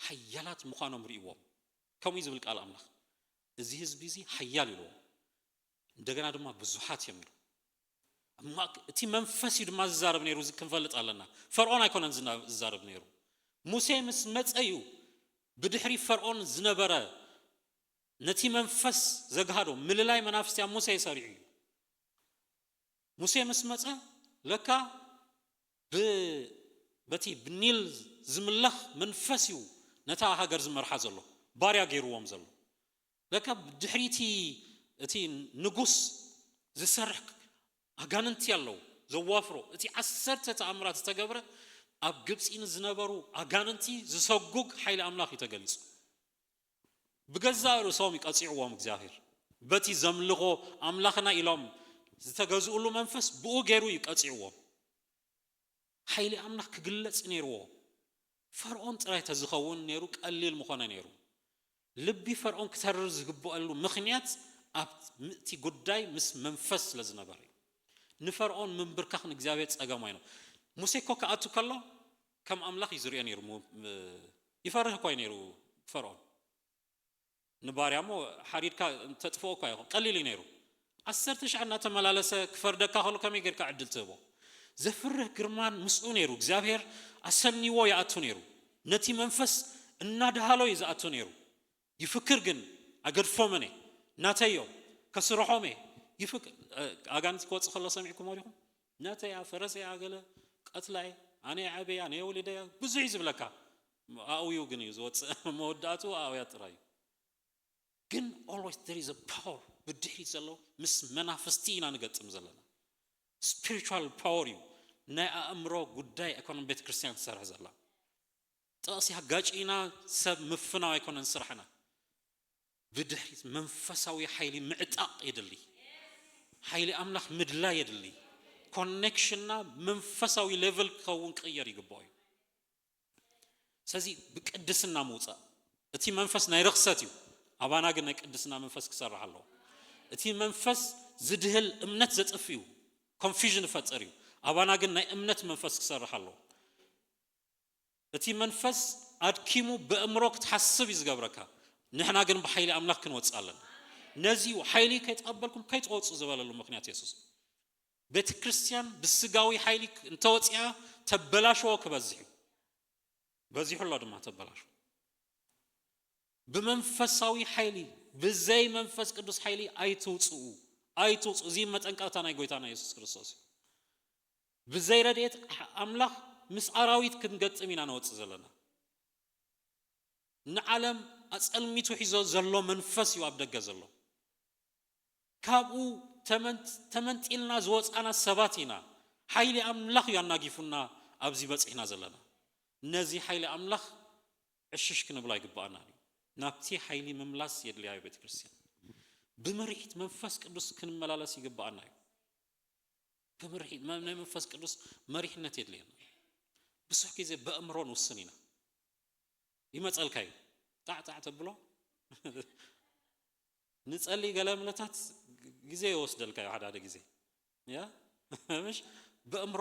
ሓያላት ምዃኖም ርእይዎም። ከምኡ እዩ ዝብል ቃል ኣምላኽ። እዚ ህዝቢ እዚ ሓያል ኢልዎ፣ እንደገና ድማ ብዙሓት እዮም ኢሉ። ኣብ ማእከ- እቲ መንፈስ እዩ ድማ ዝዛረብ ነይሩ። እዚ ክንፈልጥ ኣለና። ፈርዖን ኣይኮነን ዝና- ዝዛረብ ነይሩ። ሙሴ ምስ መፀ እዩ ብድሕሪ ፈርዖን ዝነበረ ነቲ መንፈስ ዘግሃዶ ምልላይ መናፍስቲ ኣብ ሙሴ ሰሪዑ እዩ። ሙሴ ምስ መፀ ለካ ብ- በቲ ብኒል ዝምለኽ መንፈስ እዩ ነታ ሃገር ዝመርሓ ዘሎ፣ ባርያ ገይርዎም ዘሎ። ለካ ብድሕሪቲ እቲ ንጉስ ዝሰርሕ ኣጋንንቲ ኣለዉ ዘዋፍሮ። እቲ ዓሰርተ ተኣምራት ዝተገብረ ኣብ ግብፂ ንዝነበሩ ኣጋንንቲ ዝሰጉግ ሓይሊ ኣምላኽ እዩ ተገሊፁ። ብገዛእ ርእሶም እዩ ቀፂዕዎም እግዚኣብሔር። በቲ ዘምልኾ ኣምላኽና ኢሎም ዝተገዝኡሉ መንፈስ ብኡ ገይሩ እዩ ቀፂዕዎም። ሓይሊ ኣምላኽ ክግለጽ ነይርዎ። ፈርዖን ጥራይ ተዝኸውን ነይሩ ቀሊል ምኾነ ነይሩ። ልቢ ፈርዖን ክተርር ዝግብአሉ ምኽንያት ኣብ ምእቲ ጉዳይ ምስ መንፈስ ስለ ዝነበረ እዩ። ንፈርዖን ምንብርካኽ ንእግዚኣብሔር ጸገም ኣይነ ሙሴ እኮ ክኣቱ ከሎ ከም ኣምላኽ እዩ ዝሪኦ ነይሩ። ሙ- ም- ይፈርህ እኳ እዩ ነይሩ ፈርዖን። ንባርያ እሞ ሓሪድካ እንተጥፍኦ እኳ ይኹን ቀሊል እዩ ነይሩ። ዓሰርተ ሻዕ እናተመላለሰ ክፈርደካ ከሎ ከመይ ጌርካ ዕድል ትህቦ? ዘፍርህ ግርማን ምስኡ ነይሩ። እግዚኣብሔር ኣሰንይዎ ይኣቱ ነይሩ። ነቲ መንፈስ እናድሃሎ እዩ ዝኣቱ ነይሩ። ይፍክር ግን ኣገድፎምን እየ ናተይ እዮም ከስርሖም እየ ይፍክር። ኣጋንንቲ ክወፅእ ከሎ ሰሚዕኩሞ ዲኹም? ናተይ እያ፣ ፈረሰይ እያ፣ ገለ ቀትላ እየ፣ ኣነ እየ ዓበያ፣ ኣነ እየ ወሊደያ ብዙሕ እዩ ዝብለካ። ኣእውዩ ግን እዩ ዝወፅእ መወዳእቱ ኣእውያ ጥራይ እዩ። ግን always there is a power ብድሕሪት ዘሎ ምስ መናፍስቲ ኢና ንገጥም ዘለና። ስፒሪቹዋል ፓወር እዩ። ናይ ኣእምሮ ጉዳይ ኣይኮነን ቤተ ክርስቲያን ትሰርሕ ዘላ። ጥቕሲ ኣጋጭና ሰብ ምፍናው ኣይኮነን ስራሕና። ብድሕሪት መንፈሳዊ ሓይሊ ምዕጣቕ የድሊ። ሓይሊ ኣምላኽ ምድላይ የድሊ። ኮኔክሽንና መንፈሳዊ ሌቨል ክኸውን ክቕየር ይግባኦ እዩ። ስለዚ ብቅድስና ምውፃእ። እቲ መንፈስ ናይ ርኽሰት እዩ፣ ኣባና ግን ናይ ቅድስና መንፈስ ክሰርሕ ኣለዎ። እቲ መንፈስ ዝድህል እምነት ዘጥፍ እዩ፣ ኮንፊዥን ይፈጥር እዩ። ኣባና ግን ናይ እምነት መንፈስ ክሰርሕ ኣለዎ። እቲ መንፈስ ኣድኪሙ ብእምሮ ክትሓስብ እዩ ዝገብረካ። ንሕና ግን ብሓይሊ ኣምላኽ ክንወፅእ ኣለና። ነዚ እዩ ሓይሊ ከይተቐበልኩም ከይትወፁ ዝበለሉ ምክንያት የሱስ። ቤተ ክርስቲያን ብስጋዊ ሓይሊ እንተወፂኣ ተበላሸዎ ክበዝሕ እዩ። በዚሑ ኣሎ ድማ ተበላሸዎ። ብመንፈሳዊ ሓይሊ፣ ብዘይ መንፈስ ቅዱስ ሓይሊ ኣይትውፅኡ፣ ኣይትውፅኡ። እዚ መጠንቀቕታ ናይ ጎይታና የሱስ ክርስቶስ እዩ። ብዘይ ረድኤት ኣምላኽ ምስ ኣራዊት ክንገጥም ኢና ነወፅእ ዘለና። ንዓለም ኣፀልሚቱ ሒዞ ዘሎ መንፈስ እዩ ኣብ ደገ ዘሎ። ካብኡ ተመንጢልና ዝወፃና ሰባት ኢና። ሓይሊ ኣምላኽ እዩ ኣናጊፉና ኣብዚ በፂሕና ዘለና። ነዚ ሓይሊ ኣምላኽ ዕሽሽ ክንብሎ ኣይግባኣናን እዩ። ናብቲ ሓይሊ ምምላስ የድልያ እዩ ቤተ ክርስቲያን። ብምርሒት መንፈስ ቅዱስ ክንመላለስ ይግባኣና እዩ። ብምርሒት ናይ መንፈስ ቅዱስ መሪሕነት የድልየና። ብዙሕ ግዜ በእምሮ ንውስን ኢና። ይመፀልካ እዩ፣ ጣዕጣዕ ተብሎ። ንፀሊ ገለ ምለታት ግዜ ይወስደልካ እዩ ሓደ ሓደ ግዜ። ያ ምሽ በእምሮ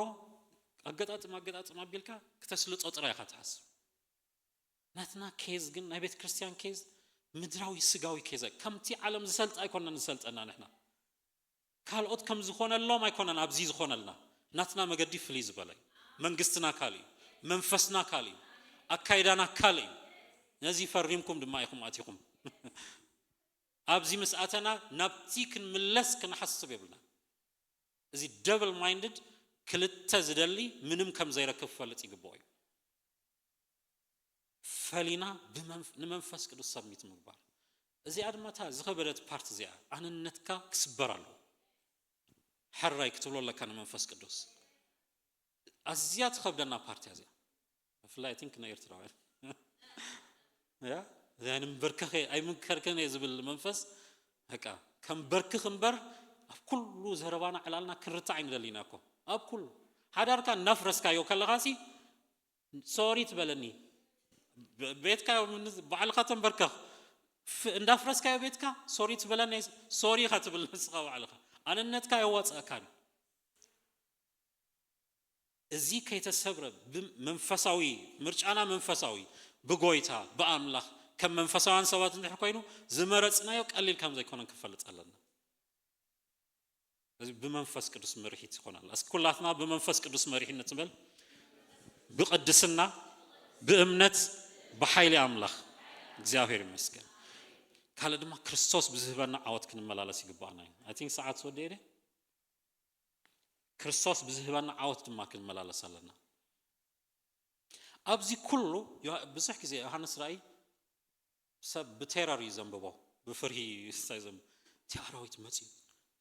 ኣገጣጥም ኣገጣጥም ኣቢልካ ክተስልጦ ጥራይ ኢኻ ትሓስብ። ናትና ኬዝ ግን ናይ ቤተ ክርስቲያን ኬዝ ምድራዊ ስጋዊ ኬዝ ከምቲ ዓለም ዝሰልጥ ኣይኮነን ዝሰልጠና ንሕና። ካልኦት ከም ዝኾነሎም ኣይኮነን ኣብዚ ዝኾነልና። ናትና መገዲ ፍልይ ዝበለ እዩ። መንግስትና ካልእ እዩ፣ መንፈስና ካልእ እዩ፣ ኣካይዳና ካልእ እዩ። ነዚ ፈሪምኩም ድማ ኢኹም ኣቲኹም። ኣብዚ ምስ ኣተና ናብቲ ክንምለስ ክንሓስብ የብልና። እዚ ደብል ማይንድድ ክልተ ዝደሊ ምንም ከም ዘይረክብ ክፈልጥ ይግብኦ እዩ። ፈሊና ንመንፈስ ቅዱስ ሰብሚት ምግባር። እዚኣ ድማ እታ ዝኸበደት ፓርት እዚኣ ኣነነትካ ክስበር ኣለዎ። ሕራይ ክትብሎ ኣለካ ንመንፈስ ቅዱስ። ኣዝያ ትኸብደና ፓርቲ እዚኣ። ብፍላይ ቲንክ ንኤርትራውያን ያ እዚ ኣይንንበርከኸ ኣይምንከርከን እየ ዝብል መንፈስ በቃ ከም በርክኽ እምበር ኣብ ኩሉ ዘረባና ዕላልና ክንርታዕ ኣይንደሊና እኮ። ኣብ ኩሉ ሓዳርካ እናፍረስካዮ ከለኻሲ ሶሪ ትበለኒ። ቤትካ ባዕልኻ ተንበርከኽ። እንዳፍረስካዮ ቤትካ ሶሪ ትበለኒ። ሶሪ ኢኻ ትብል ንስኻ ባዕልኻ። ኣነነትካ የዋፅኣካን። እዚ ከይተሰብረ መንፈሳዊ ምርጫና መንፈሳዊ ብጎይታ ብኣምላኽ ከም መንፈሳውያን ሰባት እንድሕር ኮይኑ ዝመረፅናዮ ቀሊል ከም ዘይኮነን ክፈልጥ ኣለና። እዚ ብመንፈስ ቅዱስ መሪሒት ይኾናል። እስኪ ኩላትና ብመንፈስ ቅዱስ መሪሕነት ንበል። ብቅድስና ብእምነት ብሓይሊ ኣምላኽ። እግዚኣብሔር ይመስገን። ካልእ ድማ ክርስቶስ ብዝህበና ዓወት ክንመላለስ ይግባኣና እዩ። ኣይ ቲንክ ሰዓት ወደ ክርስቶስ ብዝህበና ዓወት ድማ ክንመላለስ ኣለና። ኣብዚ ኩሉ ብዙሕ ግዜ ዮሃንስ ራእይ ሰብ ብቴረር እዩ ዘንብቦ። ብፍርሂ ስታይ ዘንብ እቲ ኣራዊት መፅዩ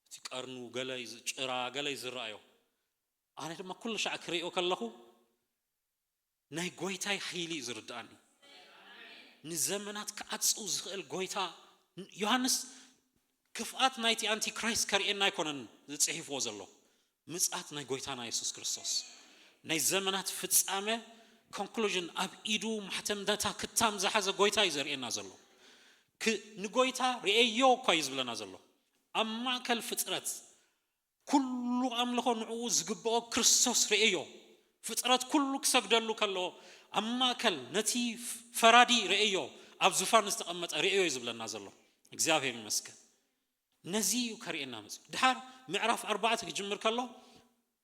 እቲ ቀርኑ ገለይ ጭራ ገለይ ዝረኣዮ። ኣነ ድማ ኩሉ ሻዕ ክርእዮ ከለኹ ናይ ጎይታይ ሓይሊ እዩ ዝርድኣኒ። ንዘመናት ክዓፅው ዝኽእል ጎይታ። ዮሃንስ ክፍኣት ናይቲ ኣንቲክራይስት ከርእየና ኣይኮነን ዝፅሒፍዎ ዘሎ፣ ምፅኣት ናይ ጎይታና የሱስ ክርስቶስ። ናይ ዘመናት ፍፃመ ኮንክሉዥን ኣብ ኢዱ ማሕተምነታ ክታም ዝሓዘ ጎይታ እዩ ዘርእየና ዘሎ። ንጎይታ ርእየዮ እኳ እዩ ዝብለና ዘሎ። ኣብ ማእከል ፍጥረት ኩሉ ኣምልኾ ንዕኡ ዝግብኦ ክርስቶስ ርእዮ። ፍጥረት ኩሉ ክሰግደሉ ከሎ ኣብ ማእከል ነቲ ፈራዲ ርእዮ ኣብ ዙፋን ዝተቐመጠ ርእዮ እዩ ዝብለና ዘሎ። እግዚኣብሔር ይመስገን። ነዚ እዩ ከርእየና መፅኡ። ድሓር ምዕራፍ ኣርባዕተ ክጅምር ከሎ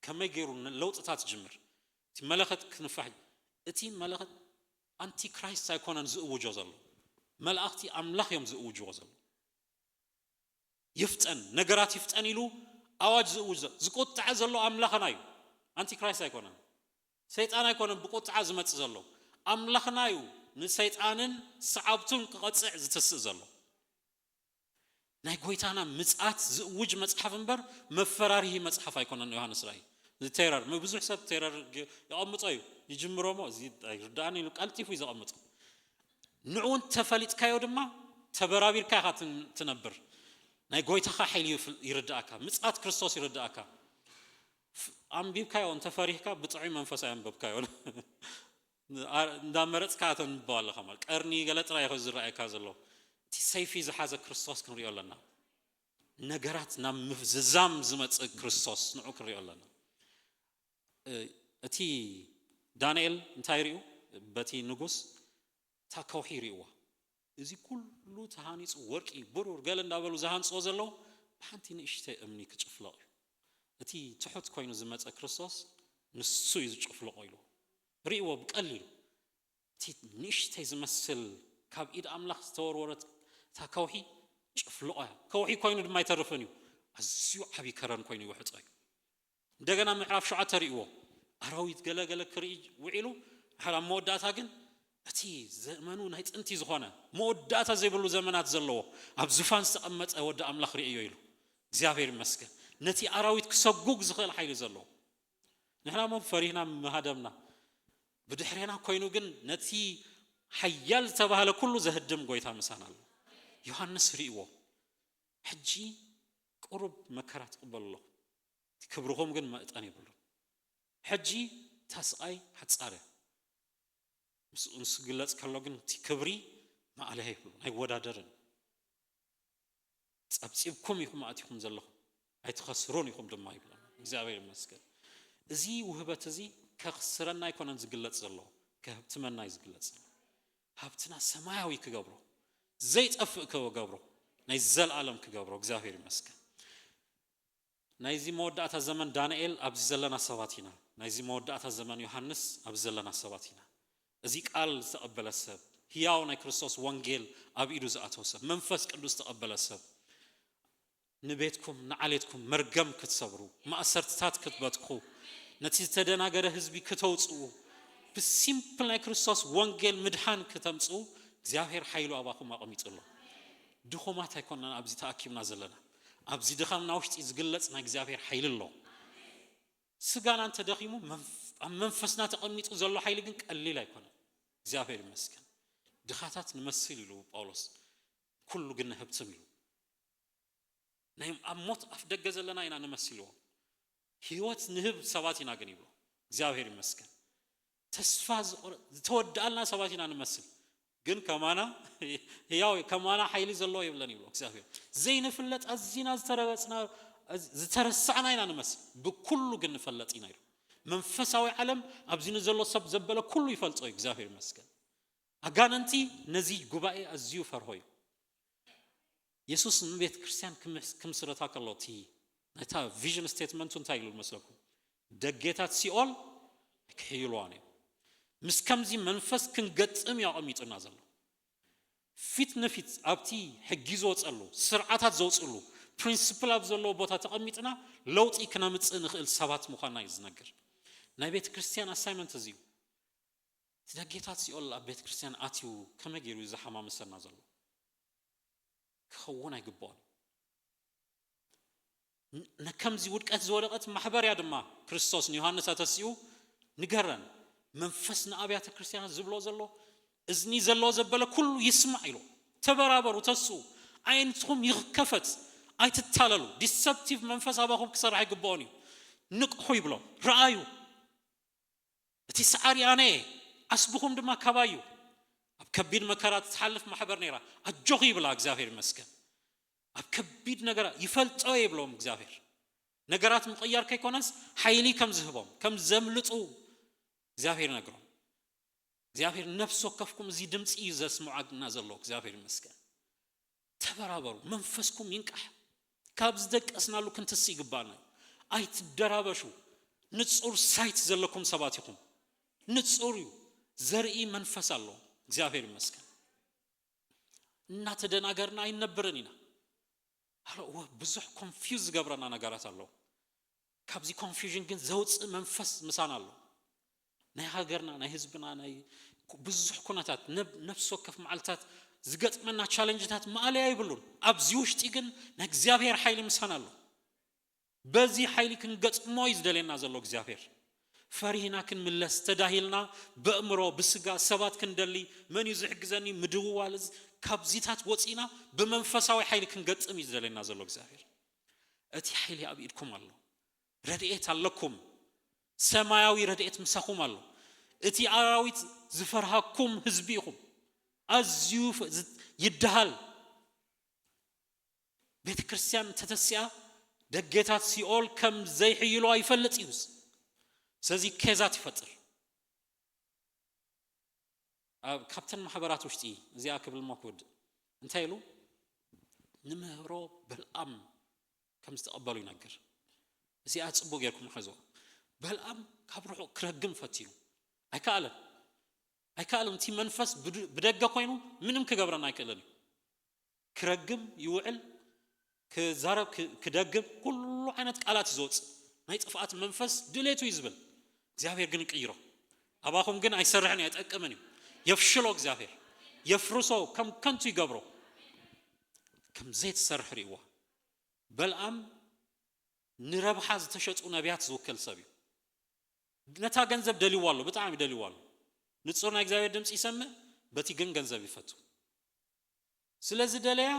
ከመይ ገይሩ ለውጥታት ጅምር። እቲ መለኸት ክንፋሕ፣ እቲ መለኸት ኣንቲክራይስት ኣይኮነን ዝእውጆ ዘሎ፣ መላእኽቲ ኣምላኽ እዮም ዝእውጅዎ ዘሎ። ይፍጠን፣ ነገራት ይፍጠን ኢሉ ኣዋጅ ዝእውጅ ዘሎ። ዝቁጣዕ ዘሎ ኣምላኽና እዩ፣ ኣንቲክራይስት ኣይኮነን። ሰይጣን ኣይኮነን ብቁጣዓ ዝመጽእ ዘሎ፣ ኣምላኽና እዩ ንሰይጣንን ሰዓብቱን ክቐጽዕ ዝትስእ ዘሎ። ናይ ጎይታና ምጽኣት ዝእውጅ መጽሓፍ እምበር መፈራርሂ መጽሓፍ ኣይኮነን። ዮሃንስ ራእይ እዚ ቴረር ብዙሕ ሰብ ቴረር የቐምጦ እዩ፣ ይጅምሮ እሞ እዚ ኣይርዳእን ኢሉ ቀልጢፉ እዩ ዘቐምጦ። ንዕኡ እንተፈሊጥካዮ ድማ ተበራቢርካ ኢኻ ትነብር። ናይ ጎይታኻ ሓይሊ ይርድኣካ፣ ምጽኣት ክርስቶስ ይርድኣካ። ኣንቢብካዮ እንተፈሪህካ ብጥዑይ መንፈስ ኣየንበብካዮን። እንዳመረፅካ ተንብቦ ኣለኻ። ማለት ቀርኒ ገለ ጥራይ ይኸ ዝረኣየካ ዘሎ። እቲ ሰይፊ ዝሓዘ ክርስቶስ ክንሪኦ ኣለና። ነገራት ናብ ምፍዝዛም ዝመፅእ ክርስቶስ ንዑ ክንሪኦ ኣለና። እቲ ዳንኤል እንታይ ርእዩ? በቲ ንጉስ እታ ከውሒ ርእይዋ። እዚ ኩሉ ተሃኒፁ፣ ወርቂ፣ ብሩር፣ ገለ እንዳበሉ ዝሃንፅዎ ዘለዉ፣ ብሓንቲ ንእሽተይ እምኒ ክጭፍለቕ እዩ። እቲ ትሑት ኮይኑ ዝመፀ ክርስቶስ ንሱ እዩ ዝጭፍለቖ ኢሉ ርእይዎ። ብቀሊሉ እቲ ንእሽተይ ዝመስል ካብ ኢድ ኣምላኽ ዝተወርወረት እታ ከውሒ ጭፍልቆ እያ። ከውሒ ኮይኑ ድማ ኣይተርፍን እዩ፣ ኣዝዩ ዓብዪ ከረን ኮይኑ ይውሕጾ እዩ። እንደገና ምዕራፍ ሸውዓተ ርእይዎ። ኣራዊት ገለገለ ክርኢ ውዒሉ፣ ድሓር ኣብ መወዳእታ ግን እቲ ዘመኑ ናይ ጥንቲ ዝኾነ፣ መወዳእታ ዘይብሉ ዘመናት ዘለዎ፣ ኣብ ዙፋን ዝተቐመጠ ወዲ ኣምላኽ ርእዮ ኢሉ። እግዚኣብሔር ይመስገን። ነቲ ኣራዊት ክሰጉግ ዝኽእል ሓይሊ ዘለዎ። ንሕና እሞ ፈሪህና ምሃደምና፣ ብድሕሬና ኮይኑ ግን ነቲ ሓያል ዝተባህለ ኩሉ ዘህድም ጎይታ ምሳና ኣሎ። ዮሃንስ ርእይዎ። ሕጂ ቁሩብ መከራ ትቕበሉ ኣለኹም፣ እቲ ክብርኹም ግን መእጠን የብሉን። ሕጂ እታ ስቓይ ሓጻር እያ። ምስኡ ንሱ ክግለጽ ከሎ ግን እቲ ክብሪ ማእለያ የብሉን፣ ኣይወዳደርን። ጸብጺብኩም ኢኹም ኣእቲኹም ዘለኹም፣ ኣይትኸስሩን ኢኹም ድማ ይብለና። እግዚኣብሔር ይመስገን። እዚ ውህበት እዚ ከኽስረና ኣይኮነን ዝግለጽ ዘሎ፣ ከህብትመና እዩ ዝግለጽ ዘሎ። ሃብትና ሰማያዊ ክገብሮ፣ ዘይጠፍእ ክገብሮ፣ ናይ ዘልኣለም ክገብሮ። እግዚኣብሔር ይመስገን። ናይዚ መወዳእታ ዘመን ዳንኤል ኣብዚ ዘለና ሰባት ኢና። ናይዚ መወዳእታ ዘመን ዮሃንስ ኣብዚ ዘለና ሰባት ኢና። እዚ ቃል ዝተቐበለ ሰብ፣ ህያው ናይ ክርስቶስ ወንጌል ኣብ ኢዱ ዝኣተወ ሰብ፣ መንፈስ ቅዱስ ዝተቐበለ ሰብ፣ ንቤትኩም ንዓሌትኩም መርገም ክትሰብሩ፣ ማእሰርትታት ክትበትኩ፣ ነቲ ዝተደናገረ ህዝቢ ክተውፅኡ፣ ብሲምፕል ናይ ክርስቶስ ወንጌል ምድሓን ክተምፅኡ እግዚኣብሔር ሓይሉ ኣባኹም ኣቐሚጡ ኣሎ። ድኹማት ኣይኮንናን ኣብዚ ተኣኪብና ዘለና። ኣብዚ ድኻምና ውሽጢ ዝግለጽ ናይ እግዚኣብሔር ሓይሊ ኣሎ። ስጋና እንተደኺሙ፣ መንፍ-፣ ኣብ መንፈስና ተቐሚጡ ዘሎ ሓይሊ ግን ቀሊል ኣይኮነን። እግዚኣብሔር ይመስገን። ድኻታት ንመስል ኢሉ ጳውሎስ፣ ኩሉ ግን ንህብትም ኢሉ። ናይ ኣብ ሞት ኣፍ ደገ ዘለና ኢና ንመስልዎ። ህይወት ንህብ ሰባት ኢና ግን ይብሎ። እግዚኣብሔር ይመስገን። ተስፋ ዝቆረ-፣ ዝተወደኣልና ሰባት ኢና ንመስል። ግን ከማና ህያው፣ ከማና ሓይሊ ዘለዎ የብለን ይብሎ እግዚኣብሔር። ዘይንፍለጥ፣ ኣዚና ዝተረገጽና፣ ዝተረሳዕና ኢና ንመስል። ብኩሉ ግን ንፈለጥ ኢና ኢሉ። መንፈሳዊ ዓለም ኣብዚ ንዘሎ ሰብ ዘበለ ኩሉ ይፈልጦ እዩ። እግዚኣብሔር ይመስገን። ኣጋንንቲ ነዚ ጉባኤ ኣዝዩ ፈርሆ እዩ። የሱስ ንቤተ ክርስቲያን ክምስ-፣ ክምስረታ ከሎ እቲ ናይታ ቪዥን ስቴትመንቱ እንታይ ኢሉ መስለኩም? ደጌታት ሲኦል ክሕይልዋን እዮም። ምስ ከምዚ መንፈስ ክንገጥም እዩ ኣቐሚጡና ዘሎ። ፊት ንፊት ኣብቲ ሕጊ ዝወፀሉ፣ ስርዓታት ዘውፅሉ፣ ፕሪንስፕል ኣብ ዘለዎ ቦታ ተቐሚጥና ለውጢ ክነምፅእ ንኽእል ሰባት ምዃንና እዩ ዝነግር። ናይ ቤተ ክርስቲያን ኣሳይመንት እዚ እዩ። እቲ ደጌታት ሲኦል ኣብ ቤተ ክርስቲያን ኣትዩ ከመይ ገይሩ እዩ ዝሓማምሰና ዘሎ? ክኸውን ኣይግብኦን። ን-፣ ነከምዚ ውድቀት ዝወደቐት ማሕበር እያ ድማ ክርስቶስ ንዮሃንስ ኣተሲኡ ንገረን፣ መንፈስ ንኣብያተ ክርስቲያናት ዝብሎ ዘሎ፣ እዝኒ ዘለዎ ዘበለ ኩሉ ይስማዕ ኢሉ። ተበራበሩ፣ ተስኡ፣ ኣዒንትኹም ይኽከፈት፣ ኣይትታለሉ። ዲሰፕቲቭ መንፈስ ኣባኹም ክሰርሕ ኣይግብኦን እዩ። ንቅሑ ይብሎም፣ ረኣዩ። እቲ ሰዓሪ ኣነ እየ፣ ዓስብኹም ድማ ካባይ እዩ። ኣብ ከቢድ መከራ ትሓልፍ ማሕበር ነይራ። ኣጆኺ ይብላ እግዚኣብሔር ይመስገን። ኣብ ከቢድ ነገራት ይፈልጦ እየ ይብሎም እግዚኣብሔር። ነገራት ምቕያር ከይኮነስ ሓይሊ ከም ዝህቦም፣ ከም ዘምልጡ እግዚኣብሔር ይነግሮም። እግዚኣብሔር ነፍሲ ወከፍኩም እዚ ድምፂ እዩ ዘስምዓና ዘሎ። እግዚኣብሔር ይመስገን። ተበራበሩ፣ መንፈስኩም ይንቃሕ። ካብ ዝደቀስናሉ ክንትስ ይግባና እዩ። ኣይትደራበሹ። ንጹር ሳይት ዘለኩም ሰባት ኢኹም። ንጹር እዩ። ዘርኢ መንፈስ ኣሎ። እግዚኣብሔር ይመስገን። እናተደናገርና ኣይንነብርን ኢና። ኣረ፣ እወ፣ ብዙሕ ኮንፊውዝ ዝገብረና ነገራት ኣሎ። ካብዚ ኮንፊውዥን ግን ዘውፅእ መንፈስ ምሳና ኣሎ። ናይ ሃገርና፣ ናይ ህዝብና፣ ናይ ብዙሕ ኩነታት፣ ነብ-፣ ነፍሲ ወከፍ መዓልታት ዝገጥመና ቻለንጅታት ማእለያ ይብሉን። ኣብዚ ውሽጢ ግን ናይ እግዚኣብሔር ሓይሊ ምሳና ኣሎ። በዚ ሓይሊ ክንገጥሞ እዩ ዝደልየና ዘሎ እግዚኣብሔር። ፈሪህና ክንምለስ፣ ተዳሂልና፣ በእምሮ፣ ብስጋ፣ ሰባት ክንደሊ፣ መን እዩ ዝሕግዘኒ፣ ምድውዋል፣ እዚ፣ ካብዚታት ወፂና ብመንፈሳዊ ሓይሊ ክንገጥም እዩ ዝደልየና ዘሎ እግዚኣብሔር። እቲ ሓይሊ ኣብ ኢድኩም ኣሎ። ረድኤት ኣለኩም። ሰማያዊ ረድኤት ምሳኹም ኣሎ። እቲ ኣራዊት ዝፈርሃኩም ህዝቢ ኢኹም። ኣዝዩ ይደሃል። ቤተ ክርስቲያን እንተተሲኣ ደጌታት ሲኦል ከም ዘይሕይሎ ኣይፈልጥ እዩ። ስለዚ ኬዛት ይፈጥር። ካብተን ማሕበራት ውሽጢ እዚኣ ክብል ሞ ክውድእ እንታይ ኢሉ ንምህሮ በልኣም ከም ዝተቐበሉ ይነግር። እዚኣ ጽቡቅ ጌርኩም ሕዝዋ። በልኣም ካብ ርሑቕ ክረግም ፈቲኑ ኣይከኣለን። ኣይከኣለን። እቲ መንፈስ ብደገ ኮይኑ ምንም ክገብረና ኣይክእልን እዩ። ክረግም ይውዕል፣ ክዛረብ፣ ክደግም፣ ኩሉ ዓይነት ቃላት እዩ ዝወፅእ። ናይ ጥፍኣት መንፈስ ድሌቱ እዩ ዝብል። እግዚኣብሔር ግን ይቅይሮ። ኣባኹም ግን ኣይሰርሕን እዩ፣ ኣይጠቅምን እዩ። የፍሽሎ እግዚኣብሔር፣ የፍርሶ፣ ከም ከንቱ ይገብሮ። ከም ዘይትሰርሕ ርእይዋ። በልኣም ንረብሓ ዝተሸጡ ነቢያት ዝውክል ሰብ እዩ። ነታ ገንዘብ ደልይዋ ኣሎ፣ ብጣዕሚ ደልይዋ ኣሎ። ንጹር ናይ እግዚኣብሔር ድምፂ ይሰምዕ፣ በቲ ግን ገንዘብ ይፈቱ። ስለዚ ደለያ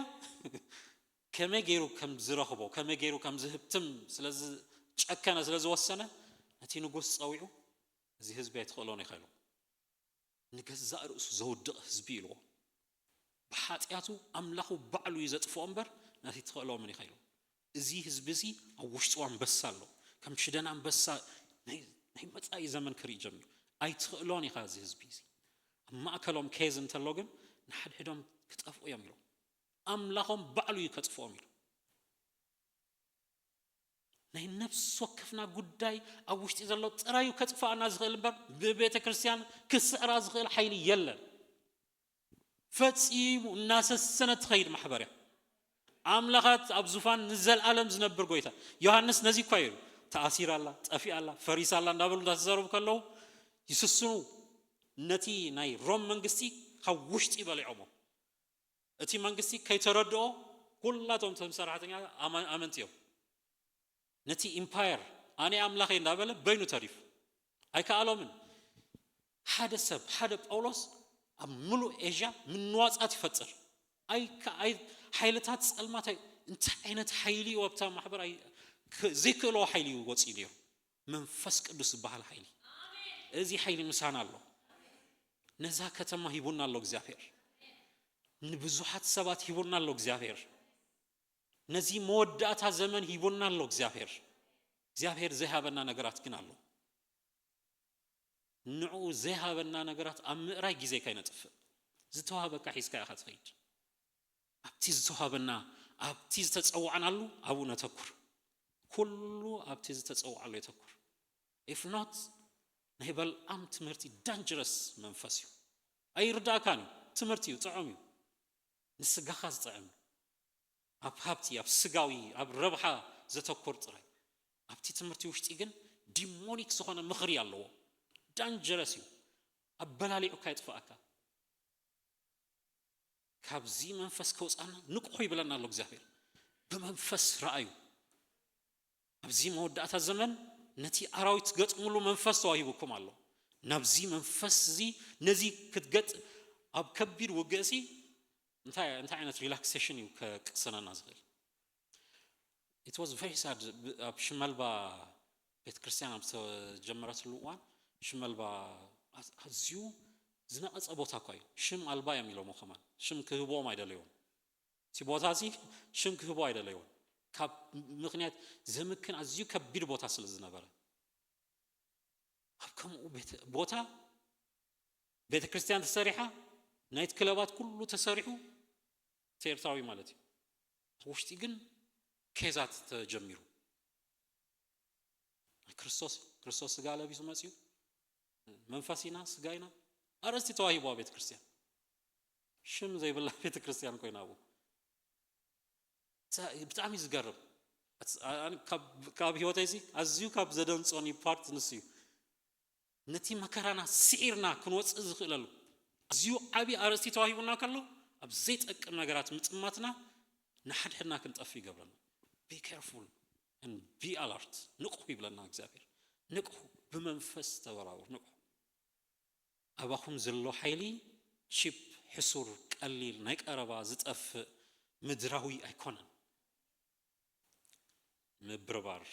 ከመይ ገይሩ ከም ዝረኽቦ፣ ከመይ ገይሩ ከም ዝህብትም ስለዝጨከነ፣ ስለዝወሰነ ነቲ ንጉስ ፀዊዑ እዚ ህዝቢ ኣይትኽእሎን ኢኻ ኢሉ። ንገዛእ ርእሱ ዘውድቕ ህዝቢ ኢልዎ። ብሓጢኣቱ ኣምላኹ ባዕሉ እዩ ዘጥፍኦ እምበር ነቲ ትኽእሎ ምን ኢኻ ኢሉ። እዚ ህዝቢ እዚ ኣብ ውሽጡ ኣንበሳ ኣሎ። ከም ሽደን ኣንበሳ ናይ ናይ መጻኢ ዘመን ክርኢ ጀሚሩ። ኣይትኽእሎን ኢኻ እዚ ህዝቢ እዚ። ኣብ ማእከሎም ኬዝ እንተሎ ግን ንሓድሕዶም ክጠፍኡ እዮም ኢሉ። ኣምላኾም ባዕሉ እዩ ከጥፍኦም ኢሉ። ናይ ነፍሲ ወከፍና ጉዳይ ኣብ ውሽጢ ዘሎ ጥራዩ ከጥፍኣና ዝኽእል እምበር ብቤተ ክርስቲያን ክስዕራ ዝኽእል ሓይሊ የለን። ፈጺሙ እናሰሰነ ትኸይድ ማሕበር እያ። ኣምላኻት ኣብ ዙፋን ንዘለኣለም ዝነብር ጎይታ። ዮሃንስ ነዚ እኳ እዩ ተኣሲራ ኣላ፣ ጠፊኣ ኣላ፣ ፈሪሳ ኣላ እንዳበሉ እንዳተዛረቡ ከለዉ ይስስኑ። ነቲ ናይ ሮም መንግስቲ ካብ ውሽጢ በሊዖሞ። እቲ መንግስቲ ከይተረድኦ ኩላቶም እቶም ሰራሕተኛ ኣመ- ኣመንቲ እዮም። ነቲ ኢምፓየር ኣነ ኣምላኸይ እንዳበለ በይኑ ተሪፉ ኣይከኣሎምን። ሓደ ሰብ ሓደ ጳውሎስ ኣብ ምሉእ ኤዥያ ምንዋጻት ይፈጥር። ኣይከ- ኣይ- ሓይልታት ጸልማት ኣይ- እንታይ ዓይነት ሓይሊ እዩ ኣብታ ማሕበር ኣይ- ክ- ዘይክእልዎ ሓይሊ እዩ ወፂኡ ነይሩ። መንፈስ ቅዱስ ዝበሃል ሓይሊ። እዚ ሓይሊ ምሳና ኣሎ። ነዛ ከተማ ሂቡና ኣሎ እግዚኣብሔር። ንብዙሓት ሰባት ሂቡና ኣሎ እግዚኣብሔር። ነዚ መወዳእታ ዘመን ሂቡና ኣሎ እግዚኣብሔር። እግዚኣብሔር ዘይሃበና ነገራት ግን ኣሎ። ንዕኡ ዘይሃበና ነገራት ኣብ ምእራይ ግዜ ካይነጥፍእ። ዝተዋህበካ ሒዝካ ኢኻ ትኸይድ። ኣብቲ ዝተዋህበና፣ ኣብቲ ዝተጸዋዕናሉ ኣብኡ ነተኩር። ኩሉ ኣብቲ ዝተጸዋዕሉ የተኩር። ኢፍ ኖት ናይ በልዓም ትምህርቲ ዳንጀረስ መንፈስ እዩ። ኣይርዳእካን እዩ። ትምህርቲ እዩ፣ ጥዑም እዩ። ንስጋኻ ዝጥዕም እዩ። ኣብ ሃብቲ፣ ኣብ ስጋዊ፣ ኣብ ረብሓ ዘተኮር ጥራይ። ኣብቲ ትምህርቲ ውሽጢ ግን ዲሞኒክ ዝኾነ ምኽሪ ኣለዎ። ዳንጀረስ እዩ። ኣበላሊዑካ የጥፍኣካ። ካብዚ መንፈስ ከውፃና ንቅሑ ይብለና ኣሎ እግዚኣብሔር። ብመንፈስ ረኣዩ። ኣብዚ መወዳእታ ዘመን ነቲ ኣራዊት ትገጥምሉ መንፈስ ተዋሂቡኩም ኣሎ። ናብዚ መንፈስ እዚ ነዚ ክትገጥ ኣብ ከቢድ ውግእ ሲ እንታይ እንታይ ዓይነት ሪላክሴሽን እዩ ከቅሰነና ዝኽእል? It was very sad። ኣብ ሽመልባ ቤተ ክርስቲያን ኣብ ዝተጀመረትሉ እዋን ሽመልባ ኣዝዩ ዝነቐጸ ቦታ እኳ እዩ። ሽም ኣልባ እዮም ኢሎሞ ከማን ሽም ክህብዎም ኣይደለይዎም። እቲ ቦታ እዚ ሽም ክህቦ ኣይደለይዎን። ካብ ምክንያት ዘምክን ኣዝዩ ከቢድ ቦታ ስለ ዝነበረ ኣብ ከምኡ ቦታ ቤተ ክርስቲያን ተሰሪሓ፣ ናይት ክለባት ኩሉ ተሰሪሑ፣ እቲ ኤርትራዊ ማለት እዩ። ውሽጢ ግን ኬዛት ተጀሚሩ። ክርስቶስ ክርስቶስ ስጋ ለቢሱ መፅዩ። መንፈስ ኢና ስጋ ኢና ኣርእስቲ ተዋሂቦዋ ቤተ ክርስቲያን። ሽም ዘይብላ ቤተ ክርስቲያን ኮይና ኣብኡ። ብጣዕሚ ዝገርም። ካብ ህይወተይ ሲ ኣዝዩ ካብ ዘደንፆኒ ፓርት ንሱ እዩ። ነቲ መከራና ስዒርና ክንወፅእ ዝኽእለሉ ኣዝዩ ዓብዪ ኣርእስቲ ተዋሂቡና ከሎ ኣብ ዘይጠቅም ነገራት ምጥማትና ንሓድሕድና ክንጠፍ ይገብረና። Be careful and be alert። ንቕሑ ይብለና እግዚኣብሔር። ንቕሑ፣ ብመንፈስ ተበራበሩ። ንቕሑ። ኣባኹም ዘሎ ሓይሊ ቺፕ፣ ሕሱር፣ ቀሊል፣ ናይ ቀረባ፣ ዝጠፍእ፣ ምድራዊ ኣይኮነን። ምብርባር